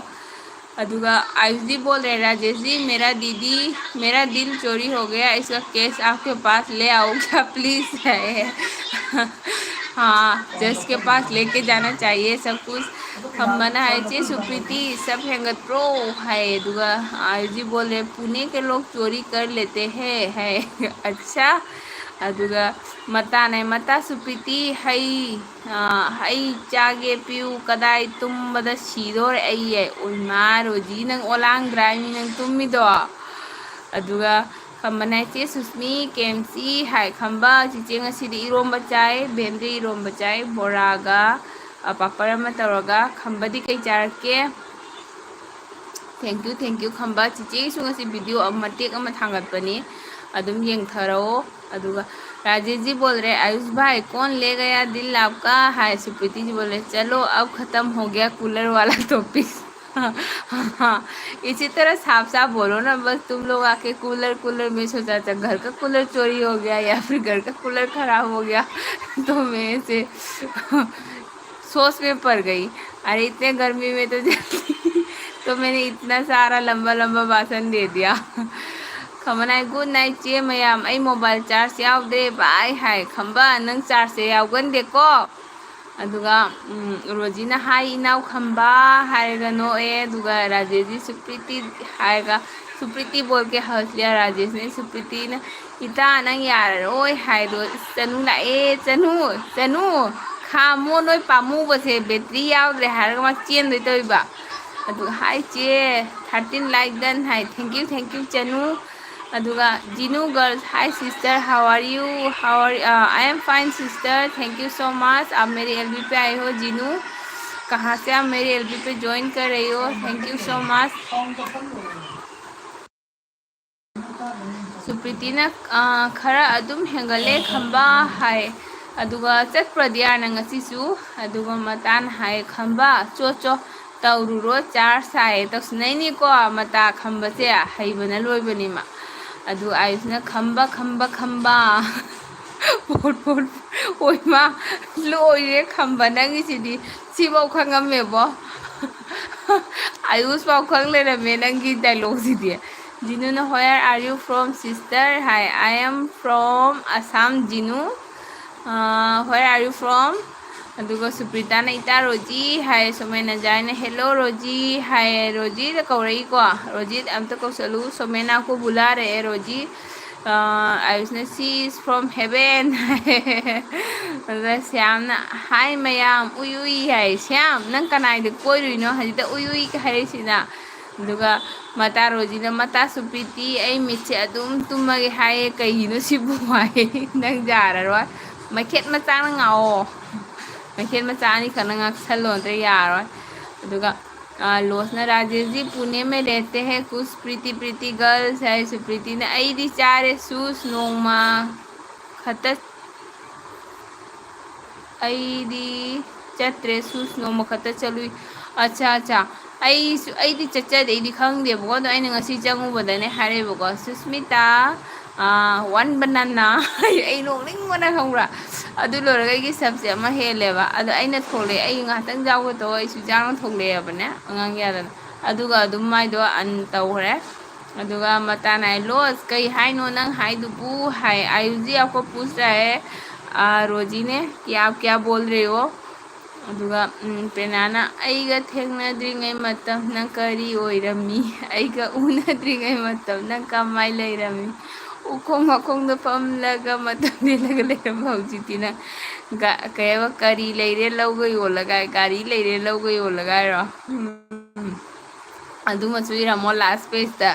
ꯑꯗꯨꯒ ꯑꯥꯌꯨꯁꯖꯤ ꯕꯣꯜ ꯔꯦ, "ꯔꯥꯖꯦꯁꯖꯤ, ꯃꯦꯔꯥ ꯗꯤꯗꯤ, ꯃꯦꯔꯥ ꯗꯤꯜ ꯆꯣꯔꯤ ꯍꯣ ꯒꯌꯥ, ꯏꯁꯀꯥ ꯀꯦꯁ ꯑꯥꯞꯀꯦ ꯄꯥꯁ ꯂꯦ ꯑꯥꯎ ꯀꯌꯥ ꯄ꯭ꯂꯤꯖ?" ꯍꯥꯏꯌꯦ꯫ ꯍꯥ, ꯖꯖ ꯀꯦ ꯄꯥꯁ ꯂꯦꯀꯦ ꯖꯥꯅꯥ ꯆꯥꯍꯤꯌꯦ ꯁꯕ ꯀꯨꯁ꯫ ꯈꯝꯕꯅ ꯍꯥꯏ, "ꯆꯦ ꯁꯨꯄ꯭ꯔꯤꯇꯤ, ꯁꯕ ꯍꯦꯟꯒꯠꯄ꯭ꯔꯣ?" ꯍꯥꯏꯌꯦ꯫ ꯑꯗꯨꯒ ꯑꯥꯌꯨꯁꯖꯤ ꯕꯣꯜ ꯔꯦ, "ꯄꯨꯅꯦ ꯀꯦ ꯂꯣꯒ ꯆꯣꯔꯤ ꯀꯔ ꯂꯦꯇꯦ ꯍꯦ" ꯍꯥꯏꯌꯦ꯫ ꯑꯠꯁꯥ꯫ ꯑꯗꯨꯒ ꯃꯇꯥꯅꯦ, "ꯃꯇꯥ ꯁꯨꯄ꯭ꯔꯤꯇꯤ, ꯍꯩ, ꯑ, ꯍꯩ ꯆꯥꯒꯦ ꯄꯤꯌꯨ, ꯀꯗꯥꯏ ꯇꯨꯝꯕꯗ ꯁꯤꯗꯣꯔꯦ ꯑꯩ" ꯍꯥꯏ꯫ ꯎꯏꯃꯥ ꯔꯣꯖꯤ, ꯅꯪ ꯑꯣꯂꯥꯡꯗ꯭ꯔꯥ ꯍꯥꯏꯃꯤ ꯅꯪ ꯇꯨꯝꯃꯤꯗꯣ? ꯑꯗꯨꯒ ꯈꯝꯕꯅ, "ꯆꯦ ꯁꯨꯁꯃꯤ, ꯀꯦ ꯑꯦꯝ ꯁꯤ ꯍꯥꯏ ꯈꯝꯕ, ꯆꯤꯆꯦ ꯉꯁꯤꯗꯤ ꯏꯔꯣꯝꯕ ꯆꯥꯏ, ꯕꯦꯟꯗ꯭ꯔꯤ ꯏꯔꯣꯝꯕ ꯆꯥꯏ, ꯕꯣꯔꯥꯒ, ꯑ, ꯄꯥꯄꯔ ꯑꯃ ꯇꯧꯔꯒ꯫ ꯈꯝꯕꯗꯤ ꯀꯩ ꯆꯥꯔꯛꯀꯦ?" Thank you, thank you, ꯈꯝꯕ꯫ ꯆꯤꯆꯦꯒꯤꯁꯨ ꯉꯁꯤ ꯚꯤꯗꯤꯑꯣ ꯑꯃ, ꯃꯇꯦꯛ ꯑꯃ ꯊꯥꯡꯒꯠꯄꯅꯤ, ꯑꯗꯨꯝ ꯌꯦꯡꯊꯔꯛꯑꯣ꯫ ꯑꯗꯨꯒ ꯔꯥꯖꯦꯁꯖꯤ ꯕꯣꯜ ꯔꯦ, "ꯑꯥꯌꯨꯁ ꯚꯥꯏ, ꯀꯣꯟ ꯂꯦ ꯒꯌꯥ ꯗꯤꯜ ꯑꯥꯞꯀꯥ?" ꯍꯥꯏ꯫ ꯁꯨꯄ꯭ꯔꯤꯇꯤꯖꯤ ꯕꯣꯜ ꯔꯦ, "ꯆꯂꯣ, ꯑꯕ ꯈꯇꯝ ꯍꯣ ꯒꯌꯥ ꯀꯨꯂꯔ ꯋꯥꯂꯥ ꯇꯣꯄꯤꯛ꯫ ꯏꯁꯤ ꯇꯔꯍ ꯁꯥꯐ ꯁꯥꯐ ꯕꯣꯂꯣ ꯅꯥ, ꯕꯁ ꯇꯨꯝ ꯂꯣꯒ ꯀꯨꯂꯔ, ꯀꯨꯂꯔ ꯃꯦ ꯁꯣꯆꯥ ꯊꯥ ꯘꯔ ꯀꯥ ꯀꯨꯂꯔ ꯆꯣꯔꯤ ꯍꯣ ꯒꯌꯥ ꯌꯥ ꯐꯤꯔ ꯘꯔ ꯀꯥ ꯀꯨꯂꯔ ꯈꯔꯥꯕ ꯍꯣ ꯒꯌꯥ, ꯇꯣ ꯃꯦ ꯁꯦ ꯁꯣꯆ ꯃꯦ ꯄꯔ ꯒꯌꯤ꯫ ꯑꯔꯦ, ꯏꯇꯅꯦ ꯒꯔꯃꯤ ꯃꯦ ꯇꯣ ꯖꯜꯗꯤ ꯇꯣ ꯃꯦꯅꯦ ꯏꯇꯅꯥ ꯁꯥꯔꯥ ꯂꯝꯕꯥ ꯂꯝꯕꯥ ꯚꯥꯁꯟ ꯗꯦ ꯗꯤꯌꯥ꯫" ꯈꯝꯕꯅ ꯍꯥꯏ, "ꯒꯨꯗ ꯅꯥꯏꯠ ꯆꯦ ꯃꯌꯥꯝ, ꯑꯩ ꯃꯣꯕꯥꯏꯜ ꯆꯥꯔꯖ ꯌꯥꯎꯗ꯭ꯔꯦ, ꯕꯥꯏ" ꯍꯥꯏ꯫ ꯈꯝꯕ, ꯅꯪ ꯆꯥꯔꯖꯁꯦ ꯌꯥꯎꯒꯟꯗꯦꯀꯣ꯫ ꯑꯗꯨꯒ, ꯎꯝ, ꯔꯣꯖꯤꯅ ꯍꯥꯏ, "ꯏꯅꯥꯎ ꯈꯝꯕ" ꯍꯥꯏꯔꯒ ꯅꯣꯛꯑꯦ꯫ ꯑꯗꯨꯒ ꯔꯥꯖꯦꯁꯖꯤ ꯁꯨꯄ꯭ꯔꯤꯇꯤ ꯍꯥꯏꯔꯒ, ꯁꯨꯄ꯭ꯔꯤꯇꯤ ꯕꯣꯜ ꯀꯦ ꯍꯧꯁ ꯂꯤꯌꯥ ꯔꯥꯖꯦꯁꯅꯦ꯫ ꯁꯨꯄ꯭ꯔꯤꯇꯤꯅ, "ꯏꯇꯥ, ꯅꯪ ꯌꯥꯔꯔꯣꯏ" ꯍꯥꯏꯗꯣ, "ꯆꯅꯨ ꯂꯥꯛꯑꯦ, ꯆꯅꯨ, ꯆꯅꯨ, ꯈꯥꯝꯃꯣ, ꯅꯣꯏ ꯄꯥꯝꯃꯨꯕꯁꯦ ꯕꯦꯇ꯭ꯔꯤ ꯌꯥꯎꯗ꯭ꯔꯦ" ꯍꯥꯏꯔꯒ ꯃꯥ ꯆꯦꯟꯗꯣꯏ ꯇꯧꯏꯕ꯫ ꯑꯗꯨꯒ, "ꯍꯥꯏ ꯆꯦ, ꯊꯥꯔꯇꯤꯟ ꯂꯥꯏꯛ ꯗꯟ" ꯍꯥꯏ꯫ "Thank you, thank you, Chanu. ꯑꯗꯨꯒ Jinu girls, hi sister, how are you? How are, uh, I am fine sister, thank you so much. आप मेरे एलबी पे आए हो जीनू, कहाँ से आप मेरे एलबी पे ज्वाइन कर रही हो? Thank you so much. ꯁꯨꯄ꯭ꯔꯤꯇꯤꯅ, ꯑ, ꯈꯔ ꯑꯗꯨꯝ ꯍꯦꯟꯒꯠꯂꯦ ꯈꯝꯕ ꯍꯥꯏ꯫ ꯑꯗꯨꯒ ꯆꯠꯄ꯭ꯔꯗꯤ ꯌꯥꯅ ꯉꯁꯤꯁꯨ꯫ ꯑꯗꯨꯒ ꯃꯇꯥꯅ ꯍꯥꯏ, ꯈꯝꯕ ꯆꯣ ꯆꯣ ꯇꯧꯔꯨꯔꯣ, ꯆꯥꯔꯖ ꯍꯥꯏꯌꯦ꯫ ꯇꯧꯁꯤꯟꯅꯩꯅꯤꯀꯣ, ꯃꯇꯥ ꯈꯝꯕꯁꯦ ꯍꯩꯕꯅ ꯂꯣꯏꯕꯅꯤꯃ꯫ ꯑꯗꯨ ꯑꯥꯌꯨꯁꯅ ꯈꯝꯕ ꯈꯝꯕ ꯈꯝꯕ ꯄꯣꯠ ꯄꯣꯠ ꯑꯣꯏꯃ ꯂꯣꯏꯔꯦ ꯈꯝꯕ ꯅꯪꯒꯤꯁꯤꯗꯤ꯫ ꯁꯤꯐꯧ ꯈꯪꯉꯝꯃꯦꯕꯣ꯫ ꯑꯥꯌꯨꯁ ꯐꯥꯎ ꯈꯪ ꯂꯩꯔꯝꯃꯦ ꯅꯪꯒꯤ ꯗꯥꯏꯂꯣꯛꯁꯤꯗꯤ꯫ ꯖꯤꯅꯨꯅ, where are you from sister? High, I am from Assam, ꯖꯤꯅꯨ꯫ Ah, where are you from? ꯑꯗꯨꯒ ꯁꯨꯄ꯭ꯔꯤꯇꯥꯅ, ꯏꯇꯥ ꯔꯣꯖꯤ ꯍꯥꯏ, ꯁꯣꯃꯦꯟ ꯅꯖꯥꯏꯅ, hello ꯔꯣꯖꯤ ꯍꯥꯏ, ꯔꯣꯖꯤꯗ ꯀꯧꯔꯛꯏꯀꯣ꯫ ꯔꯣꯖꯤ ꯑꯝꯇ ꯀꯧꯁꯜꯂꯨ, ꯁꯣꯃꯦꯟ ꯑꯩꯈꯣꯏ ꯕꯨꯂꯥꯔꯛꯑꯦ ꯔꯣꯖꯤ꯫ ꯑꯥ, ꯑꯥꯌꯨꯁꯅ, she is from heaven ꯍꯥꯏ꯫ ꯑꯗꯨꯒ ꯁ꯭ꯌꯥꯝꯅ, hi ꯃꯌꯥꯝ, ꯎꯏ ꯎꯏ ꯍꯥꯏ꯫ ꯁ꯭ꯌꯥꯝ, ꯅꯪ ꯀꯅꯥꯏꯗ ꯀꯣꯏꯔꯨꯏꯅꯣ ꯍꯧꯖꯤꯛꯇ ꯎꯏ ꯎꯏ ꯍꯥꯏꯔꯛꯏꯁꯤꯅ? ꯑꯗꯨꯒ ꯃꯇꯥ ꯔꯣꯖꯤꯅ, ꯃꯇꯥ ꯁꯨꯄ꯭ꯔꯤꯇꯤ, ꯑꯩ ꯃꯤꯠꯁꯦ ꯑꯗꯨꯝ ꯇꯨꯝꯃꯒꯦ ꯍꯥꯏꯌꯦ, ꯀꯩꯒꯤꯅꯣ ꯁꯤꯕꯨ ꯍꯥꯏ꯫ ꯅꯪ ꯌꯥꯔꯔꯣꯏ, ꯃꯩꯈꯦꯠ ꯃꯆꯥꯅ ꯉꯥꯛꯑꯣ, ꯃꯩꯈꯦꯠ ꯃꯆꯥ ꯑꯅꯤꯈꯛꯅ ꯉꯥꯛꯁꯜꯂꯣ, ꯅꯠꯇ꯭ꯔ ꯌꯥꯔꯔꯣꯏ꯫ ꯑꯗꯨꯒ, ꯑ, ꯂꯣꯁꯅ, ꯔꯥꯖꯦꯁꯖꯤ ꯄꯨꯅꯦ ꯃꯦ ꯔꯦꯍꯇꯦ ꯍꯦ, ꯀꯨꯁ ꯄ꯭ꯔꯤꯇꯤ ꯄ꯭ꯔꯤꯇꯤ ꯒꯔꯜꯁ ꯍꯥꯏ꯫ ꯁꯨꯄ꯭ꯔꯤꯇꯤꯅ, ꯑꯩꯗꯤ ꯆꯥꯔꯦ ꯁꯨꯁ, ꯅꯣꯡꯃ ꯈꯛꯇ ꯑꯩꯗꯤ ꯆꯠꯇ꯭ꯔꯦ ꯁꯨꯁ, ꯅꯣꯡꯃ ꯈꯛꯇ ꯆꯠꯂꯨꯏ꯫ ꯑꯠꯆꯥ, ꯑꯠꯆꯥ꯫ ꯑꯩꯁꯨ, ꯑꯩꯗꯤ ꯆꯠꯆꯗꯦ, ꯑꯩꯗꯤ ꯈꯪꯗꯦꯕꯀꯣ꯫ ꯑꯗꯣ ꯑꯩꯅ ꯉꯁꯤ ꯆꯪꯉꯨꯕꯗꯅꯦ ꯍꯥꯏꯔꯛꯑꯦꯕꯀꯣ, ꯁꯨꯁꯃꯤꯇꯥ, ꯑꯥ, ꯋꯥꯟ ꯕꯅꯥꯅꯥ꯫ ꯑꯩ ꯅꯣꯛꯅꯤꯡꯕꯅ ꯈꯪꯕ꯭ꯔꯥ? ꯑꯗꯨ ꯂꯣꯏꯔꯒ ꯑꯩꯒꯤ ꯁꯞꯁꯦ ꯑꯃ ꯍꯦꯜꯂꯦꯕ꯫ ꯑꯗꯣ ꯑꯩꯅ ꯊꯣꯛꯂꯛꯑꯦ, ꯑꯩ ꯉꯥꯏꯍꯥꯛꯇꯪ ꯌꯥꯎꯒꯦ ꯇꯧ, ꯑꯩꯁꯨ ꯌꯥꯎꯅ ꯊꯣꯛꯂꯛꯑꯦꯕꯅꯦ, ꯑꯉꯥꯡ ꯌꯥꯗꯅ꯫ ꯑꯗꯨꯒ ꯑꯗꯨꯝ ꯃꯥꯏꯗꯣ ꯑꯟ ꯇꯧꯈ꯭ꯔꯦ꯫ ꯑꯗꯨꯒ ꯃꯇꯥꯅ ꯍꯥꯏ, ꯂꯣꯁ, ꯀꯩ ꯍꯥꯏꯅꯣ ꯅꯪ ꯍꯥꯏꯗꯨꯕꯨ? ꯍꯥꯏ, ꯑꯥꯌꯨꯖꯤ ꯑꯩꯈꯣꯏ ꯄꯨꯁ ꯔꯍꯦ, ꯑꯥ, ꯔꯣꯖꯤꯅꯦ, ꯀꯌꯥ ꯀꯌꯥ ꯕꯣꯜ ꯔꯍꯦ ꯍꯣ? ꯑꯗꯨꯒ, ꯎꯝ, ꯄ꯭ꯔꯦꯅꯥꯅ, ꯑꯩꯒ ꯊꯦꯡꯅꯗ꯭ꯔꯤꯉꯩ ꯃꯇꯝ ꯅꯪ ꯀꯔꯤ ꯑꯣꯏꯔꯝꯃꯤ? ꯑꯩꯒ ꯎꯅꯗ꯭ꯔꯤꯉꯩ ꯃꯇꯝ ꯅꯪ ꯀꯃꯥꯏ ꯂꯩꯔꯝꯃꯤ? ꯎꯈꯣꯡ ꯋꯥꯈꯣꯡꯗ ꯐꯝꯂꯒ ꯃꯇꯝ ꯂꯦꯜꯂꯒ ꯂꯩꯔꯝꯕ ꯍꯧꯖꯤꯛꯇꯤ ꯅꯪ ꯒ-, ꯀꯩ ꯍꯥꯏꯕ, ꯀꯔꯤ ꯂꯩꯔꯦ ꯂꯧꯒ ꯌꯣꯜꯂꯒ, ꯒꯥꯔꯤ ꯂꯩꯔꯦ ꯂꯧꯒ ꯌꯣꯜꯂꯒ ꯍꯥꯏꯔꯣ? ꯎꯝ꯫ ꯑꯗꯨꯃꯁꯨ ꯏꯔꯝꯃꯣ ꯂꯥꯁ ꯄꯦꯖꯇ꯫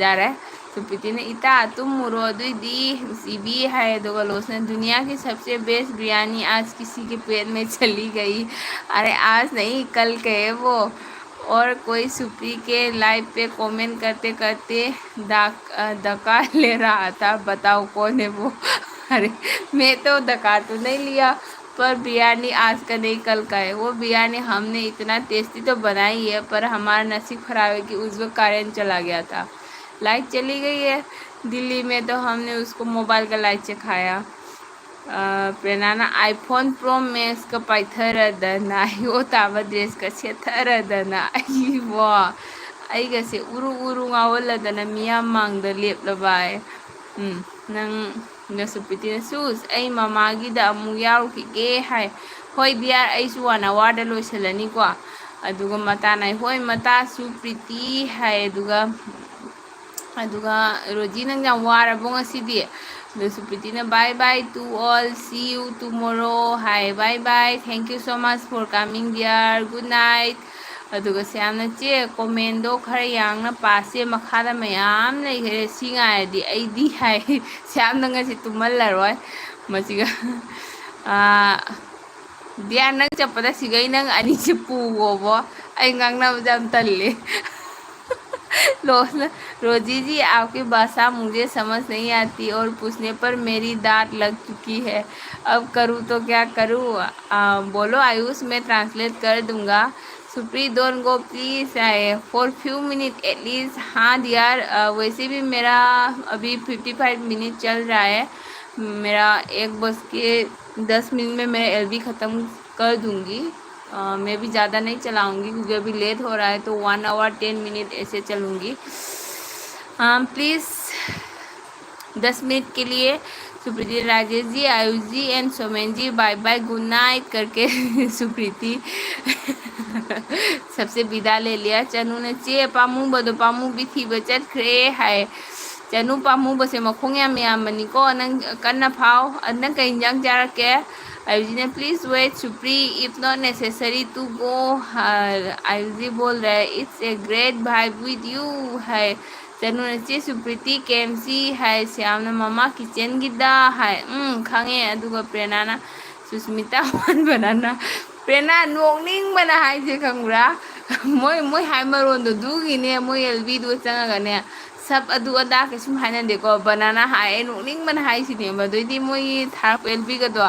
ꯌꯥꯔꯦ꯫ ꯁꯨꯄ꯭ꯔꯤꯇꯤꯅ, "ꯏꯇꯥ, ꯇꯨꯝꯃꯨꯔꯣ ꯑꯗꯨꯏꯗꯤ, ꯖꯤꯕꯤ" ꯍꯥꯏ, ꯑꯗꯨꯒ ꯂꯣꯁꯅ, "दुनिया की सबसे बेस्ट बिरयानी आज किसी के पेट में चली गई।" अरे, आज नहीं, कल कहे वो। "और कोई सुप्री के लाइव पे कमेंट करते करते डाक-, अ, धक्का ले रहा था, बताओ कौन है वो?" अरे, मैं तो धक्का तो नहीं लिया, पर बिरयानी आज का नहीं, कल का है। वो बिरयानी हमने इतना टेस्टी तो बनाई है, पर हमारा नसीब खराब है कि उस वक्त करंट चला गया था, लाइट चली गई है दिल्ली में, तो हमने उसको मोबाइल का लाइट से खाया। ꯑ, ꯄ꯭ꯔꯦꯔꯅꯥꯅ, "iPhone Pro Max ꯀ ꯄꯥꯏꯊꯔꯗꯅ ꯑꯩ ꯑꯣ ꯇꯥꯕ ꯗ꯭ꯔꯦꯁꯀ ꯁꯦꯠꯊꯔꯗꯅ ꯑꯩꯕꯣ, ꯑꯩꯒꯁꯦ ꯎꯔꯨ ꯎꯔꯨ ꯉꯥꯎꯍꯜꯂꯗꯅ ꯃꯤꯌꯥꯝ ꯃꯥꯡꯗ ꯂꯦꯞꯂꯕ" ꯍꯥꯏ꯫ ꯎꯝ, ꯅꯪ, ꯅꯁꯨꯄ꯭ꯔꯤꯇꯤꯅ, "ꯁꯨꯁ, ꯑꯩ ꯃꯃꯥꯒꯤꯗ ꯑꯃꯨꯛ ꯌꯥꯎꯔꯨꯈꯤꯒꯦ" ꯍꯥꯏ꯫ "ꯍꯣꯏ ꯗꯤꯌꯥꯔ, ꯑꯩꯁꯨ ꯋꯥꯟ ꯑꯋꯥꯔꯗ ꯂꯣꯏꯁꯤꯜꯂꯅꯤꯀꯣ"꯫ ꯑꯗꯨꯒ ꯃꯇꯥꯅ, "ꯍꯣꯏ ꯃꯇꯥꯁꯨ ꯄ꯭ꯔꯤꯇꯤ" ꯍꯥꯏ꯫ ꯑꯗꯨꯒ ꯑꯗꯨꯒ, "ꯔꯣꯖꯤ, ꯅꯪ ꯌꯥꯝ ꯋꯥꯔꯕꯣ ꯉꯁꯤꯗꯤ?" ꯑꯗꯨ ꯁꯨꯄ꯭ꯔꯤꯇꯤꯅ, "Bye bye to all, see you tomorrow" high. "Bye bye, thank you so much for coming dear, good night." ꯑꯗꯨꯒ ꯁ꯭ꯌꯥꯝꯅ, "ꯆꯦ, ꯀꯣꯃꯦꯟꯗꯣ ꯈꯔ ꯌꯥꯡꯅ ꯄꯥꯁꯦ, ꯃꯈꯥꯗ ꯃꯌꯥꯝ ꯂꯩꯈ꯭ꯔꯦ, ꯁꯤ ꯉꯥꯏꯔꯗꯤ ꯑꯩꯗꯤ" ꯍꯥꯏ꯫ ꯁ꯭ꯌꯥꯝꯅ ꯉꯁꯤ ꯇꯨꯝꯍꯜꯂꯔꯣꯏ ꯃꯁꯤꯒ꯫ ꯑꯥ, ꯗꯤꯌꯥ, ꯅꯪ ꯆꯠꯄꯗ ꯁꯤꯒꯩ ꯅꯪ ꯑꯅꯤꯁꯦ ꯄꯨꯒꯣꯕꯣ, ꯑꯩ ꯉꯥꯡꯅꯕꯗ ꯌꯥꯝ ꯇꯜꯂꯦ꯫ ꯂꯣꯁꯅ, "रोजी जी, आपकी भाषा मुझे समझ नहीं आती और पूछने पर मेरी डांट लग चुकी है। अब करूँ तो क्या करूँ?" आ, बोलो आयुष, मैं ट्रांसलेट कर दूंगा। सुप्री, "Don't go please, I, for few minute at least." हाँ यार, अ, वैसे भी मेरा अभी फिफ्टी फाइव मिनट चल रहा है, मेरा एक बज के दस मिनट में मैं एलबी ख़त्म कर दूंगी। अ, मैं भी ज़्यादा नहीं चलाऊंगी क्योंकि अभी लेट हो रहा है, तो वन आवर टेन मिनट ऐसे चलूंगी। प्लीज, दस मिनट के लिए सुप्रीति, "राजेश जी, आयुष जी and Somen ji, bye bye, good night" करके सुप्रीति सबसे विदा ले लिया। चनू ने, "चे, पामूबदो पामूबी थीब चटखरे" ꯍꯥꯏ꯫ ꯆꯅꯨ, "ꯄꯥꯝꯃꯨꯕꯁꯦ ꯃꯈꯣꯡ ꯌꯥꯝ ꯌꯥꯝꯕꯅꯤꯀꯣ꯫ ꯅꯪ ꯀꯟꯅ ꯐꯥꯎ꯫ ꯑ, ꯅꯪ ꯀꯩ ꯏꯟꯖꯥꯡ ꯆꯥꯔꯛꯀꯦ?" ꯑꯌꯨꯖꯤꯅ, "Please wait, Supri, if not necessary to go." ꯑ, ꯑꯌꯨꯖꯤ ꯕꯣꯜ ꯔꯦ, "It's a great vibe with you" ꯍꯥꯏ꯫ ꯆꯅꯨꯅ ꯆꯦ ꯁꯨꯄ꯭ꯔꯤꯇꯤ ꯀꯦ ꯑꯦꯝ ꯁꯤ ꯍꯥꯏ, ꯁ꯭ꯌꯥꯝꯅ ꯃꯃꯥ ꯀꯤꯆꯟꯒꯤꯗ ꯍꯥꯏ꯫ ꯎꯝ, ꯈꯪꯉꯦ꯫ ꯑꯗꯨꯒ ꯄ꯭ꯔꯦꯔꯅꯥꯅ ꯁꯨꯁꯃꯤꯇꯥ ꯋꯥꯟ ꯕꯅꯥꯅꯥ꯫ ꯄ꯭ꯔꯦꯔꯅꯥ ꯅꯣꯛꯅꯤꯡꯕꯅ ꯍꯥꯏꯁꯦ ꯈꯪꯕ꯭ꯔꯥ? ꯃꯣꯏ, ꯃꯣꯏ ꯍꯥꯏ ꯃꯔꯣꯟꯗꯣ ꯑꯗꯨꯒꯤꯅꯦ, ꯃꯣꯏ ꯑꯦꯜ ꯕꯤꯗꯨꯒ ꯆꯪꯉꯒꯅꯦ, ꯁꯞ ꯑꯗꯨ ꯑꯗꯥ ꯀꯩꯁꯨꯝ ꯍꯥꯏꯅꯗꯦꯀꯣ꯫ ꯕꯅꯥꯅꯥ ꯍꯥꯏ, ꯑꯩ ꯅꯣꯛꯅꯤꯡꯕꯅ ꯍꯥꯏꯁꯤꯅꯦ꯫ ꯃꯗꯨꯏꯗꯤ ꯃꯣꯏꯒꯤ ꯊꯥꯔꯛꯄ ꯑꯦꯜ ꯕꯤꯒꯗꯣ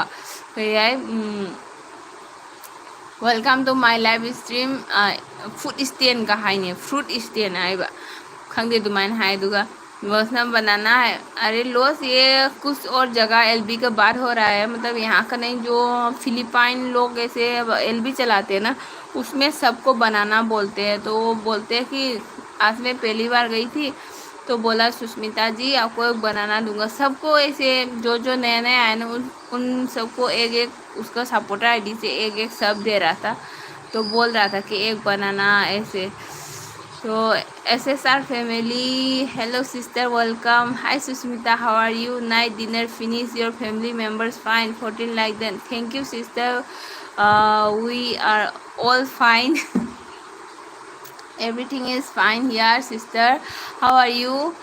ꯀꯩ ꯍꯥꯏ, ꯎꯝ, "Welcome to my live stream", ꯑ, "Food stand"ꯒ ꯍꯥꯏꯅꯦ, "Fruit stand" ꯍꯥꯏꯕ꯫ ꯈꯪꯗꯦ ꯑꯗꯨꯃꯥꯏꯅ ꯍꯥꯏ꯫ ꯑꯗꯨꯒ ꯂꯣꯁꯅ ꯕꯅꯥꯅꯥ ꯍꯥꯏ꯫ "अरे लोस, ये कुछ और जगह एल बी का बात हो रहा है, मतलब यहाँ का नहीं, जो फिलिपाइन लोग ऐसे एल बी चलाते हैं ना, उसमें सबको बनाना बोलते हैं, तो वो बोलते हैं कि आज मैं पहली बार गई थी, तो बोला सुष्मिता जी आपको एक बनाना दूंगा।" सबको ऐसे जो जो नया नया आया ना, उन उन सबको एक एक, उसका सपोर्टर आई डी से एक एक सब दे रहा था, तो बोल रहा था कि एक बनाना ऐसे। तो S S R family, hello sister, welcome. Hi Susmita, how are you? Night dinner finish, your family members fine, fourteen like then. Thank you sister, uh, we are all fine. Everything is fine here sister. How are you?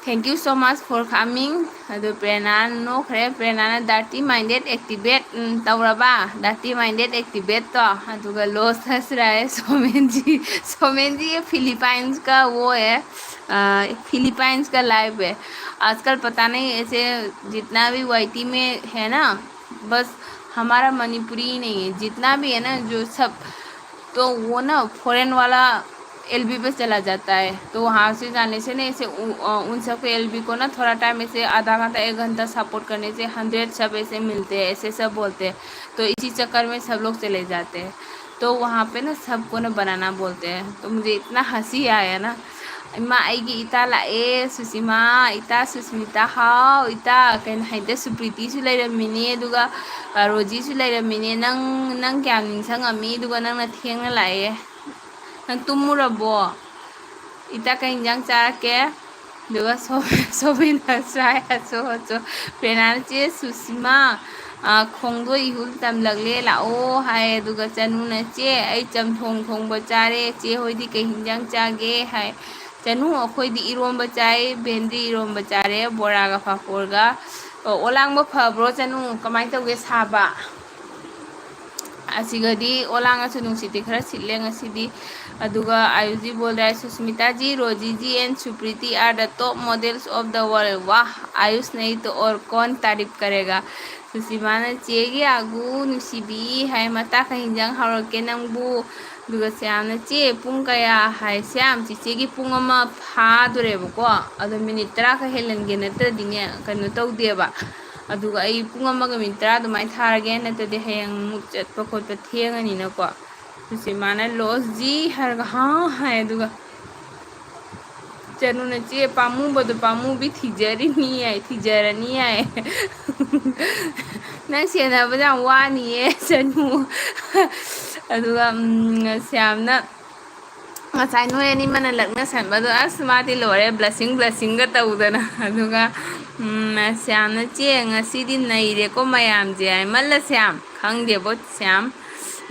Thank you so much for coming. ꯑꯗꯨ ꯄ꯭ꯔꯦꯔꯅꯥ ꯅꯣꯛꯈ꯭ꯔꯦ꯫ ꯄ꯭ꯔꯦꯔꯅꯥꯅ "Dirty minded activate", ꯎꯝ, ꯇꯧꯔꯕ? Dirty minded activate ꯇꯣ꯫ ꯑꯗꯨꯒ loss ꯍꯁ ꯔꯍꯥ ꯍꯦ showman G. Showman G ꯌꯦ ꯐꯤꯂꯤꯄꯥꯏꯟꯁ ꯀ ꯋꯣ ꯍꯦ, ꯑ, ꯐꯤꯂꯤꯄꯥꯏꯟꯁ ꯀ ꯂꯥꯏꯐ ꯍꯦ꯫ आजकल पता नहीं ऐसे जितना भी वाई टी में है ना, बस हमारा मणिपुरी ही नहीं है, जितना भी है ना, जो सब, तो वो ना फॉरेन वाला एल बी पे चला जाता है। तो वहाँ से जाने से ना, ऐसे उ-, अ, उन सबके एल बी को ना थोड़ा टाइम, ऐसे आधा घंटा, एक घंटा सपोर्ट करने से हंड्रेड सब ऐसे मिलते हैं, ऐसे सब बोलते हैं। तो इसी चक्कर में सब लोग चले जाते हैं। तो वहाँ पे ना सबको ना बनाना बोलते हैं। तो मुझे इतना हंसी आया ना। ꯏꯃꯥ, ꯑꯩꯒꯤ ꯏꯇꯥ ꯂꯥꯛꯑꯦ, ꯁꯨꯁꯤꯃꯥ, ꯏꯇꯥ ꯁꯨꯁꯃꯤꯇꯥ, ꯍꯥꯎ, ꯏꯇꯥ, ꯀꯩꯅꯣ ꯍꯥꯏꯗꯤ ꯁꯨꯄ꯭ꯔꯤꯇꯤꯁꯨ ꯂꯩꯔꯝꯃꯤꯅꯦ, ꯑꯗꯨꯒ, ꯑ, ꯔꯣꯖꯤꯁꯨ ꯂꯩꯔꯝꯃꯤꯅꯦ꯫ ꯅꯪ, ꯅꯪ ꯀꯌꯥꯝ ꯅꯤꯡꯁꯤꯡꯉꯝꯃꯤ? ꯑꯗꯨꯒ ꯅꯪꯅ ꯊꯦꯡꯅ ꯂꯥꯛꯑꯦ꯫ ꯅꯪ ꯇꯨꯝꯃꯨꯔꯕꯣ? ꯏꯇꯥ, ꯀꯩ ꯏꯟꯖꯥꯡ ꯆꯥꯔꯛꯀꯦ? ꯑꯗꯨꯒ ꯁꯣ-, ꯁꯣꯕꯤꯅ ꯁꯥꯏ ꯍꯥꯆꯣ ꯍꯥꯆꯣ꯫ ꯄ꯭ꯔꯦꯔꯅꯥꯅ, "ꯆꯦ ꯁꯨꯁꯤꯃꯥ, ꯑ, ꯈꯣꯡꯗꯣꯏ ꯏꯍꯨꯜ ꯇꯝꯂꯛꯂꯦ, ꯂꯥꯛꯑꯣ" ꯍꯥꯏ꯫ ꯑꯗꯨꯒ ꯆꯅꯨꯅ, "ꯆꯦ, ꯑꯩ ꯆꯝꯊꯣꯡ ꯊꯣꯡꯕ ꯆꯥꯔꯦ, ꯆꯦ ꯍꯣꯏꯗꯤ ꯀꯩ ꯍꯤꯟꯖꯥꯡ ꯆꯥꯒꯦ?" ꯍꯥꯏ꯫ ꯆꯅꯨ, ꯑꯩꯈꯣꯏꯗꯤ ꯏꯔꯣꯝꯕ ꯆꯥꯏ, ꯕꯦꯟꯗ꯭ꯔꯤ ꯏꯔꯣꯝꯕ ꯆꯥꯔꯦ, ꯕꯣꯔꯥꯒ ꯐꯥꯐꯣꯔꯒ꯫ ꯑꯣ, ꯑꯣꯂꯥꯡꯕ ꯐꯕ꯭ꯔꯣ ꯆꯅꯨ? ꯀꯃꯥꯏꯅ ꯇꯧꯒꯦ ꯁꯥꯕ? ꯑꯁꯤꯒꯗꯤ ꯑꯣꯂꯥꯡꯉꯁꯨ ꯅꯨꯡꯁꯤꯠꯇꯤ ꯈꯔ ꯁꯤꯠꯂꯦ ꯉꯁꯤꯗꯤ꯫ ꯑꯗꯨꯒ ꯑꯌꯨꯁꯖꯤ ꯕꯣꯜꯗꯥꯏ, "ꯁꯨꯁꯃꯤꯇꯥꯖꯤ, ꯔꯣꯖꯤꯖꯤ and ꯁꯨꯄ꯭ꯔꯤꯇꯤ are the top models of the world. ꯋꯥꯍ, ꯑꯥꯌꯨꯁ ꯅꯍꯤ ꯇꯣ ꯑꯣꯔ ꯀꯣꯟ ꯇꯥꯔꯤꯐ ꯀꯔꯦꯒꯥ?" ꯁꯨꯁꯤꯃꯥꯅ, "ꯆꯦꯒꯤ ꯑꯥꯒꯨ ꯅꯨꯡꯁꯤꯕꯤ" ꯍꯥꯏ, "ꯃꯇꯥ ꯀꯩ ꯍꯤꯟꯖꯥꯡ ꯍꯥꯎꯔꯛꯀꯦ ꯅꯪꯕꯨ?" ꯑꯗꯨꯒ ꯁ꯭ꯌꯥꯝꯅ, "ꯆꯦ, ꯄꯨꯡ ꯀꯌꯥ?" ꯍꯥꯏ꯫ "ꯁ꯭ꯌꯥꯝ, ꯆꯤꯆꯦꯒꯤ ꯄꯨꯡ ꯑꯃ ꯐꯥꯗꯣꯔꯦꯕꯀꯣ, ꯑꯗꯣ ꯃꯤꯅꯤꯠ ꯇꯔꯥ ꯈꯛ ꯍꯦꯜꯍꯟꯒꯦ, ꯅꯠꯇ꯭ꯔꯗꯤꯅꯦ ꯀꯩꯅꯣ ꯇꯧꯗꯦꯕ꯫ ꯑꯗꯨꯒ ꯑꯩ ꯄꯨꯡ ꯑꯃꯒ ꯃꯤꯅꯤꯠ ꯇꯔꯥ ꯑꯗꯨꯃꯥꯏꯅ ꯊꯥꯔꯒꯦ, ꯅꯠꯇ꯭ꯔꯗꯤ ꯍꯌꯦꯡ ꯑꯃꯨꯛ ꯆꯠꯄ ꯈꯣꯠꯄ ꯊꯦꯡꯉꯅꯤꯅꯀꯣ"꯫ ꯁꯨꯁꯤꯃꯥꯅ, "ꯂꯣꯁꯖꯤ?" ꯍꯥꯏꯔꯒ, "ꯍꯥ?" ꯍꯥꯏ꯫ ꯑꯗꯨꯒ ꯆꯅꯨꯅ, "ꯆꯦ, ꯄꯥꯝꯃꯨꯕꯗꯣ ꯄꯥꯝꯃꯨꯕꯤ ꯊꯤꯖꯔꯤꯅꯤ" ꯍꯥꯏ, "ꯊꯤꯖꯔꯅꯤ" ꯍꯥꯏ꯫ "ꯅꯪ ꯁꯦꯟꯅꯕꯗ ꯌꯥꯝ ꯋꯥꯅꯤꯌꯦ ꯆꯅꯨ"꯫ ꯑꯗꯨꯒ ꯎꯝ, ꯁ꯭ꯌꯥꯝꯅ, "ꯉꯁꯥꯏ ꯅꯣꯏ ꯑꯅꯤꯃꯅ ꯂꯛꯅꯁꯟꯕꯗꯣ, ꯑꯁ, ꯃꯥꯗꯤ ꯂꯣꯏꯔꯦ, ꯕ꯭ꯂꯁꯤꯡ ꯕ꯭ꯂꯁꯤꯡꯒ ꯇꯧꯗꯅ"꯫ ꯑꯗꯨꯒ ꯎꯝ, ꯁ꯭ꯌꯥꯝꯅ, "ꯆꯦ, ꯉꯁꯤꯗꯤ ꯅꯩꯔꯦꯀꯣ ꯃꯌꯥꯝꯁꯦ" ꯍꯥꯏ꯫ "ꯃꯜꯂ ꯁ꯭ꯌꯥꯝ?" "ꯈꯪꯗꯦꯕꯣ ꯁ꯭ꯌꯥꯝ,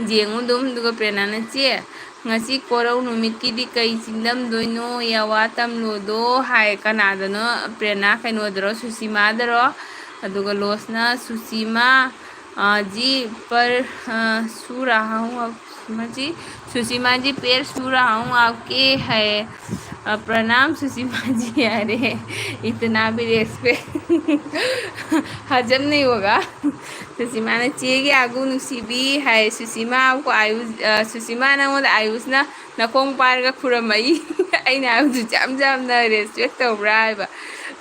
ꯌꯦꯡꯉꯨ ꯑꯗꯨꯝ"꯫ ꯑꯗꯨꯒ ꯄ꯭ꯔꯦꯔꯅꯥꯅ, "ꯆꯦ, ꯉꯁꯤ ꯀꯣꯔꯧ ꯅꯨꯃꯤꯠꯀꯤꯗꯤ ꯀꯩ ꯆꯤꯡꯗꯝꯗꯣꯏꯅꯣ? ꯌꯥꯋꯥ ꯇꯝꯂꯣꯗꯣ" ꯍꯥꯏ꯫ ꯀꯅꯥꯗꯅꯣ? ꯄ꯭ꯔꯦꯔꯅꯥ ꯀꯩꯅꯣꯗꯔꯣ, ꯁꯨꯁꯤꯃꯥꯗꯔꯣ? ꯑꯗꯨꯒ ꯂꯣꯁꯅ, "ꯁꯨꯁꯤꯃꯥ, ꯑ, ꯖꯤ ꯄꯔ, ꯑ, ꯁꯨ ꯔꯍꯥ ꯍꯨ ꯑꯞ, ꯁꯨꯁꯤꯃꯥ ꯖꯤ, ꯁꯨꯁꯤꯃꯥ ꯖꯤ ꯄꯦꯔ ꯁꯨ ꯔꯍꯥ ꯍꯨ ꯑꯞꯀꯦ" ꯍꯥꯏ꯫ "ꯑ, ꯄ꯭ꯔꯅꯥꯝ ꯁꯨꯁꯤꯃꯥ ꯖꯤ" ꯍꯥꯏꯔꯦ꯫ "ꯏꯇꯅꯥ ꯚꯤ ꯔꯦꯁꯄꯦꯛ ꯍꯖꯝ ꯅꯍꯤ ꯍꯣꯒꯥ"꯫ ꯁꯨꯁꯤꯃꯥꯅ, "ꯆꯦꯒꯤ ꯑꯥꯒꯨ ꯅꯨꯡꯁꯤꯕꯤ" ꯍꯥꯏ꯫ "ꯁꯨꯁꯤꯃꯥ, ꯑꯥꯌꯨꯁ, ꯑ, ꯁꯨꯁꯤꯃꯥ, ꯅꯉꯣꯟꯗ ꯑꯥꯌꯨꯁꯅ ꯅꯈꯣꯡ ꯄꯥꯏꯔꯒ ꯈꯨꯔꯝꯃꯛꯏ꯫ ꯑꯩꯅ ꯍꯥꯏꯕꯗꯨ ꯌꯥꯝ ꯌꯥꯝꯅ ꯔꯦꯁꯄꯦꯛ ꯇꯧꯕ꯭ꯔꯥ?" ꯍꯥꯏꯕ꯫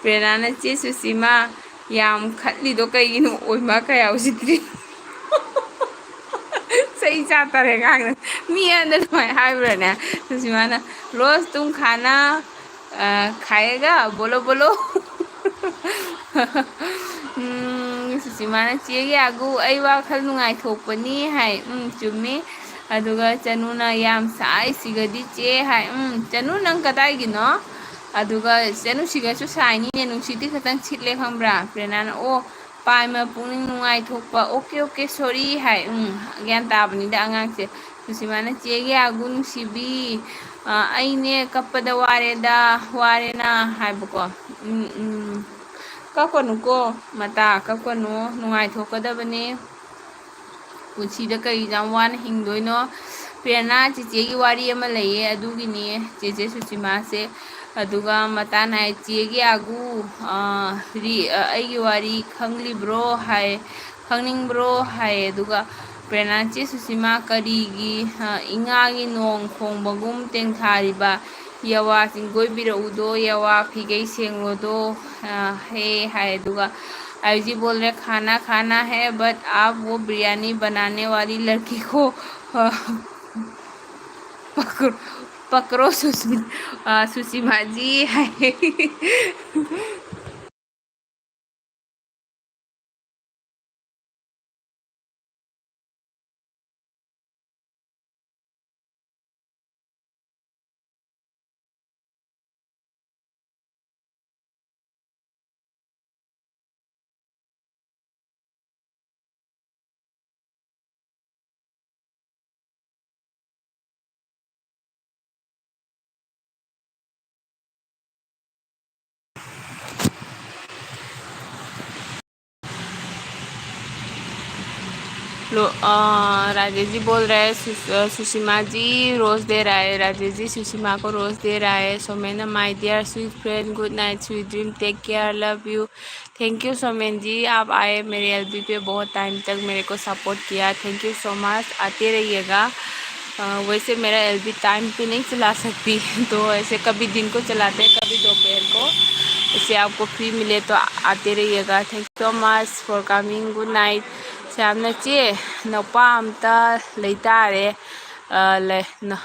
ꯄ꯭ꯔꯦꯔꯅꯥꯅ, "ꯆꯦ ꯁꯨꯁꯤꯃꯥ, ꯌꯥꯝ ꯈꯠꯂꯤꯗꯣ ꯀꯩꯒꯤꯅꯣ? ꯑꯣꯏꯃꯥ, ꯀꯌꯥ ꯎꯁꯤꯠꯇ꯭ꯔꯤ"꯫ ꯆꯩ ꯆꯥ ꯇꯥꯔꯦ ꯑꯉꯥꯡꯅ꯫ ꯃꯤ ꯑꯃꯗ ꯑꯗꯨꯃꯥꯏꯅ ꯍꯥꯏꯕ꯭ꯔꯥꯅꯦ? ꯁꯨꯁꯤꯃꯥꯅ, "ꯔꯣꯁ ꯇꯨꯝ ꯈꯥꯅꯥ, ꯑ, ꯈꯥꯏꯌꯦꯒꯥ, ꯕꯣꯂꯣ ꯕꯣꯂꯣ"꯫ ꯎꯝ, ꯁꯨꯁꯤꯃꯥꯅ, "ꯆꯦꯒꯤ ꯑꯥꯒꯨ, ꯑꯩ ꯋꯥꯈꯜ ꯅꯨꯡꯉꯥꯏꯊꯣꯛꯄꯅꯤ" ꯍꯥꯏ꯫ "ꯎꯝ, ꯆꯨꯝꯃꯤ"꯫ ꯑꯗꯨꯒ ꯆꯅꯨꯅ, "ꯌꯥꯝ ꯁꯥꯏ ꯁꯤꯒꯗꯤ ꯆꯦ" ꯍꯥꯏ꯫ "ꯎꯝ, ꯆꯅꯨ, ꯅꯪ ꯀꯗꯥꯏꯒꯤꯅꯣ?" ꯑꯗꯨꯒ ꯆꯅꯨ, "ꯁꯤꯒꯁꯨ ꯁꯥꯏꯅꯤꯅꯦ, ꯅꯨꯡꯁꯤꯠꯇꯤ ꯈꯤꯇꯪ ꯁꯤꯠꯂꯦ ꯈꯪꯕ꯭ꯔꯥ?" ꯄ꯭ꯔꯦꯔꯅꯥꯅ, "ꯑꯣ, ꯄꯥꯏꯃ ꯄꯨꯛꯅꯤꯡ ꯅꯨꯡꯉꯥꯏꯊꯣꯛꯄ, ꯑꯣꯀꯦ, ꯑꯣꯀꯦ, ꯁꯣꯔꯤ" ꯍꯥꯏ꯫ ꯎꯝ, ꯒ꯭ꯌꯥꯟ ꯇꯥꯕꯅꯤꯗ ꯑꯉꯥꯡꯁꯦ꯫ ꯁꯨꯁꯤꯃꯥꯅ, "ꯆꯦꯒꯤ ꯑꯥꯒꯨ ꯅꯨꯡꯁꯤꯕꯤ, ꯑ, "ꯑꯩꯅꯦ ꯀꯞꯄꯗ ꯋꯥꯔꯦꯗ, ꯋꯥꯔꯦꯅ" ꯍꯥꯏꯕꯀꯣ꯫ ꯎꯝ, ꯎꯝ꯫ ꯀꯞꯀꯅꯨꯀꯣ, ꯃꯇꯥ, ꯀꯞꯀꯅꯨ, ꯅꯨꯡꯉꯥꯏꯊꯣꯛꯀꯗꯕꯅꯦ꯫ ꯄꯨꯟꯁꯤꯗ ꯀꯔꯤ ꯌꯥꯝ ꯋꯥꯅ ꯍꯤꯡꯗꯣꯏꯅꯣ? ꯄ꯭ꯔꯦꯔꯅꯥ, ꯆꯦꯆꯦꯒꯤ ꯋꯥꯔꯤ ꯑꯃ ꯂꯩꯌꯦ, ꯑꯗꯨꯒꯤꯅꯦ ꯆꯦꯆꯦ ꯁꯨꯁꯤꯃꯥꯁꯦ꯫ ꯑꯗꯨꯒ ꯃꯇꯥꯅ ꯍꯥꯏ, "ꯆꯦꯒꯤ ꯑꯥꯒꯨ, ꯑ, ꯔꯤ-, ꯑ, ꯑꯩꯒꯤ ꯋꯥꯔꯤ ꯈꯪꯂꯤꯕ꯭ꯔꯣ?" ꯍꯥꯏ, "ꯈꯪꯅꯤꯡꯕ꯭ꯔꯣ?" ꯍꯥꯏ꯫ ꯑꯗꯨꯒ ꯄ꯭ꯔꯦꯔꯅꯥ, "ꯆꯦ ꯁꯨꯁꯤꯃꯥ, ꯀꯔꯤꯒꯤ, ꯑ, ꯏꯉꯥꯒꯤ ꯅꯣꯡ ꯈꯣꯡꯕꯒꯨꯝ ꯇꯦꯡꯊꯥꯔꯤꯕ? ꯌꯥꯋꯥ ꯆꯤꯡꯒꯣꯏꯕꯤꯔꯛꯎꯗꯣ, ꯌꯥꯋꯥ ꯐꯤꯒꯩ ꯁꯦꯡꯂꯣꯗꯣ, ꯑ, ꯍꯦ" ꯍꯥꯏ꯫ ꯑꯗꯨꯒ "ꯑꯩꯖꯤ ꯕꯣꯜ ꯔꯦ ꯈꯥꯅꯥ ꯈꯥꯅꯥ ꯍꯦ, but ꯑꯥꯞ ꯋꯣ ꯕꯤꯔꯌꯥꯅꯤ ꯕꯅꯥꯅꯦ ꯋꯥꯂꯤ ꯂꯔꯀꯤ ꯀꯣ, ꯑ, ꯄꯀ꯭ꯔꯣ, ꯄꯀ꯭ꯔꯣ ꯁꯨꯁꯤ-, ꯑ, ꯁꯨꯁꯤꯃꯥ ꯖꯤ" ꯍꯥꯏ꯫ लो-, अ, राजेश जी बोल रहे हैं, सु-, अ, सुषमा जी रोज दे रहा है, राजेश जी सुषमा को रोज दे रहा है। Somen, my dear sweet friend, good night, sweet dream, take care, love you। Thank you Somen ji, आप आए मेरे एलबी पे, बहुत टाइम तक मेरे को सपोर्ट किया, थैंक यू सो मच। आते रहिएगा। अ, वैसे मेरा एलबी टाइम पे नहीं चला सकती, तो ऐसे कभी दिन को चलाते हैं, कभी दोपहर को। ऐसे आपको फ्री मिले तो आ-, आते रहिएगा। Thank you so much for coming, good night꯫ ꯁꯦ ꯌꯥꯝꯅ ꯆꯦ, ꯅꯨꯄꯥ ꯑꯝꯇ ꯂꯩꯇꯥꯔꯦ꯫ ꯑ, ꯂꯩ-, ꯅ-,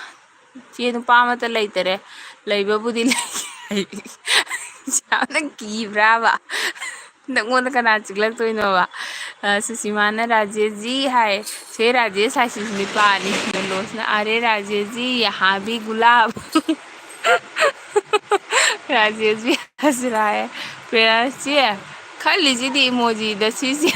ꯆꯦ, ꯅꯨꯄꯥ ꯑꯃꯠꯇ ꯂꯩꯇꯔꯦ꯫ ꯂꯩꯕꯕꯨꯗꯤ ꯂꯩ꯫ ꯌꯥꯝꯅ ꯀꯤꯕ꯭ꯔꯥꯕ? ꯅꯪꯉꯣꯟꯗ ꯀꯅꯥ ꯆꯤꯛꯂꯛꯇꯣꯏꯅꯣꯕ? ꯑ, ꯁꯨꯁꯤꯃꯥꯅ "ꯔꯥꯖꯦꯁꯖꯤ" ꯍꯥꯏ꯫ ꯁꯦ ꯔꯥꯖꯦꯁ ꯍꯥꯏꯁꯤꯁꯨ ꯅꯨꯄꯥꯅꯤ꯫ ꯗꯣꯟ ꯂꯣꯁꯅ "ꯑꯔꯦ ꯔꯥꯖꯦꯁꯖꯤ, ꯌꯍꯥ ꯚꯤ ꯒꯨꯂꯥꯕ"꯫ ꯔꯥꯖꯦꯁꯖꯤ ꯍꯥꯏꯁꯤꯔꯥ ꯍꯥꯏ꯫ ꯄ꯭ꯔꯦꯔꯥꯁ, "ꯆꯦ, ꯈꯜꯂꯤꯁꯤꯗꯤ ꯏꯃꯣꯖꯤꯗ ꯁꯤꯁꯤ"꯫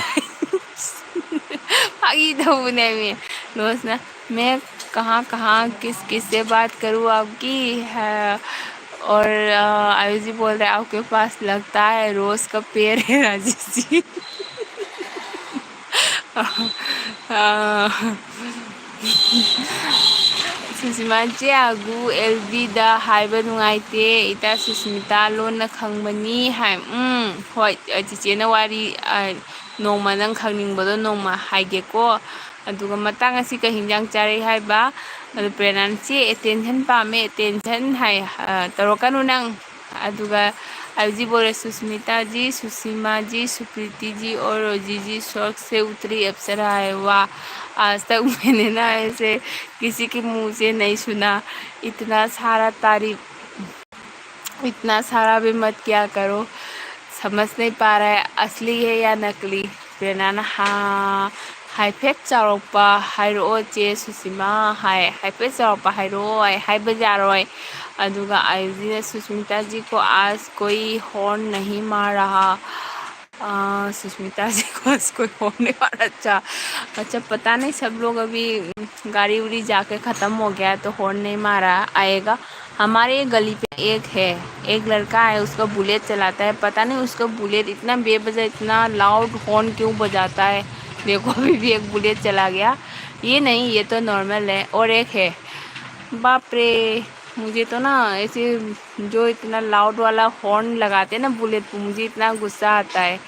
ꯐꯥꯒꯤ ꯇꯧꯕꯅꯦꯃꯤ꯫ ꯂꯣꯁꯅ "ꯃꯦ कहाँ कहाँ किस किस से बात करूँ आपकी है। और अ, आयुष जी बोल रहे हैं, आपके पास लगता है रोज का पेड़ है राजेश जी। ꯑ, ꯁꯨꯁꯤꯃꯥ ꯆꯦ ꯑꯒꯨ ꯑꯦꯜꯕꯤꯗ ꯍꯥꯏꯕ ꯅꯨꯡꯉꯥꯏꯇꯦ꯫ ꯏꯇꯥ ꯁꯨꯁꯃꯤꯇꯥ ꯂꯣꯟꯅ ꯈꯪꯕꯅꯤ ꯍꯥꯏ꯫ ꯎꯝ, ꯍꯣꯏ, ꯆꯤꯆꯦꯅ ꯋꯥꯔꯤ, ꯑ, ꯅꯣꯡꯃ ꯅꯪ ꯈꯪꯅꯤꯡꯕꯗꯣ ꯅꯣꯡꯃ ꯍꯥꯏꯒꯦꯀꯣ꯫ ꯑꯗꯨꯒ ꯃꯇꯥꯡ ꯑꯁꯤ ꯀꯩ ꯍꯤꯟꯖꯥꯡ ꯆꯥꯔꯛꯏ ꯍꯥꯏꯕ? ꯑꯗꯨ ꯄ꯭ꯔꯦꯔꯅꯥꯅ, "ꯆꯦ, attention ꯄꯥꯝꯃꯦ, attention" ꯍꯥꯏ꯫ ꯑ, ꯇꯧꯔꯛꯀꯅꯨ ꯅꯪ꯫ ꯑꯗꯨꯒ ꯑꯩ ꯍꯧꯖꯤꯛ ꯕꯣꯜꯂꯦ, ꯁꯨꯁꯃꯤꯇꯥꯖꯤ, ꯁꯨꯁꯤꯃꯥꯖꯤ, ꯁꯨꯄ꯭ꯔꯤꯇꯤꯖꯤ और रोजीजी, स्वर्ग से उतरी अप्सरा है। वाह, आज तक मैंने ना ऐसे किसी के मुंह से नहीं सुना। इतना सारा तारीफ, इतना सारा भी मत किया करो। समझ नहीं पा रहा है, असली है या नकली। ꯄ꯭ꯔꯦꯔꯅꯥꯅ, ꯍꯥ, ꯍꯥꯏꯐꯦꯠ ꯆꯥꯎꯔꯛꯄ ꯍꯥꯏꯔꯛꯑꯣ ꯆꯦ ꯁꯨꯁꯤꯃꯥ ꯍꯥꯏ, ꯍꯥꯏꯐꯦꯠ ꯆꯥꯎꯔꯛꯄ ꯍꯥꯏꯔꯛꯑꯣ ꯍꯥꯏ, ꯍꯥꯏꯕ ꯌꯥꯔꯣꯏ꯫ ꯑꯗꯨꯒ ꯑꯩꯁꯤꯅ, "सुष्मिता जी को आज कोई हॉर्न नहीं मार रहा, सुष्मिता जी को आज कोई हॉर्न नहीं मार रहा।" अच्छा, अच्छा, पता नहीं, सब लोग अभी गाड़ी उड़ी जाके ख़त्म हो गया है तो हॉर्न नहीं मारा आएगा। हमारे गली पे एक है, एक लड़का है, उसका बुलेट चलाता है। पता नहीं उसका बुलेट इतना बेवजह, इतना लाउड हॉर्न क्यों बजाता है। देखो, अभी भी एक बुलेट चला गया। ये नहीं, ये तो नॉर्मल है। और एक है, बाप रे, मुझे तो ना ऐसे जो इतना लाउड वाला हॉर्न लगाते हैं ना बुलेट पे, मुझे इतना गुस्सा आता है।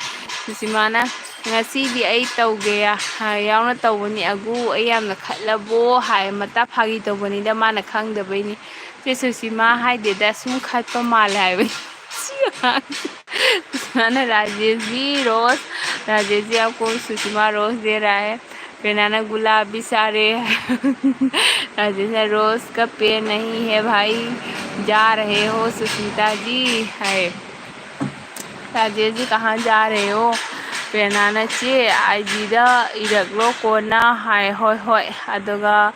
ꯁꯨꯁꯤꯃꯥꯅ, "ꯉꯁꯤꯗꯤ ꯑꯩ ꯇꯧꯒꯦ ꯌꯥꯎꯅ ꯇꯧꯕꯅꯤ ꯑꯒꯨ, ꯑꯩ ꯌꯥꯝꯅ ꯈꯠꯂꯕꯣ?" ꯍꯥꯏ꯫ ꯃꯇꯥ ꯐꯥꯒꯤ ꯇꯧꯕꯅꯤꯗ, ꯃꯥꯅ ꯈꯪꯗꯕꯩꯅꯤ꯫ ꯆꯦ ꯁꯨꯁꯤꯃꯥ ꯍꯥꯏꯗꯦꯗ, ꯁꯨꯝ ꯈꯠꯄ ꯃꯥꯜꯂꯦ ꯍꯥꯏꯕꯅꯤ꯫ ꯁꯤ ꯑꯉꯥꯡꯁꯦ꯫ ꯁꯨꯁꯤꯃꯥꯅ, "राजेश जी रोज, राजेश जी आपको सुषमा रोज दे रहा है।" ꯄ꯭ꯔꯦꯔꯅꯥꯅ, "गुलाबी सारे।" राजेश ने, "रोज का पेड़ नहीं है भाई, जा रहे हो सुष्मिता जी," ꯍꯥꯏ꯫ "राजेश जी कहाँ जा रहे हो?" ꯄ꯭ꯔꯦꯔꯅꯥꯅ, "ꯆꯦ, ꯑꯥꯏ ꯖꯤꯗ ꯏꯔꯛꯂꯣ ꯀꯣꯟꯅ," ꯍꯥꯏ꯫ "ꯍꯣꯏ, ꯍꯣꯏ꯫" ꯑꯗꯨꯒ,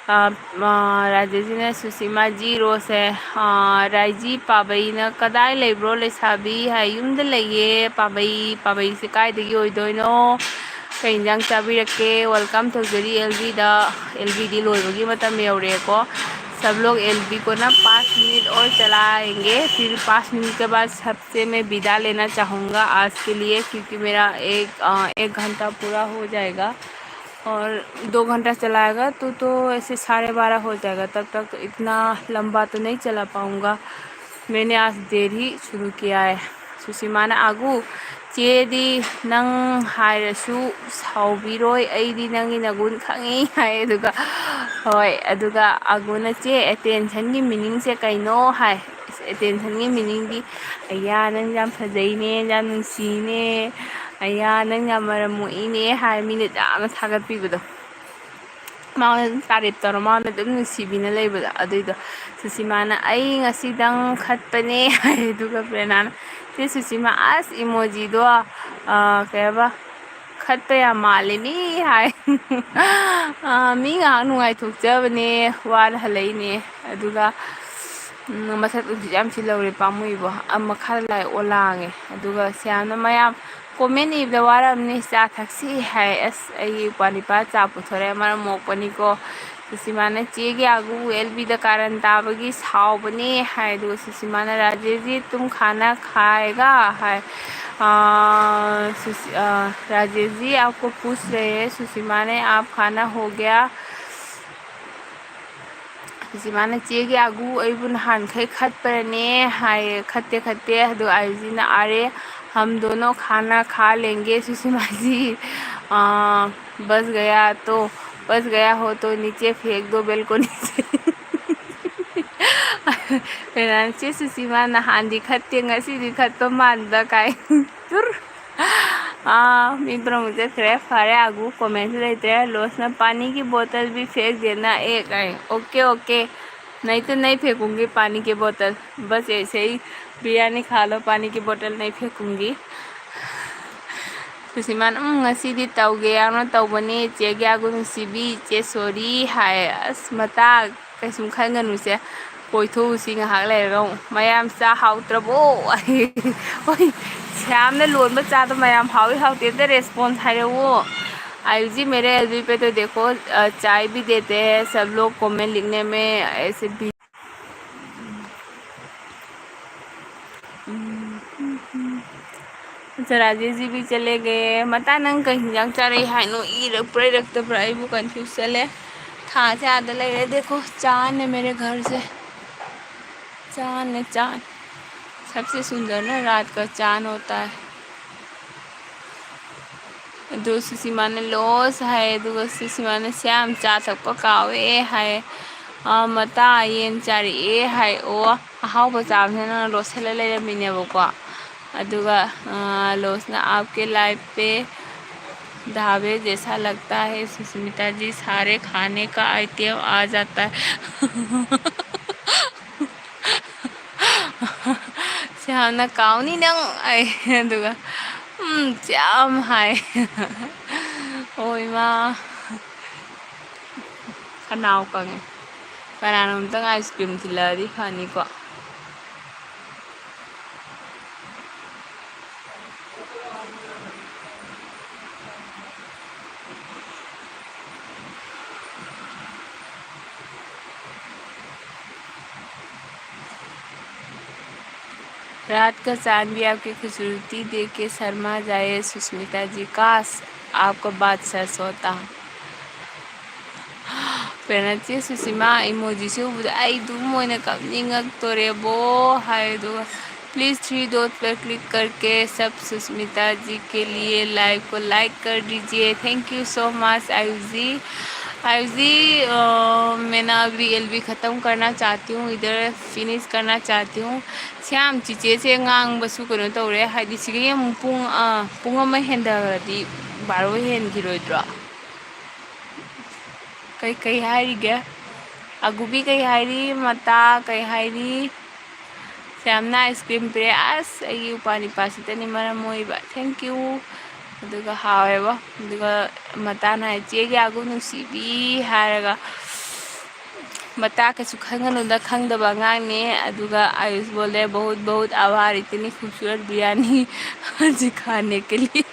ꯑ, ꯑ, ꯔꯥꯖꯦꯁꯤꯅ, "ꯁꯨꯁꯤꯃꯥ ꯖꯤ ꯔꯣꯁ ꯍꯦ, ꯑ, ꯔꯥꯏꯖꯤ ꯄꯥꯕꯩꯅ ꯀꯗꯥꯏ ꯂꯩꯕ꯭ꯔꯣ ꯂꯩꯁꯥꯕꯤ?" ꯍꯥꯏ꯫ "ꯌꯨꯝꯗ ꯂꯩꯌꯦ ꯄꯥꯕꯩ꯫" ꯄꯥꯕꯩꯁꯦ ꯀꯥꯏꯗꯒꯤ ꯑꯣꯏꯗꯣꯏꯅꯣ? ꯀꯩ ꯌꯦꯟꯖꯥꯡ ꯆꯥꯕꯤꯔꯛꯀꯦ? Welcome ꯇꯧꯖꯔꯤ ꯑꯦꯜ ꯕꯤꯗ꯫ ꯑꯦꯜ ꯕꯤꯗꯤ ꯂꯣꯏꯕꯒꯤ ꯃꯇꯝ ꯌꯧꯔꯛꯑꯦꯀꯣ꯫ सब लोग एल बी को ना पाँच मिनट और चलाएंगे, फिर पाँच मिनट के बाद सबसे मैं विदा लेना चाहूँगा आज के लिए, क्योंकि मेरा एक, अ, एक घंटा पूरा हो जाएगा और दो घंटा चलाएगा तो, तो ऐसे साढ़े बारह हो जाएगा, तब तक इतना लंबा तो नहीं चला पाऊँगा। मैंने आज देर ही शुरू किया है। ꯁꯨꯁꯤꯃꯥꯅ, "ꯑꯥꯒꯨ, ꯆꯦꯗꯤ ꯅꯪ ꯍꯥꯏꯔꯁꯨ ꯁꯥꯎꯕꯤꯔꯣꯏ, ꯑꯩꯗꯤ ꯅꯪꯒꯤ ꯅꯒꯨꯟ ꯈꯪꯉꯤ" ꯍꯥꯏ꯫ ꯑꯗꯨꯒ, ꯍꯣꯏ, ꯑꯗꯨꯒ ꯑꯥꯒꯨꯅ, "ꯆꯦ, ꯑꯦꯇꯦꯟꯁꯟꯒꯤ ꯃꯤꯅꯤꯡꯁꯦ ꯀꯩꯅꯣ?" ꯍꯥꯏ꯫ ꯑꯦꯇꯦꯟꯁꯟꯒꯤ ꯃꯤꯅꯤꯡꯗꯤ, "ꯑꯌꯥ, ꯅꯪ ꯌꯥꯝ ꯐꯖꯩꯅꯦ, ꯌꯥꯝ ꯅꯨꯡꯁꯤꯅꯦ, ꯑꯌꯥ, ꯅꯪ ꯌꯥꯝ ꯃꯔꯝ ꯃꯣꯛꯏꯅꯦ" ꯍꯥꯏ, ꯃꯤꯅ ꯌꯥꯝꯅ ꯊꯥꯒꯠꯄꯤꯕꯗꯣ꯫ ꯃꯉꯣꯟꯗ ꯑꯗꯨꯝ ꯇꯥꯔꯤꯞ ꯇꯧꯔ, ꯃꯉꯣꯟꯗ ꯑꯗꯨꯝ ꯅꯨꯡꯁꯤꯕꯤꯅ ꯂꯩꯕꯗꯣ, ꯑꯗꯨꯏꯗꯣ꯫ ꯁꯨꯁꯤꯃꯥꯅ, "ꯑꯩ ꯉꯁꯤꯗꯪ ꯈꯠꯄꯅꯦ" ꯍꯥꯏ꯫ ꯑꯗꯨꯒ ꯄ꯭ꯔꯦꯔꯅꯥꯅ, "ꯆꯦ ꯁꯨꯁꯤꯃꯥ, ꯑꯁ, ꯏꯃꯣꯖꯤꯗꯣ, ꯑ, ꯀꯩ ꯍꯥꯏꯕ, ꯈꯠꯄ ꯌꯥꯝ ꯃꯥꯜꯂꯦ ꯃꯤ" ꯍꯥꯏ꯫ "ꯑ, ꯃꯤ ꯉꯥꯏꯍꯥꯛ ꯅꯨꯡꯉꯥꯏꯊꯣꯛꯆꯕꯅꯦ, ꯋꯥꯅ ꯍꯜꯂꯛꯏꯅꯦ"꯫ ꯑꯗꯨꯒ, ꯎꯝ, ꯃꯁꯛꯇꯨꯁꯨ ꯌꯥꯝ ꯊꯤ ꯂꯧꯔꯦ, ꯄꯥꯝꯃꯨꯏꯕꯣ꯫ ꯑ, ꯃꯈꯥꯗ ꯂꯥꯛꯑꯦ, ꯑꯣꯂꯥꯡꯉꯦ꯫ ꯑꯗꯨꯒ ꯁ꯭ꯌꯥꯝꯅ, "ꯃꯌꯥꯝ ꯀꯣꯃꯦꯟ ꯏꯕꯗ ꯋꯥꯔꯝꯅꯤ, ꯆꯥ ꯊꯛꯁꯤ" ꯍꯥꯏ꯫ ꯑꯁ, ꯑꯩꯒꯤ ꯏꯄ꯭ꯋꯥ ꯅꯤꯄꯥ ꯆꯥ ꯄꯨꯊꯣꯔꯛꯑꯦ, ꯃꯔꯝ ꯃꯣꯛꯄꯅꯤꯀꯣ꯫ ꯁꯨꯁꯤꯃꯥꯅ, "ꯆꯦꯒꯤ ꯑꯥꯒꯨ ꯑꯦꯜ ꯕꯤꯗ ꯀꯥꯔꯟ ꯇꯥꯕꯒꯤ ꯁꯥꯎꯕꯅꯦ" ꯍꯥꯏ꯫ ꯑꯗꯨꯒ ꯁꯨꯁꯤꯃꯥꯅ, "राजेश जी, तुम खाना खाएगा?" ꯍꯥꯏ꯫ "ꯑ, ꯁꯨꯁꯤ-, ꯑ, राजेश जी आपको पूछ रहे हैं, सुसीमा ने, आप खाना हो गया?" ꯁꯨꯁꯤꯃꯥꯅ, "ꯆꯦꯒꯤ ꯑꯥꯒꯨ ꯑꯩꯕꯨ ꯅꯍꯥꯟꯈꯩ ꯈꯠꯄ꯭ꯔꯅꯦ?" ꯍꯥꯏꯌꯦ꯫ "ꯈꯠꯇꯦ, ꯈꯠꯇꯦ"꯫ ꯑꯗꯨꯒ ꯑꯥꯏꯖꯤꯅ, "अरे, हम दोनों खाना खा लेंगे, सुसीमा जी, आ, बच गया तो, बच गया हो तो नीचे फेंक दो balcony से꯫ ꯀꯩꯅꯣ, "ꯆꯦ ꯁꯨꯁꯤꯃꯥ ꯅꯍꯥꯟꯗꯤ ꯈꯠꯇꯦ, ꯉꯁꯤꯗꯤ ꯈꯠꯄ ꯃꯥꯟꯕ" ꯀꯥꯏ꯫ ꯇꯨꯔ꯫ ꯑꯥ, ꯃꯤ ꯄꯨꯝꯅꯃꯛ ꯆꯠꯈ꯭ꯔꯦ꯫ ꯐꯔꯦ, ꯑꯥꯒꯨ ꯀꯣꯃꯦꯟꯁꯨ ꯂꯩꯇ꯭ꯔꯦ꯫ ꯂꯣꯁꯅ, "पानी की बोतल भी फेंक देना एक", ꯍꯥꯏ꯫ "ओके, ओके, नहीं तो नहीं फेंकूंगी पानी की बोतल, बस ऐसे ही बिरयानी खा लो, पानी की बोतल नहीं फेंकूंगी"꯫ ꯁꯨꯁꯤꯃꯥꯅ, "ꯎꯝ, ꯉꯁꯤꯗꯤ ꯇꯧꯒꯦ ꯌꯥꯎꯅ ꯇꯧꯕꯅꯤ, ꯆꯦꯒꯤ ꯑꯥꯒꯨ ꯅꯨꯡꯁꯤꯕꯤ, ꯆꯦ ꯁꯣꯔꯤ" ꯍꯥꯏ꯫ ꯑꯁ, ꯃꯇꯥ ꯀꯩꯁꯨꯝ ꯈꯟꯒꯅꯨꯁꯦ, ꯀꯣꯏꯊꯣꯛꯎꯁꯤ ꯉꯥꯏꯍꯥꯛ ꯂꯩꯔꯒ ꯑꯃꯨꯛ꯫ "ꯃꯌꯥꯝ ꯆꯥ ꯍꯥꯎꯇ꯭ꯔꯕꯣ?" ꯍꯣꯏ, ꯁꯤ ꯁ꯭ꯌꯥꯝꯅ ꯂꯣꯟꯕ ꯆꯥꯗꯣ ꯃꯌꯥꯝ ꯍꯥꯎꯏ ꯍꯥꯎꯇꯦ ꯑꯝꯇ response ꯍꯥꯏꯔꯛꯎ꯫ ꯑꯌꯨꯖꯤ, मेरे एलबी पे तो देखो, अ, चाय भी देते हैं सब लोग comment लिखने में, ऐसे भी। अच्छा, राजेश जी भी चले गए। ꯃꯇꯥ, ꯅꯪ ꯀꯩ ꯍꯤꯟꯖꯥꯡ ꯆꯥꯔꯛꯏ ꯍꯥꯏꯅꯣ? ꯏꯔ-, ꯄꯨꯔꯥ ꯏꯔꯛꯇꯕ꯭ꯔꯥ? ꯑꯩꯕꯨ confuse ꯆꯠꯂꯦ꯫ ꯊꯥꯁꯦ ꯑꯥꯗ ꯂꯩꯔꯦ꯫ देखो, चांद है मेरे घर से। चांद है, चांद। सबसे सुंदर ना रात का चांद होता है। ꯑꯗꯨ ꯁꯨꯁꯤꯃꯥꯅ loss ꯍꯥꯏ, ꯑꯗꯨꯒ ꯁꯨꯁꯤꯃꯥꯅ "ꯁ꯭ꯌꯥꯝ, ꯆꯥ ꯊꯛꯄ ꯀꯥꯎꯋꯦ" ꯍꯥꯏ꯫ ꯑꯥ, ꯃꯇꯥ, ꯌꯦꯟ ꯆꯥꯔꯛꯑꯦ ꯍꯥꯏ꯫ ꯑꯣ, ꯑꯍꯥꯎꯕ ꯆꯥꯕꯅꯤꯅ ꯅꯪ ꯂꯣꯠꯁꯤꯜꯂ ꯂꯩꯔꯝꯃꯤꯅꯦꯕꯀꯣ꯫ ꯑꯗꯨꯒ, ꯑꯥ, ꯂꯣꯁꯅ "आपके लाइफ पे ढाबे जैसा लगता है सुष्मिता जी, सारे खाने का आइटम आ जाता है"꯫ ꯁꯤ ꯌꯥꯝꯅ ꯀꯥꯎꯅꯤ ꯅꯪ꯫ ꯑꯩ ꯑꯗꯨꯒ, "ꯎꯝ, ꯌꯥꯝ" ꯍꯥꯏ꯫ ꯑꯣ ꯏꯃꯥ꯫ ꯈꯅꯥꯎ ꯀꯪꯉꯦ꯫ ꯀꯅꯥꯅꯣꯝꯇꯪ ice cream ꯊꯤꯜꯂꯛꯑꯗꯤ ꯐꯅꯤꯀꯣ꯫ रात का चांद भी आपकी खूबसूरती देख के शर्मा जाए सुष्मिता जी, काश आपका बादशाह सोता। ꯄꯦꯅꯥꯆꯦ ꯁꯨꯁꯤꯃꯥ emojiꯁꯦ ꯎꯕꯗ ꯑꯩ ꯑꯗꯨꯝ ꯑꯣꯏꯅ ꯀꯞꯅꯤꯡꯉꯛꯇꯣꯔꯦꯕꯣ ꯍꯥꯏ꯫ ꯑꯗꯨꯒ "प्लीज थ्री डॉट पर क्लिक करके सब सुष्मिता जी के लिए लाइव को लाइक कर दीजिए, thank you so much Ayushi". Ayushi, अ, मैं ना अभी एलबी ख़त्म करना चाहती हूँ, इधर फिनिश करना चाहती हूँ꯫ ꯁꯤ ꯌꯥꯝ ꯆꯤꯆꯦꯁꯦ ꯉꯥꯡꯕꯁꯨ ꯀꯩꯅꯣ ꯇꯧꯔꯦ, ꯍꯥꯏꯗꯤ ꯁꯤꯗꯒꯤ ꯑꯃꯨꯛ ꯄꯨꯡ, ꯑ, ꯄꯨꯡ ꯑꯃ ꯍꯦꯟꯊꯈ꯭ꯔꯗꯤ ꯕꯥꯔꯣ ꯍꯦꯟꯈꯤꯔꯣꯏꯗ꯭ꯔꯣ? ꯀꯩ, ꯀꯩ ꯍꯥꯏꯔꯤꯒꯦ? ꯑꯒꯨꯕꯤ ꯀꯩ ꯍꯥꯏꯔꯤ? ꯃꯇꯥ ꯀꯩ ꯍꯥꯏꯔꯤ? ꯁ꯭ꯌꯥꯝꯅ ice cream ꯄꯤꯔꯛꯑꯦ꯫ ꯑꯁ, ꯑꯩꯒꯤ ꯎꯄꯥ ꯅꯤꯄꯥꯁꯤꯗꯅꯤ ꯃꯔꯝ ꯃꯣꯛꯏꯕ꯫ Thank you꯫ ꯑꯗꯨꯒ ꯍꯥꯎꯋꯦꯕ꯫ ꯑꯗꯨꯒ ꯃꯇꯥꯅ ꯍꯥꯏ, "ꯆꯦꯒꯤ ꯑꯒꯨ ꯅꯨꯡꯁꯤꯕꯤ" ꯍꯥꯏꯔꯒ꯫ ꯃꯇꯥ ꯀꯩꯁꯨ ꯈꯪꯒꯅꯨꯗ, ꯈꯪꯗꯕ ꯑꯉꯥꯡꯅꯦ꯫ ꯑꯗꯨꯒ आयुष बोल रहे बहुत बहुत आभार इतनी खूबसूरत बिरयानी खाने के लिए।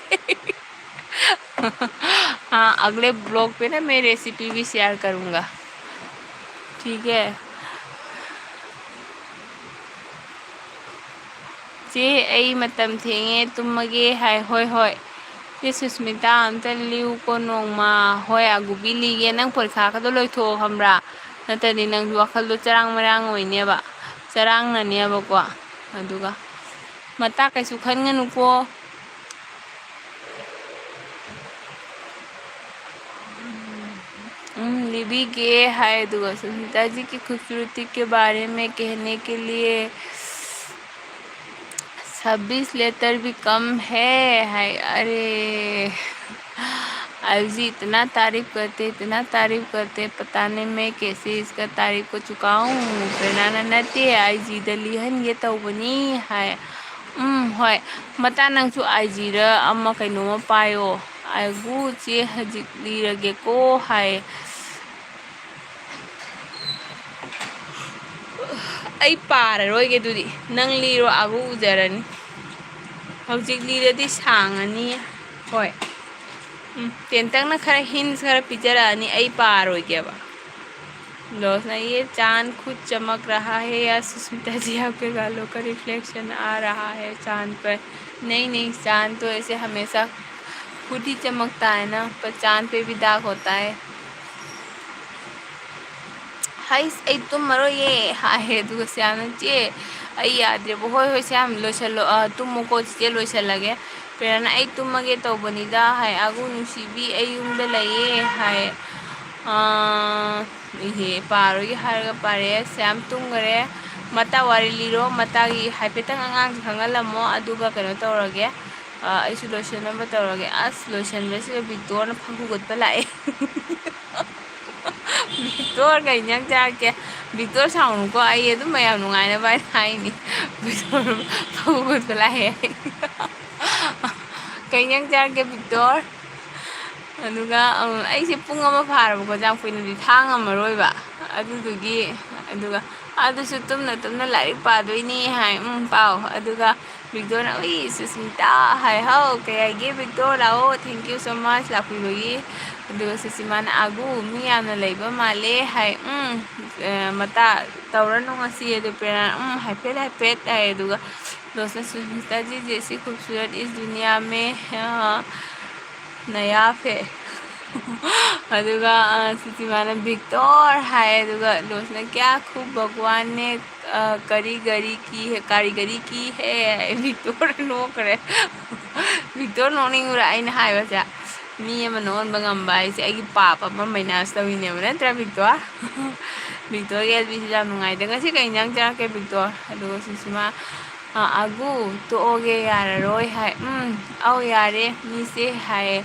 हाँ, अगले ब्लॉग पे ना मैं रेसिपी भी शेयर करूँगा, ठीक है? ꯆꯦ, ꯑꯩ ꯃꯇꯝ ꯊꯦꯡꯉꯦ, ꯇꯨꯝꯃꯒꯦ ꯍꯥꯏ꯫ ꯍꯣꯏ, ꯍꯣꯏ꯫ ꯆꯦ ꯁꯨꯁꯃꯤꯇꯥ, ꯑꯝꯇ ꯂꯤꯌꯨꯀꯣ ꯅꯣꯡꯃ꯫ ꯍꯣꯏ, ꯑꯒꯨꯕꯤ ꯂꯤꯒꯦ꯫ ꯅꯪ ꯄꯔꯤꯈꯥꯒꯗꯣ ꯂꯣꯏꯊꯣꯛꯑꯣ ꯈꯪꯕ꯭ꯔꯥ? ꯅꯠꯇ꯭ꯔꯗꯤ ꯅꯪꯁꯨ ꯋꯥꯈꯜꯗꯣ ꯆꯔꯥꯡ ꯃꯔꯥꯡ ꯑꯣꯏꯅꯦꯕ, ꯆꯔꯥꯡꯅꯅꯦꯕꯀꯣ꯫ ꯑꯗꯨꯒ ꯃꯇꯥ ꯀꯩꯁꯨ ꯈꯟꯒꯅꯨꯀꯣ꯫ ꯎꯝ, ꯂꯤꯕꯤꯒꯦ ꯍꯥꯏ꯫ ꯑꯗꯨꯒ ꯁꯨꯁꯃꯤꯇꯥ जी की खूबसूरती के बारे में कहने के लिए छब्बीस लेटर भी कम है। हाय, अरे, आयुष जी इतना तारीफ करते, इतना तारीफ करते, पता नहीं मैं कैसे इसका तारीफ को चुकाऊं। प्रेरणा नन्नते, आईजीꯗ ꯂꯤꯍꯟꯒꯦ ꯇꯧꯕꯅꯤ ꯍꯥꯏ꯫ ꯎꯝ, ꯍꯣꯏ꯫ ꯃꯇꯥ, ꯅꯪꯁꯨ ꯑꯥꯏꯖꯤꯗ ꯑꯃ ꯀꯩꯅꯣꯝꯃ ꯄꯥꯏꯌꯣ꯫ ꯑꯒꯨ ꯆꯦ ꯍꯧꯖꯤꯛ ꯂꯤꯔꯒꯦꯀꯣ ꯍꯥꯏ꯫ ꯑꯩ ꯄꯥꯔꯔꯣꯏꯒꯦ ꯑꯗꯨꯗꯤ꯫ ꯅꯪ ꯂꯤꯔꯣ, ꯑꯒꯨ ꯎꯖꯔꯅꯤ꯫ ꯍꯧꯖꯤꯛ ꯂꯤꯔꯗꯤ ꯁꯥꯡꯉꯅꯤ꯫ ꯍꯣꯏ꯫ ꯎꯝ, ꯇꯦꯟꯇꯛꯅ ꯈꯔ hints ꯈꯔ ꯄꯤꯖꯔꯛꯑꯅꯤ, ꯑꯩ ꯄꯥꯔꯣꯏꯒꯦꯕ꯫ ꯂꯣꯁꯅ, "ये चांद खुद चमक रहा है या सुष्मिता जी आपके गालों का रिफ्लेक्शन आ रहा है चांद पर?" नहीं, नहीं, चांद तो ऐसे हमेशा खुद ही चमकता है ना, पर चांद पे भी दाग होता है। ꯍꯩꯁ, ꯑꯩ ꯇꯨꯝꯃꯔꯣꯏꯌꯦ ꯍꯥꯏ꯫ ꯑꯗꯨꯒ ꯁ꯭ꯌꯥꯝꯅ, "ꯆꯦ, ꯑꯩ ꯌꯥꯗ꯭ꯔꯦꯕ"꯫ "ꯍꯣꯏ, ꯍꯣꯏ, ꯁ꯭ꯌꯥꯝ, ꯂꯣꯏꯁꯜꯂꯣ, ꯑ, ꯇꯨꯝꯃꯣꯀꯣ ꯆꯤꯆꯦ, ꯂꯣꯏꯁꯜꯂꯒꯦ"꯫ ꯄ꯭ꯔꯦꯔꯅꯥ, "ꯑꯩ ꯇꯨꯝꯃꯒꯦ ꯇꯧꯕꯅꯤꯗ" ꯍꯥꯏ꯫ "ꯑꯒꯨ ꯅꯨꯡꯁꯤꯕꯤ, ꯑꯩ ꯌꯨꯝꯗ ꯂꯩꯌꯦ" ꯍꯥꯏ꯫ ꯑ, ꯏꯍꯦ, ꯄꯥꯔꯣꯏꯒꯦ ꯍꯥꯏꯔꯒ ꯄꯥꯔꯛꯑꯦ꯫ ꯁ꯭ꯌꯥꯝ ꯇꯨꯝꯈꯔꯦ꯫ ꯃꯇꯥ ꯋꯥꯔꯤ ꯂꯤꯔꯣ, ꯃꯇꯥꯒꯤ ꯍꯥꯏꯐꯦꯠꯇꯪ ꯑꯉꯥꯡꯁꯦ ꯈꯪꯍꯜꯂꯝꯃꯣ, ꯑꯗꯨꯒ ꯀꯩꯅꯣ ꯇꯧꯔꯒꯦ꯫ ꯑ, ꯑꯩꯁꯨ ꯂꯣꯏꯁꯤꯟꯅꯕ ꯇꯧꯔꯒꯦ꯫ ꯑꯁ, ꯂꯣꯏꯁꯤꯟꯕꯁꯤꯗ ꯕꯤꯛꯇꯣꯔꯅ ꯐꯪ ꯍꯨꯒꯠꯄ ꯂꯥꯛꯑꯦ꯫ ꯕꯤꯛꯇꯣꯔ, ꯀꯩ ꯏꯟꯖꯥꯡ ꯆꯥꯔꯛꯀꯦ? ꯕꯤꯛꯇꯣꯔ, ꯁꯥꯎꯅꯨꯀꯣ, ꯑꯩ ꯑꯗꯨꯝ ꯃꯌꯥꯝ ꯅꯨꯡꯉꯥꯏꯅꯕ ꯍꯥꯏꯅ ꯍꯥꯏꯅꯤ꯫ ꯕꯤꯛꯇꯣꯔ, ꯐꯧ ꯍꯨꯠꯄ ꯂꯥꯛꯑꯦ꯫ ꯀꯩ ꯏꯟꯖꯥꯡ ꯆꯥꯔꯛꯀꯦ, ꯕꯤꯛꯇꯣꯔ? ꯑꯗꯨꯒ, ꯑ, ꯑꯩꯁꯦ ꯄꯨꯡ ꯑꯃ ꯐꯥꯔꯕꯀꯣ, ꯌꯥꯝ ꯀꯨꯏꯅꯗꯤ ꯊꯥ ꯉꯝꯃꯔꯣꯏꯕ꯫ ꯑꯗꯨꯗꯨꯒꯤ, ꯑꯗꯨꯒ ꯑꯗꯨꯁꯨ ꯇꯨꯝꯅ ꯇꯨꯝꯅ ꯂꯥꯏꯔꯤꯛ ꯄꯥꯗꯣꯏꯅꯤ ꯍꯥꯏ꯫ ꯎꯝ, ꯄꯥꯎ꯫ ꯑꯗꯨꯒ ꯕꯤꯛꯇꯣꯔꯅ, "ꯎꯏ, ꯁꯨꯁꯃꯤꯇꯥ" ꯍꯥꯏ꯫ "ꯍꯥꯎ, ꯀꯩ ꯍꯥꯏꯒꯦ ꯕꯤꯛꯇꯣꯔ? ꯂꯥꯛꯑꯣ, thank you so much ꯂꯥꯛꯄꯤꯕꯒꯤ"꯫ ꯑꯗꯨꯒ ꯁꯨꯁꯤꯃꯥꯅ, "ꯑꯒꯨ, ꯃꯤ ꯌꯥꯝꯅ ꯂꯩꯕ ꯃꯥꯜꯂꯦ" ꯍꯥꯏ꯫ "ꯎꯝ, ꯑ, ꯃꯇꯥ ꯇꯧꯔꯅꯨ ꯉꯁꯤ"꯫ ꯑꯗꯨ ꯄ꯭ꯔꯦꯔꯅꯥ, "ꯎꯝ, ꯍꯥꯏꯐꯦꯠ ꯍꯥꯏꯐꯦꯠ" ꯍꯥꯏ꯫ ꯑꯗꯨꯒ ꯂꯣꯁꯅ, "ꯁꯨꯁꯃꯤꯇꯥ ꯖꯤ, ꯖꯦꯁꯤ ꯈꯨꯕꯁꯨꯔꯠ ꯏꯁ ꯗꯨꯅꯤꯌꯥ ꯃꯦ, ꯑ, ꯅꯌꯥ ꯐꯦ"꯫ ꯑꯗꯨꯒ, ꯑ, ꯁꯨꯁꯤꯃꯥꯅ, "ꯕꯤꯛꯇꯣꯔ" ꯍꯥꯏ꯫ ꯑꯗꯨꯒ ꯂꯣꯁꯅ, "ꯀ꯭ꯌꯥ ꯈꯨꯕ ꯚꯒꯋꯥꯟ ꯅꯦ, ꯑ, ꯀꯔꯤ ꯒꯥꯔꯤ ꯀꯤ ꯍꯦ, ꯀꯥꯔꯤꯒꯔꯤ ꯀꯤ ꯍꯦ"꯫ ꯕꯤꯛꯇꯣꯔ ꯅꯣꯛꯈ꯭ꯔꯦ꯫ ꯕꯤꯛꯇꯣꯔ ꯅꯣꯛꯅꯤꯡꯕ꯭ꯔꯥ ꯑꯩꯅ ꯍꯥꯏꯕꯁꯦ? ꯃꯤ ꯑꯃ ꯅꯣꯛꯍꯟꯕ ꯉꯝꯕ ꯍꯥꯏꯁꯦ ꯑꯩꯒꯤ ꯄꯥꯞ ꯑꯃ ꯃꯥꯏꯅꯁ ꯇꯧꯔꯤꯅꯦꯕ, ꯅꯠꯇ꯭ꯔꯥ ꯕꯤꯛꯇꯣꯔ? ꯕꯤꯛꯇꯣꯔꯒꯤ ꯑꯦꯜ ꯕꯤꯁꯤꯁꯨ ꯌꯥꯝ ꯅꯨꯡꯉꯥꯏꯗ꯫ "ꯉꯁꯤ ꯀꯩ ꯏꯟꯖꯥꯡ ꯆꯥꯔꯛꯀꯦ ꯕꯤꯛꯇꯣꯔ?" ꯑꯗꯨꯒ ꯁꯨꯁꯤꯃꯥ, "ꯑ, ꯑꯒꯨ, ꯇꯣꯛꯑꯣꯒꯦ, ꯌꯥꯔꯔꯣꯏ" ꯍꯥꯏ꯫ "ꯎꯝ, ꯑꯧ, ꯌꯥꯔꯦ, ꯃꯤꯁꯦ" ꯍꯥꯏꯌꯦ꯫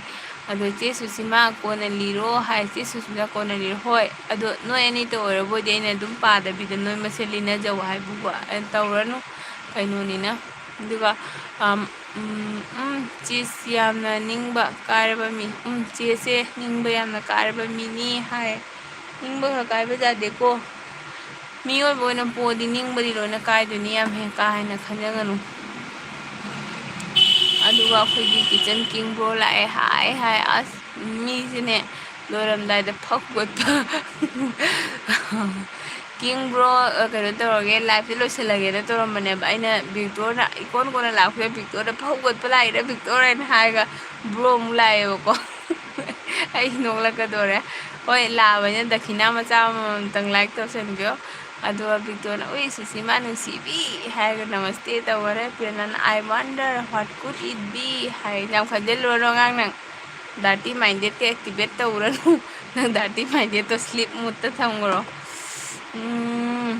ꯑꯗꯣ ꯆꯦ ꯁꯨꯁꯤꯃꯥ, "ꯀꯣꯟꯅ ꯂꯤꯔꯣ" ꯍꯥꯏ꯫ ꯆꯦ ꯁꯨꯁꯤꯃꯥ, "ꯀꯣꯟꯅ ꯂꯤꯔꯣ"꯫ "ꯍꯣꯏ, ꯑꯗꯣ ꯅꯣꯏ ꯑꯅꯤꯇ ꯑꯣꯏꯔꯕꯣꯏꯗꯤ ꯑꯩꯅ ꯑꯗꯨꯝ ꯄꯥꯗꯕꯤꯗ ꯅꯣꯏ ꯃꯁꯦꯟ ꯂꯤꯅꯖꯧ ꯍꯥꯏꯕꯨꯕ"꯫ ꯑꯩꯅ, "ꯇꯧꯔꯅꯨ, ꯀꯩꯅꯣꯅꯤꯅ"꯫ ꯑꯗꯨꯒ, ꯑꯝ, ꯎꯝ, ꯎꯝ, ꯆꯤꯁ ꯌꯥꯝꯅ ꯅꯤꯡꯕ ꯀꯥꯏꯔꯕ ꯃꯤ꯫ "ꯎꯝ, ꯆꯦꯁꯦ ꯅꯤꯡꯕ ꯌꯥꯝꯅ ꯀꯥꯏꯔꯕ ꯃꯤꯅꯤ" ꯍꯥꯏ꯫ ꯅꯤꯡꯕꯒ ꯀꯥꯏꯕ ꯌꯥꯗꯦꯀꯣ꯫ ꯃꯤꯑꯣꯏꯕ ꯑꯣꯏꯅ ꯄꯣꯛꯑꯗꯤ ꯅꯤꯡꯕꯗꯤ ꯂꯣꯏꯅ ꯀꯥꯏꯗꯣꯏꯅꯤ, ꯌꯥꯝ ꯍꯦꯟꯅ ꯀꯥ ꯍꯦꯟꯅ ꯈꯟꯖꯒꯅꯨ꯫ ꯑꯗꯨꯒ ꯑꯩꯈꯣꯏꯒꯤ ꯀꯤꯆꯟ ꯀꯤꯡ ꯕ꯭ꯔꯣ ꯂꯥꯛꯑꯦ꯫ ꯍꯥꯏ, ꯍꯥꯏ, ꯑꯁ, ꯃꯤꯁꯤꯅꯦ ꯂꯣꯏꯔꯝꯗꯥꯏꯗ ꯐꯛ ꯍꯨꯒꯠꯄ꯫ ꯀꯤꯡ ꯕ꯭ꯔꯣ, ꯑ, ꯀꯩꯅꯣ ꯇꯧꯔꯒꯦ, ꯂꯥꯏꯐꯁꯦ ꯂꯣꯏꯁꯤꯜꯂꯒꯦꯅ ꯇꯧꯔꯝꯕꯅꯦꯕ꯫ ꯑꯩꯅ ꯕꯤꯛꯇꯣꯔꯅ ꯏꯀꯣꯟ ꯀꯣꯟꯅ ꯂꯥꯛꯄꯗ, "ꯕꯤꯛꯇꯣꯔꯗ ꯐꯛ ꯍꯨꯒꯠꯄ ꯂꯥꯛꯏꯔ ꯕꯤꯛꯇꯣꯔ?" ꯍꯥꯏꯅ ꯍꯥꯏꯔꯒ ꯕ꯭ꯔꯣ ꯑꯃꯨꯛ ꯂꯥꯛꯑꯦꯕꯀꯣ꯫ ꯑꯩ ꯅꯣꯛꯂꯛꯀꯗꯣꯔꯦ꯫ ꯍꯣꯏ, ꯂꯥꯛꯑꯕꯅꯤꯅ ꯗꯈꯤꯅꯥ ꯃꯆꯥ ꯑꯃꯃꯝꯇꯪ ꯂꯥꯏꯛ ꯇꯧꯁꯟꯕꯤꯌꯣ꯫ ꯑꯗꯨꯒ ꯕꯤꯛꯇꯣꯔꯅ, "ꯎꯏ, ꯁꯨꯁꯤꯃꯥ ꯅꯨꯡꯁꯤꯕꯤ" ꯍꯥꯏꯔꯒ ꯅꯃꯁꯇꯦ ꯇꯧꯈꯔꯦ꯫ ꯄ꯭ꯔꯦꯔꯅꯥꯅ, "I wonder what could it be" ꯍꯥꯏ꯫ ꯌꯥꯝ ꯈꯟꯖꯤꯜꯂꯨꯔꯅꯨ ꯑꯉꯥꯡ ꯅꯪ꯫ ꯗꯥꯔꯇꯤ ꯃꯥꯏꯟꯗꯦꯠꯀ ꯑꯦꯛꯇꯤꯚꯦꯠ ꯇꯧꯔꯅꯨ꯫ ꯅꯪ ꯗꯥꯔꯇꯤ ꯃꯥꯏꯟꯗꯦꯠꯇꯣ ꯁ꯭ꯂꯤꯞ ꯃꯨꯠꯇ ꯊꯝꯈ꯭ꯔꯣ꯫ ꯎꯝ꯫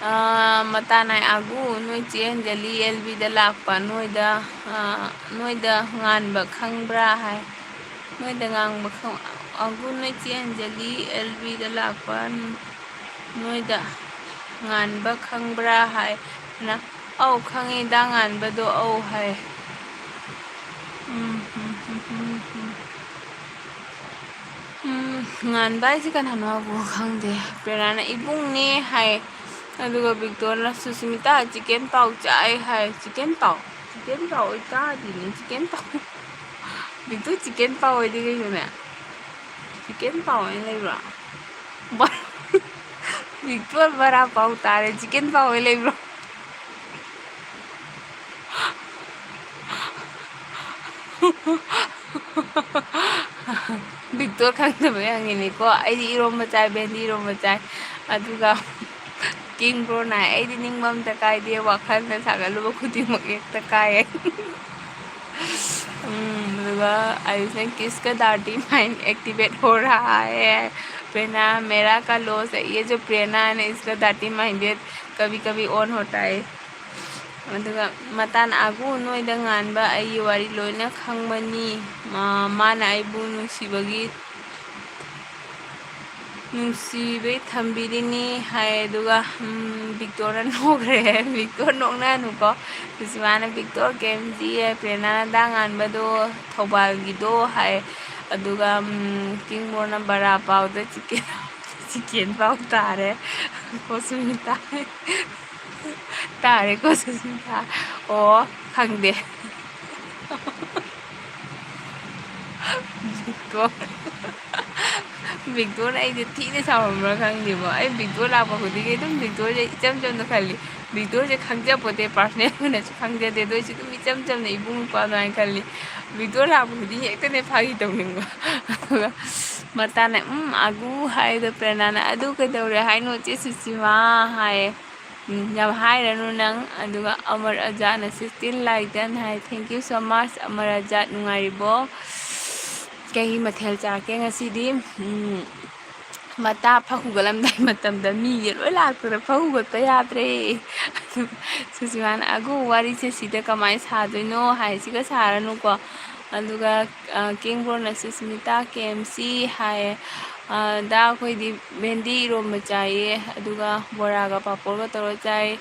ꯑꯥ, ꯃꯇꯥꯅꯥꯏ ꯑꯥꯒꯨ, ꯅꯣꯏ ꯆꯦ ꯑꯟꯖꯂꯤ ꯑꯦꯜ ꯕꯤꯗ ꯂꯥꯛꯄ, ꯅꯣꯏꯗ, ꯑꯥ, ꯅꯣꯏꯗ ꯉꯥꯟꯕ ꯈꯪꯕ꯭ꯔꯥ ꯍꯥꯏ꯫ ꯅꯣꯏꯗ ꯉꯥꯡꯕ ꯈꯪ-, ꯑꯥꯒꯨ, ꯅꯣꯏ ꯆꯦ ꯑꯟꯖꯂꯤ ꯑꯦꯜ ꯕꯤꯗ ꯂꯥꯛꯄ, ꯅꯣꯏꯗ ꯉꯥꯟꯕ ꯈꯪꯕ꯭ꯔꯥ ꯍꯥꯏ꯫ ꯅ, "ꯑꯧ, ꯈꯪꯉꯤ, ꯗꯥ ꯉꯥꯟꯕꯗꯣ, ꯑꯧ" ꯍꯥꯏ꯫ ꯎꯝ, ꯎꯝ, ꯎꯝ, ꯎꯝ, ꯎꯝ꯫ ꯎꯝ, ꯉꯥꯟꯕ ꯍꯥꯏꯁꯦ ꯀꯅꯥꯅꯣ ꯍꯥꯏꯕ ꯈꯪꯗꯦ꯫ ꯄ꯭ꯔꯦꯔꯥꯅ "ꯏꯕꯨꯡꯅꯦ" ꯍꯥꯏ, ꯑꯗꯨꯒ ꯕꯤꯛꯇꯣꯔꯅ "ꯁꯨꯁꯃꯤꯇꯥ, ꯆꯤꯀꯦꯟ ꯄꯥꯎ ꯆꯥꯏ" ꯍꯥꯏ꯫ ꯆꯤꯀꯦꯟ ꯄꯥꯎ? ꯆꯤꯀꯦꯟ ꯄꯥꯎ ꯑꯩ ꯇꯥꯗꯤꯅꯦ꯫ ꯆꯤꯀꯦꯟ ꯄꯥꯎ꯫ ꯕꯤꯛꯇꯣꯔ, ꯆꯤꯀꯦꯟ ꯄꯥꯎ ꯍꯥꯏꯗꯤ ꯀꯩꯅꯣꯅꯦ? ꯆꯤꯀꯦꯟ ꯄꯥꯎ ꯍꯥꯏꯅ ꯂꯩꯕ꯭ꯔꯣ? ꯕ-, ꯕꯤꯛꯇꯣꯔ ꯕꯔꯥ ꯄꯥꯎ ꯇꯥꯔꯦ꯫ ꯆꯤꯀꯦꯟ ꯄꯥꯎ ꯍꯥꯏꯅ ꯂꯩꯕ꯭ꯔꯣ? ꯕꯤꯛꯇꯣꯔ ꯈꯪꯗꯕꯩ ꯍꯪꯉꯤꯅꯤꯀꯣ꯫ ꯑꯩꯗꯤ ꯏꯔꯣꯝꯕ ꯆꯥꯏ, ꯚꯦꯟꯗꯤ ꯏꯔꯣꯝꯕ ꯆꯥꯏ꯫ ꯑꯗꯨꯒ ꯀꯤꯡ ꯕ꯭ꯔꯣꯅ ꯍꯥꯏ, "ꯑꯩꯗꯤ ꯅꯤꯡꯕ ꯑꯝꯇ ꯀꯥꯏꯗꯦ, ꯋꯥꯈꯜꯗ ꯁꯥꯒꯠꯂꯨꯕ ꯈꯨꯗꯤꯡꯃꯛ ꯍꯦꯛꯇ ꯀꯥꯏ" ꯍꯥꯏ꯫ ꯎꯝ, ꯑꯗꯨꯒ ꯑꯌꯨꯁꯅ "किसका dirty mind activate हो रहा है? प्रेरणा, मेरा का loss है, ये जो प्रेरणा है ना, इसका dirty minded कभी कभी on होता है।" ꯑꯗꯨꯒ ꯃꯇꯥꯅ "ꯑꯒꯨ, ꯅꯣꯏꯗ ꯉꯥꯟꯕ ꯑꯩꯒꯤ ꯋꯥꯔꯤ ꯂꯣꯏꯅ ꯈꯪꯕꯅꯤ꯫ ꯃꯥ-, ꯃꯥꯅ ꯑꯩꯕꯨ ꯅꯨꯡꯁꯤꯕꯒꯤ, ꯅꯨꯡꯁꯤꯕꯩ ꯊꯝꯕꯤꯔꯤꯅꯤ" ꯍꯥꯏ꯫ ꯑꯗꯨꯒ, ꯎꯝ, ꯕꯤꯛꯇꯣꯔꯅ ꯅꯣꯛꯈ꯭ꯔꯦ꯫ ꯕꯤꯛꯇꯣꯔ ꯅꯣꯛꯅꯅꯨꯀꯣ꯫ ꯁꯨꯁꯤꯃꯥꯅ "ꯕꯤꯛꯇꯣꯔ, ꯀꯦꯝꯖꯤ ꯍꯥꯏ, ꯄ꯭ꯔꯦꯔꯅꯥꯅ ꯗꯥ ꯉꯥꯟꯕꯗꯣ, ꯊꯧꯕꯥꯜꯒꯤꯗꯣ" ꯍꯥꯏ꯫ ꯑꯗꯨꯒ, ꯎꯝ, ꯀꯤꯡ ꯕ꯭ꯔꯣꯅ "ꯕꯔꯥ ꯄꯥꯎꯗ ꯆꯤꯀꯦꯟ, ꯆꯤꯀꯦꯟ ꯄꯥꯎ ꯇꯥꯔꯦ" ꯀꯣ ꯁꯨꯁꯃꯤꯇꯥ꯫ ꯇꯥꯔꯦꯀꯣ ꯁꯨꯁꯃꯤꯇꯥ꯫ ꯑꯣ, ꯈꯪꯗꯦ꯫ ꯕꯤꯛꯇꯣꯔ꯫ ꯕꯤꯛꯇꯣꯔꯅ ꯑꯩꯁꯦ ꯊꯤꯅ ꯁꯥꯎꯔꯝꯕ꯭ꯔꯥ ꯈꯪꯗꯦꯕꯣ꯫ ꯑꯩ ꯕꯤꯛꯇꯣꯔ ꯂꯥꯛꯄ ꯈꯨꯗꯤꯡꯒꯤ ꯑꯗꯨꯝ ꯕꯤꯛꯇꯣꯔꯁꯦ ꯏꯆꯝ ꯆꯝꯅ ꯈꯜꯂꯤ꯫ ꯕꯤꯛꯇꯣꯔꯁꯦ ꯈꯪꯖꯄꯣꯠꯇꯦ, personal ꯑꯣꯏꯅꯁꯨ ꯈꯪꯖꯗꯦ꯫ ꯑꯗꯨ ꯑꯣꯏꯁꯨ ꯑꯗꯨꯝ ꯏꯆꯝ ꯆꯝꯅ ꯏꯕꯨꯡ ꯏꯄ꯭ꯋꯥ ꯑꯗꯨꯃꯥꯏꯅ ꯈꯜꯂꯤ꯫ ꯕꯤꯛꯇꯣꯔ ꯂꯥꯛꯄ ꯈꯨꯗꯤꯡꯒꯤ ꯍꯦꯛꯇꯅꯦ ꯐꯥꯒꯤ ꯇꯧꯅꯤꯡꯕ꯫ ꯑꯗꯨꯒ ꯃꯇꯥꯅ, "ꯎꯝ, ꯑꯒꯨ" ꯍꯥꯏꯗꯣ ꯄ꯭ꯔꯦꯔꯅꯥꯅ "ꯑꯗꯨ ꯀꯩꯗꯧꯔꯦ ꯍꯥꯏꯅꯣ, ꯆꯦ ꯁꯨꯁꯤꯃꯥ?" ꯍꯥꯏꯌꯦ꯫ ꯎꯝ, ꯌꯥꯝ ꯍꯥꯏꯔꯅꯨ ꯅꯪ꯫ ꯑꯗꯨꯒ ꯑꯃꯔ ꯑꯖꯥꯠꯅ "ꯁꯤꯛꯁꯇꯤꯟ ꯂꯥꯏꯗꯟ" ꯍꯥꯏ꯫ Thank you so much, ꯑꯃꯔ ꯑꯖꯥꯠ꯫ ꯅꯨꯡꯉꯥꯏꯔꯤꯕꯣ? ꯀꯩ ꯃꯊꯦꯜ ꯆꯥꯔꯛꯀꯦ ꯉꯁꯤꯗꯤ? ꯎꯝ, ꯃꯇꯥ ꯐꯛ ꯍꯨꯒꯠꯂꯝꯗꯥꯏ ꯃꯇꯝꯗ ꯃꯤꯁꯦ ꯂꯣꯏ ꯂꯥꯛꯇꯅ ꯐꯛ ꯍꯨꯒꯠꯄ ꯌꯥꯗ꯭ꯔꯦ꯫ ꯑꯗꯨ ꯁꯨꯁꯤꯃꯥꯅ, "ꯑꯒꯨ, ꯋꯥꯔꯤꯁꯦ ꯁꯤꯗ ꯀꯃꯥꯏꯅ ꯁꯥꯗꯣꯏꯅꯣ?" ꯍꯥꯏ꯫ "ꯁꯤꯒ ꯁꯥꯔꯅꯨꯀꯣ꯫" ꯑꯗꯨꯒ, ꯑ, ꯀꯤꯡ ꯕ꯭ꯔꯣꯅ "ꯁꯨꯁꯃꯤꯇꯥ, ꯀꯦ ꯑꯦꯝ ꯁꯤ" ꯍꯥꯏꯌꯦ꯫ ꯑ, "ꯗꯥ, ꯑꯩꯈꯣꯏꯗꯤ ꯚꯦꯟꯗꯤ ꯏꯔꯣꯝꯕ ꯆꯥꯏꯌꯦ, ꯑꯗꯨꯒ ꯕꯣꯔꯥꯒ ꯄꯥꯄꯣꯔꯒ ꯇꯧꯔ ꯆꯥꯏ꯫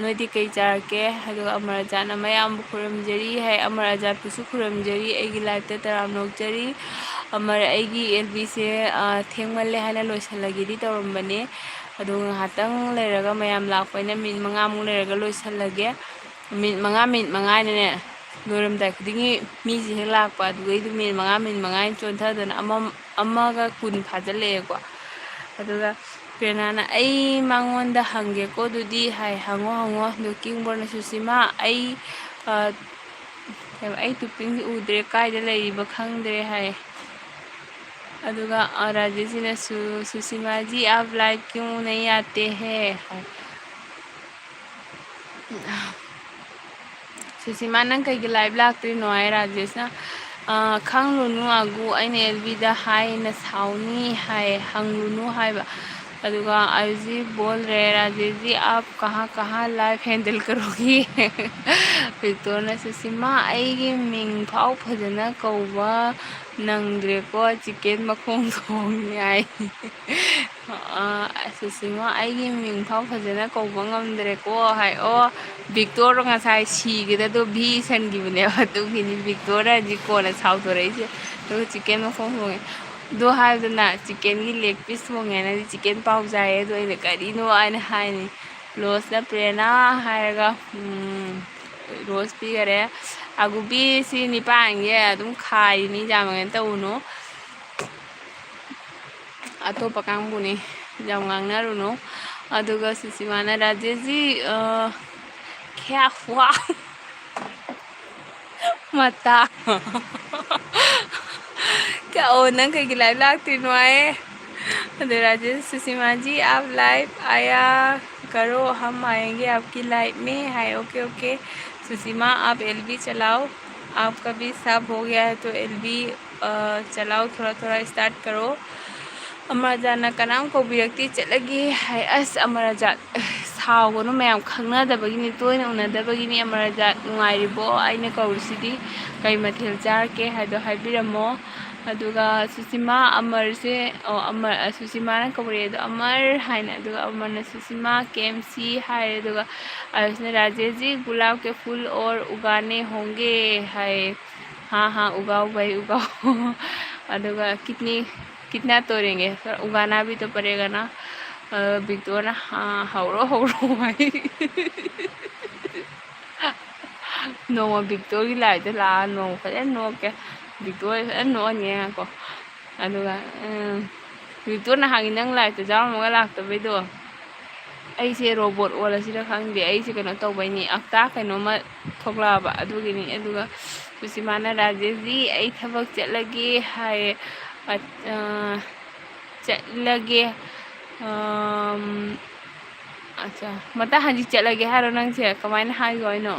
ꯅꯣꯏꯗꯤ ꯀꯩ ꯆꯥꯔꯛꯀꯦ?" ꯑꯗꯨꯒ ꯑꯃꯔ ꯑꯖꯥꯠꯅ "ꯃꯌꯥꯝꯕꯨ ꯈꯨꯔꯨꯝꯖꯔꯤ" ꯍꯥꯏ꯫ "ꯑꯃꯔ ꯑꯖꯥꯠꯄꯨꯁꯨ ꯈꯨꯔꯨꯝꯖꯔꯤ, ꯑꯩꯒꯤ liveꯇ ꯇꯔꯥꯝꯅ ꯑꯣꯛꯆꯔꯤ꯫" ꯑꯃꯔ, ꯑꯩꯒꯤ ꯑꯦꯜ ꯕꯤꯁꯦ ꯊꯦꯡꯃꯜꯂꯦ ꯍꯥꯏꯅ ꯂꯣꯏꯁꯤꯜꯂꯒꯦꯗꯤ ꯇꯧꯔꯝꯕꯅꯦ꯫ ꯑꯗꯣ ꯉꯥꯏꯍꯥꯛꯇꯪ ꯂꯩꯔꯒ ꯃꯌꯥꯝ ꯂꯥꯛꯄꯅꯤꯅ ꯃꯤꯅꯤꯠ ꯃꯉꯥꯃꯨꯛ ꯂꯩꯔꯒ ꯂꯣꯏꯁꯤꯜꯂꯒꯦ꯫ ꯃꯤꯅꯤꯠ ꯃꯉꯥ, ꯃꯤꯅꯤꯠ ꯃꯉꯥ ꯍꯥꯏꯅꯅꯦ, ꯂꯣꯏꯔꯝꯗꯥꯏ ꯈꯨꯗꯤꯡꯒꯤ ꯃꯤꯁꯦ ꯍꯦꯛ ꯂꯥꯛꯄ, ꯑꯗꯨꯒꯩꯗꯨ ꯃꯤꯅꯤꯠ ꯃꯉꯥ, ꯃꯤꯅꯤꯠ ꯃꯉꯥ ꯍꯥꯏꯅ ꯆꯣꯟꯊꯗꯅ ꯑꯃ, ꯑꯃꯒ ꯀꯨꯟ ꯐꯥꯖꯤꯜꯂꯛꯑꯦꯀꯣ꯫ ꯑꯗꯨꯒ ꯄ꯭ꯔꯦꯔꯅꯥꯅ, "ꯑꯩ ꯃꯉꯣꯟꯗ ꯍꯪꯒꯦꯀꯣ ꯑꯗꯨꯗꯤ" ꯍꯥꯏ꯫ "ꯍꯪꯉꯣ, ꯍꯪꯉꯣ"꯫ ꯑꯗꯨ ꯀꯤꯡꯕꯣꯔꯅ, "ꯁꯨꯁꯤꯃꯥ, ꯑꯩ, ꯑ, ꯀꯩꯕ, ꯑꯩ ꯇꯨꯄꯤꯡꯁꯦ ꯎꯗ꯭ꯔꯦ, ꯀꯥꯏꯗ ꯂꯩꯔꯤꯕ ꯈꯪꯗ꯭ꯔꯦ" ꯍꯥꯏ꯫ ꯑꯗꯨꯒ, ꯑ, ꯔꯥꯖꯦꯁꯁꯤꯅꯁꯨ, "ꯁꯨꯁꯤꯃꯥ ꯖꯤ, ꯑꯥꯞ ꯂꯥꯏꯚ ꯀ꯭ꯌꯨ ꯅꯍꯤ ꯑꯥꯇꯦ ꯍꯦ?" ꯍꯥꯏ꯫ "ꯁꯨꯁꯤꯃꯥ, ꯅꯪ ꯀꯩꯒꯤ ꯂꯥꯏꯚ ꯂꯥꯛꯇ꯭ꯔꯤꯅꯣ?" ꯍꯥꯏ ꯔꯥꯖꯦꯁꯅ꯫ "ꯑ, ꯈꯪꯂꯨꯅꯨ ꯑꯒꯨ, ꯑꯩꯅ ꯑꯦꯜ ꯕꯤꯗ ꯍꯥꯏꯅ ꯁꯥꯎꯅꯤ ꯍꯥꯏ, ꯍꯪꯂꯨꯅꯨ" ꯍꯥꯏꯕ꯫ ꯑꯗꯨꯒ, "ꯑꯔꯖꯤ ꯕꯣꯜ ꯔꯦ ꯔꯥꯖꯦꯁ ꯖꯤ, ꯑꯥꯞ ꯀꯍꯥ ꯀꯍꯥ ꯂꯥꯏꯚ ꯍꯦꯟꯗꯜ ꯀꯔꯣꯒꯤ?" ꯚꯤꯛꯇꯣꯔꯅ, "ꯁꯨꯁꯤꯃꯥ, ꯑꯩꯒꯤ ꯃꯤꯡ ꯐꯥꯎ ꯐꯖꯅ ꯀꯧꯕ ꯅꯪꯗ꯭ꯔꯦꯀꯣ, ꯆꯤꯀꯦꯟ ꯃꯈꯣꯡ ꯊꯣꯡꯉꯤ" ꯍꯥꯏ꯫ ꯑ, "ꯁꯨꯁꯤꯃꯥ, ꯑꯩꯒꯤ ꯃꯤꯡ ꯐꯥꯎ ꯐꯖꯅ ꯀꯧꯕ ꯉꯝꯗ꯭ꯔꯦꯀꯣ" ꯍꯥꯏ꯫ ꯑꯣ, ꯚꯤꯛꯇꯣꯔꯗꯣ ꯉꯁꯥꯏ ꯁꯤꯒꯦꯗ ꯑꯗꯣ ꯚꯤ ꯏꯁꯟꯈꯤꯕꯅꯦꯕ, ꯑꯗꯨꯒꯤꯅꯤ ꯚꯤꯛꯇꯣꯔꯅ ꯍꯧꯖꯤꯛ ꯀꯣꯟꯅ ꯁꯥꯎꯗꯣꯔꯛꯏꯁꯦ꯫ ꯑꯗꯨꯒ ꯆꯤꯀꯦꯟ ꯃꯈꯣꯡ ꯊꯣꯡꯉꯦ꯫ ꯑꯗꯣ ꯍꯥꯏꯗꯅ ꯆꯤꯀꯦꯟꯒꯤ ꯂꯦꯒ ꯄꯤꯁ ꯊꯣꯡꯉꯦꯅꯗꯤ ꯆꯤꯀꯦꯟ ꯄꯥꯎ ꯆꯥꯏꯌꯦ꯫ ꯑꯗꯣ ꯑꯩꯅ "ꯀꯔꯤꯅꯣ?" ꯍꯥꯏꯅ ꯍꯥꯏꯅꯤ꯫ ꯔꯣꯁꯅ "ꯄ꯭ꯔꯦꯔꯅꯥ" ꯍꯥꯏꯔꯒ, ꯎꯝ, ꯔꯣꯁ ꯄꯤꯈꯔꯦ꯫ ꯑꯒꯨꯕꯤ ꯁꯤ ꯅꯤꯄꯥꯟꯒꯤ ꯑꯗꯨꯝ ꯈꯥꯏꯔꯤꯅꯤ, ꯌꯥꯝ ꯀꯩꯅꯣ ꯇꯧꯅꯨ꯫ ꯑꯇꯣꯞꯄ ꯀꯥꯡꯕꯨꯅꯤ, ꯌꯥꯝ ꯉꯥꯡꯅꯔꯨꯅꯨ꯫ ꯑꯗꯨꯒ ꯁꯨꯁꯤꯃꯥꯅ, "ꯔꯥꯖꯦꯁꯖꯤ, ꯑ, ꯀꯌꯥ ꯍꯨꯋꯥ?" ꯃꯇꯥ꯫ "ꯀꯌꯥ, ꯑꯣ, ꯅꯪ ꯀꯩꯒꯤ ꯂꯥꯏꯚ ꯂꯥꯛꯇ꯭ꯔꯤꯅꯣ?" ꯍꯥꯏꯌꯦ꯫ ꯑꯗꯨ ꯔꯥꯖꯦꯁ, "ꯁꯨꯁꯤꯃꯥ ꯖꯤ, ꯑꯥꯞ ꯂꯥꯏꯚ ꯑꯥꯌꯥ ꯀꯔꯣ, ꯍꯝ ꯑꯥꯌꯦꯡꯒꯦ ꯑꯥꯞꯀꯤ ꯂꯥꯏꯚ ꯃꯦ" ꯍꯥꯏ꯫ "Okay, okay. ꯁꯨꯁꯤꯃꯥ, ꯑꯥꯞ ꯑꯦꯜ ꯕꯤ ꯆꯂꯥꯎ, ꯑꯥꯞꯀꯥ ꯚꯤ ꯁꯕ ꯍꯣ ꯒꯌꯥ ꯍꯥꯏ ꯇꯣ ꯑꯦꯜ ꯕꯤ, ꯑ, ꯆꯂꯥꯎ, ꯊꯣꯔꯥ ꯊꯣꯔꯥ ꯁ꯭ꯇꯥꯔꯠ ꯀꯔꯣ"꯫ ꯑꯃꯔꯖꯥꯠꯅ, "ꯀꯅꯥꯝ ꯀꯧꯕꯤꯔꯛꯇꯦ, ꯆꯠꯂꯒꯦ" ꯍꯥꯏ꯫ ꯑꯁ, ꯑꯃꯔꯖꯥꯠ, ꯁꯥꯎꯒꯅꯨ ꯃꯌꯥꯝ, ꯈꯪꯅꯗꯕꯒꯤꯅꯤ, ꯇꯣꯏꯅ ꯎꯅꯗꯕꯒꯤꯅꯤ꯫ ꯑꯃꯔꯖꯥꯠ, ꯅꯨꯡꯉꯥꯏꯔꯤꯕꯣ? ꯑꯩꯅ ꯀꯧꯔꯤꯁꯤꯗꯤ꯫ ꯀꯩ ꯃꯊꯦꯜ ꯆꯥꯔꯛꯀꯦ ꯍꯥꯏꯗꯣ ꯍꯥꯏꯕꯤꯔꯝꯃꯣ꯫ ꯑꯗꯨꯒ ꯁꯨꯁꯤꯃꯥ, ꯑꯃꯔꯁꯦ, ꯑꯣ, ꯑꯃꯔ, ꯑ, ꯁꯨꯁꯤꯃꯥꯅ ꯀꯧꯔꯛꯑꯦ ꯑꯗꯣ, "ꯑꯃꯔ" ꯍꯥꯏꯅ꯫ ꯑꯗꯨꯒ ꯑꯃꯔꯅ, "ꯁꯨꯁꯤꯃꯥ, ꯀꯦ ꯑꯦꯝ ꯁꯤ" ꯍꯥꯏꯔꯦ꯫ ꯑꯗꯨꯒ ꯑꯌꯨꯁꯅ, "ꯔꯥꯖꯦꯁꯖꯤ, ꯒꯨꯂꯥꯕ ꯀꯦ ꯐꯨꯜ ꯑꯣꯔ ꯎꯒꯥꯅꯦ ꯍꯣꯡꯒꯦ" ꯍꯥꯏ꯫ "ꯍꯥ ꯍꯥ, ꯎꯒꯥꯎ ꯚꯥꯏ, ꯎꯒꯥꯎ"꯫ ꯑꯗꯨꯒ ꯀꯤꯠꯅꯤ, ꯀꯤꯠꯅꯥ ꯇꯣꯔꯦꯡꯒꯦ, ꯎꯒꯥꯅꯥ ꯕꯤ ꯇꯣ ꯄꯔꯦꯒꯅ, ꯕꯤꯛꯇꯣꯅ ꯍꯧꯔꯣ ꯍꯧꯔꯣ ꯍꯥꯏ꯫ ꯅꯣꯡꯃ ꯕꯤꯛꯇꯣꯒꯤ ꯂꯥꯏꯗ ꯂꯥꯛꯑ ꯅꯣꯡꯃ ꯐꯖꯅ ꯅꯣꯛꯀꯦ꯫ ꯕꯤꯛꯇꯣ ꯐꯖꯅ ꯅꯣꯛꯍꯟꯒꯦ ꯉꯥꯏꯈꯣ꯫ ꯑꯗꯨꯒ ꯕꯤꯛꯇꯣꯅ ꯍꯪꯉꯤ, "ꯅꯪ ꯂꯥꯏꯗ ꯌꯥꯎꯔꯝꯃꯒ ꯂꯥꯛꯇꯕꯩꯗꯣ?" ꯑꯩꯁꯦ ꯔꯣꯕꯣꯠ ꯑꯣꯜꯂꯁꯤꯔ ꯈꯪꯗꯦ꯫ ꯑꯩꯁꯦ ꯀꯩꯅꯣ ꯇꯧꯕꯩꯅꯤ, ꯑꯛꯇꯥ ꯀꯩꯅꯣꯝꯃ ꯊꯣꯛꯂꯛꯑꯕ ꯑꯗꯨꯒꯤꯅꯤ꯫ ꯑꯗꯨꯒ ꯁꯨꯁꯤꯃꯥꯅ, "ꯔꯥꯖꯦꯁꯖꯤ, ꯑꯩ ꯊꯕꯛ ꯆꯠꯂꯒꯦ" ꯍꯥꯏꯌꯦ꯫ "ꯆꯠꯂꯒꯦ"꯫ ꯑꯠꯆꯥ, ꯃꯇꯥ ꯍꯟꯖꯤꯛ ꯆꯠꯂꯒꯦ ꯍꯥꯏꯔꯣ ꯅꯪꯁꯦ? ꯀꯃꯥꯏꯅ ꯍꯥꯏꯌꯣ ꯍꯥꯏꯅꯣ?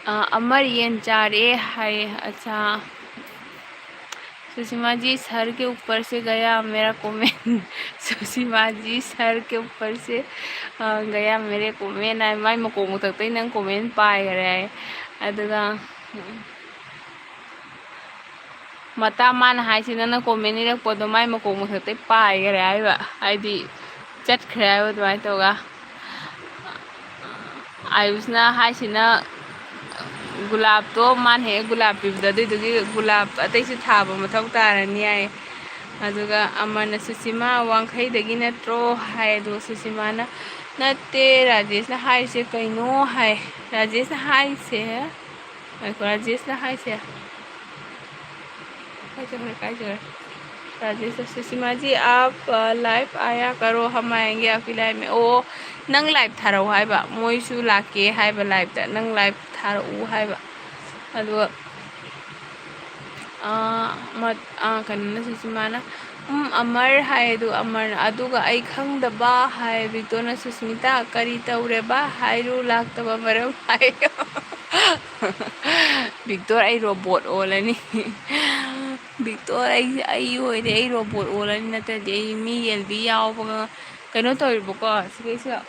ꯑ, "ꯑꯃꯔ ꯌꯦꯟ ꯆꯥꯔꯦ" ꯍꯥꯏꯌꯦ꯫ ꯑꯠꯆꯥ꯫ "सुषमा जी, सर के ऊपर से गया मेरा कमेंट"꯫ "सुषमा जी, सर के ऊपर से, अ, गया मेरे कमेंट" ꯍꯥꯏ꯫ "ꯃꯥꯏ ꯃꯀꯣꯛ ꯃꯊꯛꯇꯩ ꯅꯪ ꯀꯣꯃꯦꯟ ꯄꯥꯏꯈꯔꯦ" ꯍꯥꯏ꯫ ꯑꯗꯨꯒ, ꯃꯇꯥ ꯃꯥꯅ ꯍꯥꯏꯁꯤ, ꯅꯪꯅ ꯀꯣꯃꯦꯟ ꯏꯔꯛꯄꯗꯣ ꯃꯥꯏ ꯃꯀꯣꯛ ꯃꯊꯛꯇꯩ ꯄꯥꯏꯈꯔꯦ ꯍꯥꯏꯕ, ꯍꯥꯏꯗꯤ ꯆꯠꯈ꯭ꯔꯦ ꯍꯥꯏꯕ ꯑꯗꯨꯃꯥꯏꯅ ꯇꯧꯔꯒ꯫ ꯑꯌꯨꯁꯅ ꯍꯥꯏꯁꯤꯅ ꯒꯨꯂꯥꯞꯇꯣ ꯃꯥꯅ ꯍꯦꯛ ꯒꯨꯂꯥꯞ ꯄꯤꯕꯗꯣ, ꯑꯗꯨꯏꯗꯨꯒꯤ ꯒꯨꯂꯥꯞ ꯑꯇꯩꯁꯨ ꯊꯥꯕ ꯃꯊꯧ ꯇꯥꯔꯅꯤ ꯍꯥꯏ꯫ ꯑꯗꯨꯒ ꯑꯃꯔꯅ, "ꯁꯨꯁꯤꯃꯥ, ꯋꯥꯡꯈꯩꯗꯒꯤ ꯅꯠꯇ꯭ꯔꯣ?" ꯍꯥꯏ꯫ ꯑꯗꯨꯒ ꯁꯨꯁꯤꯃꯥꯅ, "ꯅꯠꯇꯦ, ꯔꯥꯖꯦꯁꯅ ꯍꯥꯏꯔꯤꯁꯦ ꯀꯩꯅꯣ?" ꯍꯥꯏ꯫ ꯔꯥꯖꯦꯁꯅ ꯍꯥꯏꯔꯤꯁꯦ, ꯉꯥꯏꯈꯣ, ꯔꯥꯖꯦꯁꯅ ꯍꯥꯏꯁꯦ, ꯀꯥꯏ ꯆꯠꯈ꯭ꯔꯦ, ꯀꯥꯏ ꯆꯠꯈ꯭ꯔꯦ? ꯔꯥꯖꯦꯁꯅ, "सुषमा जी, आप, अ, live आया करो, हम आएंगे आपकी live में"꯫ ꯑꯣ, ꯅꯪ ꯂꯥꯏꯚ ꯊꯥꯔꯛꯑꯣ ꯍꯥꯏꯕ, ꯃꯣꯏꯁꯨ ꯂꯥꯛꯀꯦ ꯍꯥꯏꯕ ꯂꯥꯏꯚꯇ, ꯅꯪ ꯂꯥꯏꯚ ꯊꯥꯔꯛꯎ ꯍꯥꯏꯕ꯫ ꯑꯗꯨꯒ, ꯑ, ꯃ-, ꯑ, ꯀꯩꯅꯣꯅ, ꯁꯨꯁꯤꯃꯥꯅ, "ꯎꯝ, ꯑꯃꯔ" ꯍꯥꯏ꯫ ꯑꯗꯨꯒ ꯑꯃꯔꯅ, "ꯑꯗꯨꯒ ꯑꯩ ꯈꯪꯗꯕ" ꯍꯥꯏ꯫ ꯕꯤꯛꯇꯣꯅ, "ꯁꯨꯁꯃꯤꯇꯥ, ꯀꯔꯤ ꯇꯧꯔꯦꯕ? ꯍꯥꯏꯔꯨ, ꯂꯥꯛꯇꯕ ꯃꯔꯝ ꯍꯥꯏꯌꯣ"꯫ ꯕꯤꯛꯇꯣꯔ, ꯑꯩ ꯔꯣꯕꯣꯠ ꯑꯣꯜꯂꯅꯤ꯫ ꯕꯤꯛꯇꯣꯔ, ꯑꯩ, ꯑꯩ ꯑꯣꯏꯔꯦ, ꯑꯩ ꯔꯣꯕꯣꯠ ꯑꯣꯜꯂꯅꯤ, ꯅꯠꯇ꯭ꯔꯗꯤ ꯑꯩ ꯃꯤ ꯑꯦꯜ ꯕꯤ ꯌꯥꯎꯕꯒ ꯀꯩꯅꯣ ꯇꯧꯔꯤꯕꯀꯣ, ꯁꯤꯗꯩꯁꯤꯗ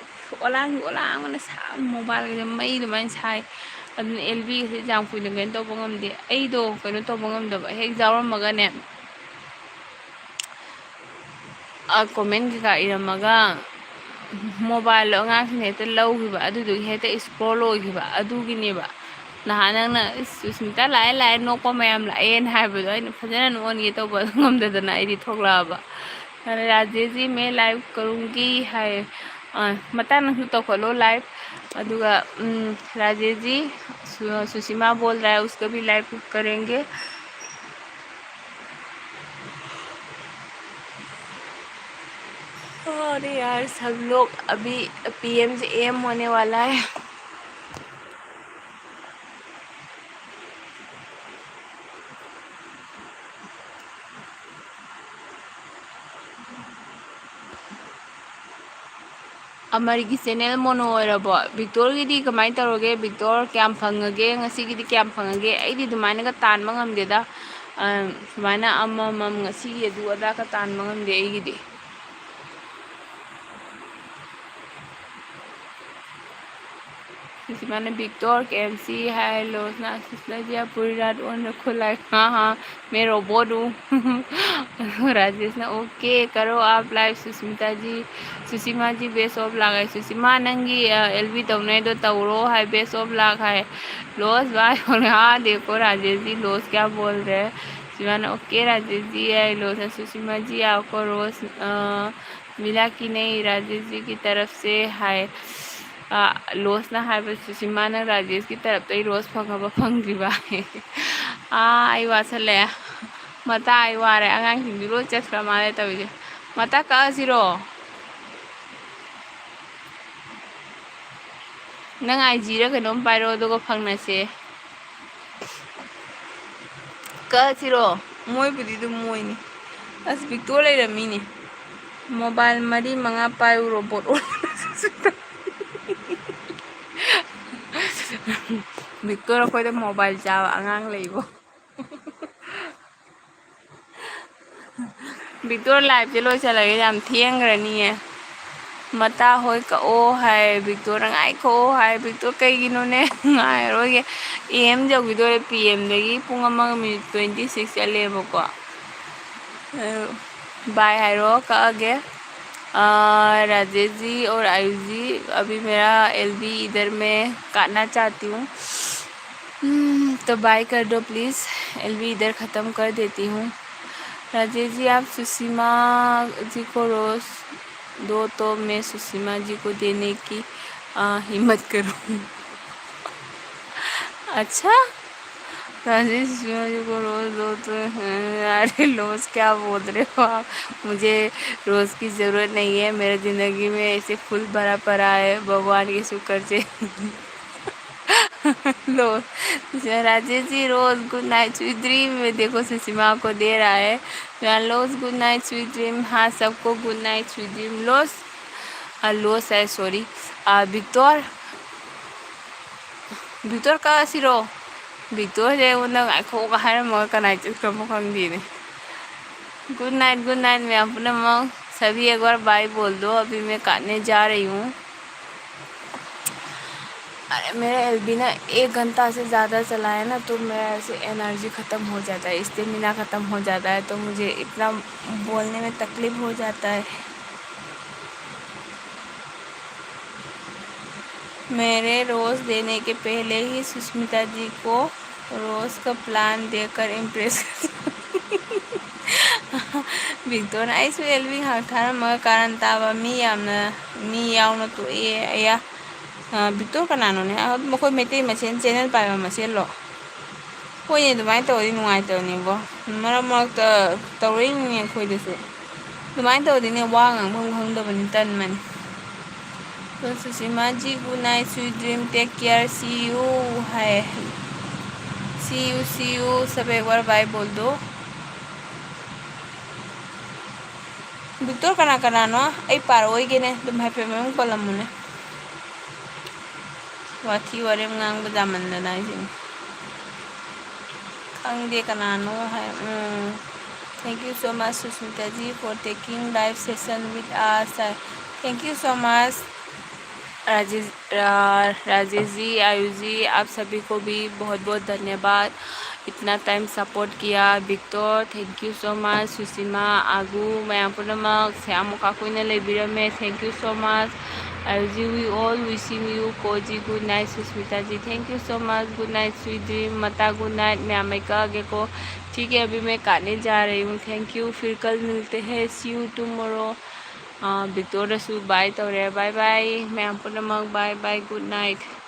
ꯑꯣꯂꯥꯡꯒꯤ ꯑꯣꯂꯥꯡ ꯑꯣꯏꯅ ꯁꯥ-, ꯃꯣꯕꯥꯏꯜꯒꯁꯦ ꯃꯩ ꯑꯗꯨꯃꯥꯏꯅ ꯁꯥꯏ꯫ ꯑꯗꯨꯅ ꯑꯦꯜ ꯕꯤꯒꯁꯦ ꯌꯥꯝ ꯀꯨꯏꯅ ꯀꯩꯅꯣ ꯇꯧꯕ ꯉꯝꯗꯦ꯫ ꯑꯩꯗꯣ ꯀꯩꯅꯣ ꯇꯧꯕ ꯉꯝꯗꯕ, ꯍꯦꯛ ꯌꯥꯎꯔꯝꯃꯒꯅꯦ, ꯑ, ꯀꯣꯃꯦꯟ ꯀꯩꯀꯥ ꯏꯔꯝꯃꯒ ꯃꯣꯕꯥꯏꯜꯗꯣ ꯑꯉꯥꯡꯁꯤꯡꯅ ꯍꯦꯛꯇ ꯂꯧꯈꯤꯕ, ꯑꯗꯨꯗꯨꯒꯤ ꯍꯦꯛꯇ ꯁ꯭ꯀ꯭ꯔꯣꯜ ꯂꯣꯏꯈꯤꯕ, ꯑꯗꯨꯒꯤꯅꯦꯕ꯫ ꯅꯍꯥꯟ ꯅꯪꯅ "ꯏꯁ, ꯁꯨꯁꯃꯤꯇꯥ ꯂꯥꯛꯑꯦ, ꯂꯥꯛꯑꯦ, ꯅꯣꯛꯄ ꯃꯌꯥꯝ ꯂꯥꯛꯑꯦꯅ" ꯍꯥꯏꯕꯗꯣ ꯑꯩꯅ ꯐꯖꯅ ꯅꯣꯛꯍꯟꯒꯦ ꯇꯧꯕ, ꯑꯗꯨ ꯉꯝꯗꯗꯅ ꯑꯩꯗꯤ ꯊꯣꯛꯂꯛꯑꯕ꯫ ꯑꯗ "ꯔꯥꯖꯦꯁꯖꯤ, ꯃꯦ ꯂꯥꯏꯚ ꯀꯔꯨꯡꯒꯤ" ꯍꯥꯏ꯫ ꯑ, "ꯃꯇꯥ, ꯅꯪꯁꯨ ꯇꯧꯈꯠꯂꯣ ꯂꯥꯏꯚ"꯫ ꯑꯗꯨꯒ, ꯎꯝ, "ꯔꯥꯖꯦꯁꯖꯤ, ꯁꯨ-, ꯁꯨꯁꯤꯃꯥ ꯕꯣꯜ ꯔꯍꯥ ꯍꯥꯏ, ꯎꯁꯀꯥ ꯚꯤ ꯂꯥꯏꯚ ꯀꯔꯦꯡꯒꯦ"꯫ अरे यार, सब लोग अभी पीएम से एएम होने वाला है। ꯑꯃꯔꯒꯤ ꯆꯦꯅꯦꯜ ꯃꯣꯅꯣ ꯑꯣꯏꯔꯕꯣ? ꯕꯤꯛꯇꯣꯔꯒꯤꯗꯤ ꯀꯃꯥꯏꯅ ꯇꯧꯔꯒꯦ? ꯕꯤꯛꯇꯣꯔ ꯀꯌꯥꯝ ꯐꯪꯉꯒꯦ? ꯉꯁꯤꯒꯤꯗꯤ ꯀꯌꯥꯝ ꯐꯪꯉꯒꯦ? ꯑꯩꯗꯤ ꯑꯗꯨꯃꯥꯏꯅꯒ ꯇꯥꯟꯕ ꯉꯝꯗꯦꯗ꯫ ꯑ, ꯁꯨꯃꯥꯏꯅ ꯑꯃꯃꯝ ꯉꯁꯤꯒꯤ ꯑꯗꯨ ꯑꯗꯥꯒ ꯇꯥꯟꯕ ꯉꯝꯗꯦ ꯑꯩꯒꯤꯗꯤ꯫ ꯁꯨꯁꯤꯃꯥꯅ "ꯕꯤꯛꯇꯣꯔ, ꯀꯦꯑꯦꯝꯁꯤ ꯍꯥꯏ, ꯂꯣꯁꯅ ꯁꯨꯁꯃꯤꯇꯥ ꯖꯤ, ꯑꯞ ꯄꯨꯔꯤ ꯔꯥꯠ ꯑꯣꯟ ꯔꯈꯣ ꯂꯥꯏꯐ, ꯍꯥ ꯍꯥ, ꯃꯦ ꯔꯣꯕꯣꯠ ꯍꯨ"꯫ ꯑꯗꯨꯒ ꯔꯥꯖꯦꯁꯅ "ꯑꯣꯀꯦ, ꯀꯔꯣ ꯑꯥꯞ life, Susmita ji, Susima ji, best of luck" ꯍꯥꯏ꯫ ꯁꯨꯁꯤꯃꯥ, ꯅꯪꯒꯤ, ꯑ, ꯑꯦꯜꯕꯤ ꯇꯧꯅꯩꯗꯣ ꯇꯧꯔꯣ ꯍꯥꯏ, "ꯕꯦꯁ ꯑꯣꯐ ꯂꯥꯛ" ꯍꯥꯏ꯫ ꯂꯣꯁ ꯚꯥꯏ ꯍꯣꯅꯦ, ꯍꯥ ꯗꯦꯀꯣ ꯔꯥꯖꯦꯁ ꯖꯤ, ꯂꯣꯁ ꯀꯌꯥ ꯕꯣꯜ ꯔꯦ꯫ ꯁꯨꯁꯤꯃꯥꯅ "ꯑꯣꯀꯦ ꯔꯥꯖꯦꯁ ꯖꯤ" ꯍꯥꯏ, ꯂꯣꯁꯅ "ꯁꯨꯁꯤꯃꯥ ꯖꯤ, ꯑꯥꯞꯀꯣ ꯔꯣꯁ, ꯑ, ꯃꯤꯂꯥ ꯀꯤ ꯅꯍꯤ, ꯔꯥꯖꯦꯁ ꯖꯤ ꯀꯤ ꯇꯔꯐ ꯁꯦ" ꯍꯥꯏ꯫ ꯑ, ꯂꯣꯁꯅ ꯍꯥꯏꯕ, "ꯁꯨꯁꯤꯃꯥ, ꯅꯪ ꯔꯥꯖꯦꯁꯀꯤ ꯇꯔꯞꯇꯩ ꯔꯣꯁ ꯐꯪꯉꯕ ꯐꯪꯗ꯭ꯔꯤꯕ?" ꯑꯥ, ꯑꯩ ꯋꯥꯁꯜꯂꯛꯑꯦ꯫ ꯃꯇꯥ, ꯑꯩ ꯋꯥꯔꯦ꯫ ꯑꯉꯥꯡꯁꯤꯡꯁꯨ ꯂꯣꯏ ꯆꯠꯈ꯭ꯔ ꯃꯥꯜꯂꯦ ꯇꯧꯔꯤꯁꯦ꯫ ꯃꯇꯥ, ꯀꯛꯑꯁꯤꯔꯣ? ꯅꯪ ꯑꯥꯏ ꯖꯤꯔ ꯀꯩꯅꯣꯝ ꯄꯥꯏꯔꯣ, ꯑꯗꯨꯒ ꯐꯪꯅꯁꯦ꯫ ꯀꯛꯑꯁꯤꯔꯣ? ꯃꯣꯏꯕꯨꯗꯤ ꯑꯗꯨꯝ ꯃꯣꯏꯅꯤ꯫ ꯑꯁ, ꯕꯤꯛꯇꯣ ꯂꯩꯔꯝꯃꯤꯅꯦ꯫ ꯃꯣꯕꯥꯏꯜ ꯃꯔꯤ ꯃꯉꯥ ꯄꯥꯏꯌꯨ, ꯔꯣꯕꯣꯠ ꯑꯣꯜꯂꯒ꯫ ꯕꯤꯛꯇꯣꯔ, ꯑꯩꯈꯣꯏꯗ ꯃꯣꯕꯥꯏꯜ ꯆꯥꯕ ꯑꯉꯥꯡ ꯂꯩꯕꯣ꯫ ꯕꯤꯛꯇꯣꯔ, ꯂꯥꯏꯐꯁꯦ ꯂꯣꯏꯁꯤꯜꯂꯒꯦ, ꯌꯥꯝ ꯊꯦꯡꯈ꯭ꯔꯅꯤꯌꯦ꯫ ꯃꯇꯥ ꯍꯣꯏ ꯀꯛꯑꯣ ꯍꯥꯏ, ꯕꯤꯛꯇꯣꯔꯅ ꯉꯥꯏꯈꯣ ꯍꯥꯏ꯫ ꯕꯤꯛꯇꯣꯔ, ꯀꯩꯒꯤꯅꯣꯅꯦ? ꯉꯥꯏꯔꯔꯣꯏꯒꯦ꯫ ꯑꯦ ꯑꯦꯝ ꯌꯧꯈꯤꯗꯣꯔꯦ, ꯄꯤ ꯑꯦꯝꯗꯒꯤ ꯄꯨꯡ ꯑꯃꯒ ꯃꯤꯅꯤꯠ twenty six ꯆꯠꯂꯦꯕꯀꯣ꯫ ꯑ, ꯕꯥꯏ ꯍꯥꯏꯔꯣ, ꯀꯛꯑꯒꯦ꯫ ꯑ, राजेश जी और आयुष जी, अभी मेरा एलबी इधर मैं काटना चाहती हूँ। हम्म, तो बाय कर दो प्लीज़। एलवी इधर ख़त्म कर देती हूँ। राजेश जी, आप सुसीमा जी को रोज़ दो, तो मैं सुसीमा जी को देने की, आ, हिम्मत करूँ। अच्छा, राजेश, सुसीमा जी को रोज़ दो तो, अरे रोज़, क्या बोल रहे हो आप? मुझे रोज़ की ज़रूरत नहीं है। मेरे ज़िंदगी में ऐसे फूल भरा पड़ा है भगवान के शुक्र से। रोज़, राजेश जी, रोज़ गुड नाइट स्वीट ड्रीम में देखो, सुसीमा को दे रहा है। रोज़ गुड नाइट स्वीट ड्रीम। हाँ, सबको गुड नाइट स्वीट ड्रीम। रोज़, आ, रोज़ है, सॉरी, आ, भिक्ꯇꯣꯔ, भिक्ꯇꯣꯔ ꯀꯛꯑꯁꯤꯔꯣ? ꯚꯤꯛꯇꯣꯔꯁꯦ ꯑꯩꯉꯣꯟꯗ ꯉꯥꯏꯈꯣꯒ ꯍꯥꯏꯔꯝꯃꯒ ꯀꯅꯥꯏ ꯆꯠꯈ꯭ꯔꯕꯅꯣ ꯈꯪꯗꯦꯅꯦ꯫ Good night, good night ma'am Poonam. सभी एक बार बाय बोल दो, अभी मैं काटने जा रही हूँ। अरे, मेरा एलबी ना एक घंटा से ज़्यादा चला है ना, तो मेरा ऐसे एनर्जी ख़त्म हो जाता है, स्टेमिना ख़त्म हो जाता है, तो मुझे इतना बोलने में तकलीफ़ हो जाता है। मेरे रोज़ देने के पहले ही सुष्मिता जी को रोज़ का प्लांट देकर इम्प्रेस कर दिया। ꯚꯤꯛꯇꯣꯔꯅ ꯑꯩꯁꯨ ꯑꯦꯜꯕꯤ ꯉꯥꯏꯍꯥꯛ ꯊꯥꯔꯝꯃꯒ ꯀꯥꯔꯟ ꯇꯥꯕ ꯃꯤ ꯌꯥꯝꯅ, ꯃꯤ ꯌꯥꯎꯅ ꯇꯣꯛꯑꯦ꯫ ꯑꯌꯥ, ꯑ, ꯚꯤꯛꯇꯣꯔ ꯀꯅꯥꯅꯣꯅꯦ? ꯑ, ꯃꯈꯣꯏ ꯃꯩꯇꯩ ꯃꯁꯦꯟ ꯆꯦꯅꯦꯜ ꯄꯥꯏꯕ ꯃꯁꯦꯟꯂꯣ? ꯍꯣꯏꯅꯦ, ꯑꯗꯨꯃꯥꯏꯅ ꯇꯧꯔꯗꯤ ꯅꯨꯡꯉꯥꯏꯇꯕꯅꯦꯕꯣ꯫ ꯃꯔꯛ ꯃꯔꯛꯇ ꯇꯧꯔꯛꯏꯅꯤꯅꯦ ꯑꯩꯈꯣꯏꯗꯁꯨ꯫ ꯑꯗꯨꯃꯥꯏꯅ ꯇꯧꯔꯗꯤꯅꯦ, ꯋꯥ ꯉꯥꯡꯐꯝ ꯈꯪꯗꯕꯅꯤ, ꯇꯟꯕꯅꯤ꯫ तो Susima ji, good night, sweet dream, take care, see you है। सी यू, सी यू, सब एक बार बाय बोल दो। ꯚꯤꯛꯇꯣꯔ ꯀꯅꯥ ꯀꯅꯥꯅꯣ? ꯑꯩ ꯄꯥꯔꯛꯑꯣꯏꯒꯦꯅꯦ, ꯑꯗꯨꯝ ꯍꯥꯏꯐꯦꯠ ꯃꯃꯤꯡ ꯄꯜꯂꯝꯃꯨꯅꯦ꯫ ꯋꯥꯊꯤ ꯋꯥꯔꯦꯝ ꯉꯥꯡꯕ ꯌꯥꯃꯟꯗꯅ ꯑꯩꯁꯤꯅꯦ꯫ ꯈꯪꯗꯦ ꯀꯅꯥꯅꯣ ꯍꯥꯏ꯫ ꯎꯝ꯫ Thank you so much, Susmita ji, for taking live session with us. Thank you so much. Rajesh, रा-, राजेश जी, आयुष जी, आप सभी को भी बहुत बहुत धन्यवाद, इतना टाइम सपोर्ट किया। Victor, thank you so much। Sushma, आगू, ꯃꯌꯥꯝ ꯄꯨꯝꯅꯃꯛ ꯁꯌꯥꯝ ꯃꯨꯈꯥ ꯀꯨꯏꯅ ꯂꯩꯕꯤꯔꯝꯃꯦ, thank you so much। Ayush ji, we all wishing you, कोजी, good night। Sushmita ji, thank you so much, good night, sweet dream। ꯃꯇꯥ, good night꯫ ꯃꯌꯥꯝ ꯑꯩ ꯀꯛꯑꯒꯦꯀꯣ꯫ ठीक है, अभी मैं काटने जा रही हूँ। Thank you, फिर कल मिलते हैं, see you tomorrow। ꯕꯤꯛꯇꯣꯔꯗꯁꯨ ꯕꯥꯏ ꯇꯧꯔꯦ, ꯕꯥꯏ ꯕꯥꯏ ꯃꯌꯥꯝ ꯄꯨꯝꯅꯃꯛ, ꯕꯥꯏ ꯕꯥꯏ, ꯒꯨꯗ ꯅꯥꯏꯠ꯫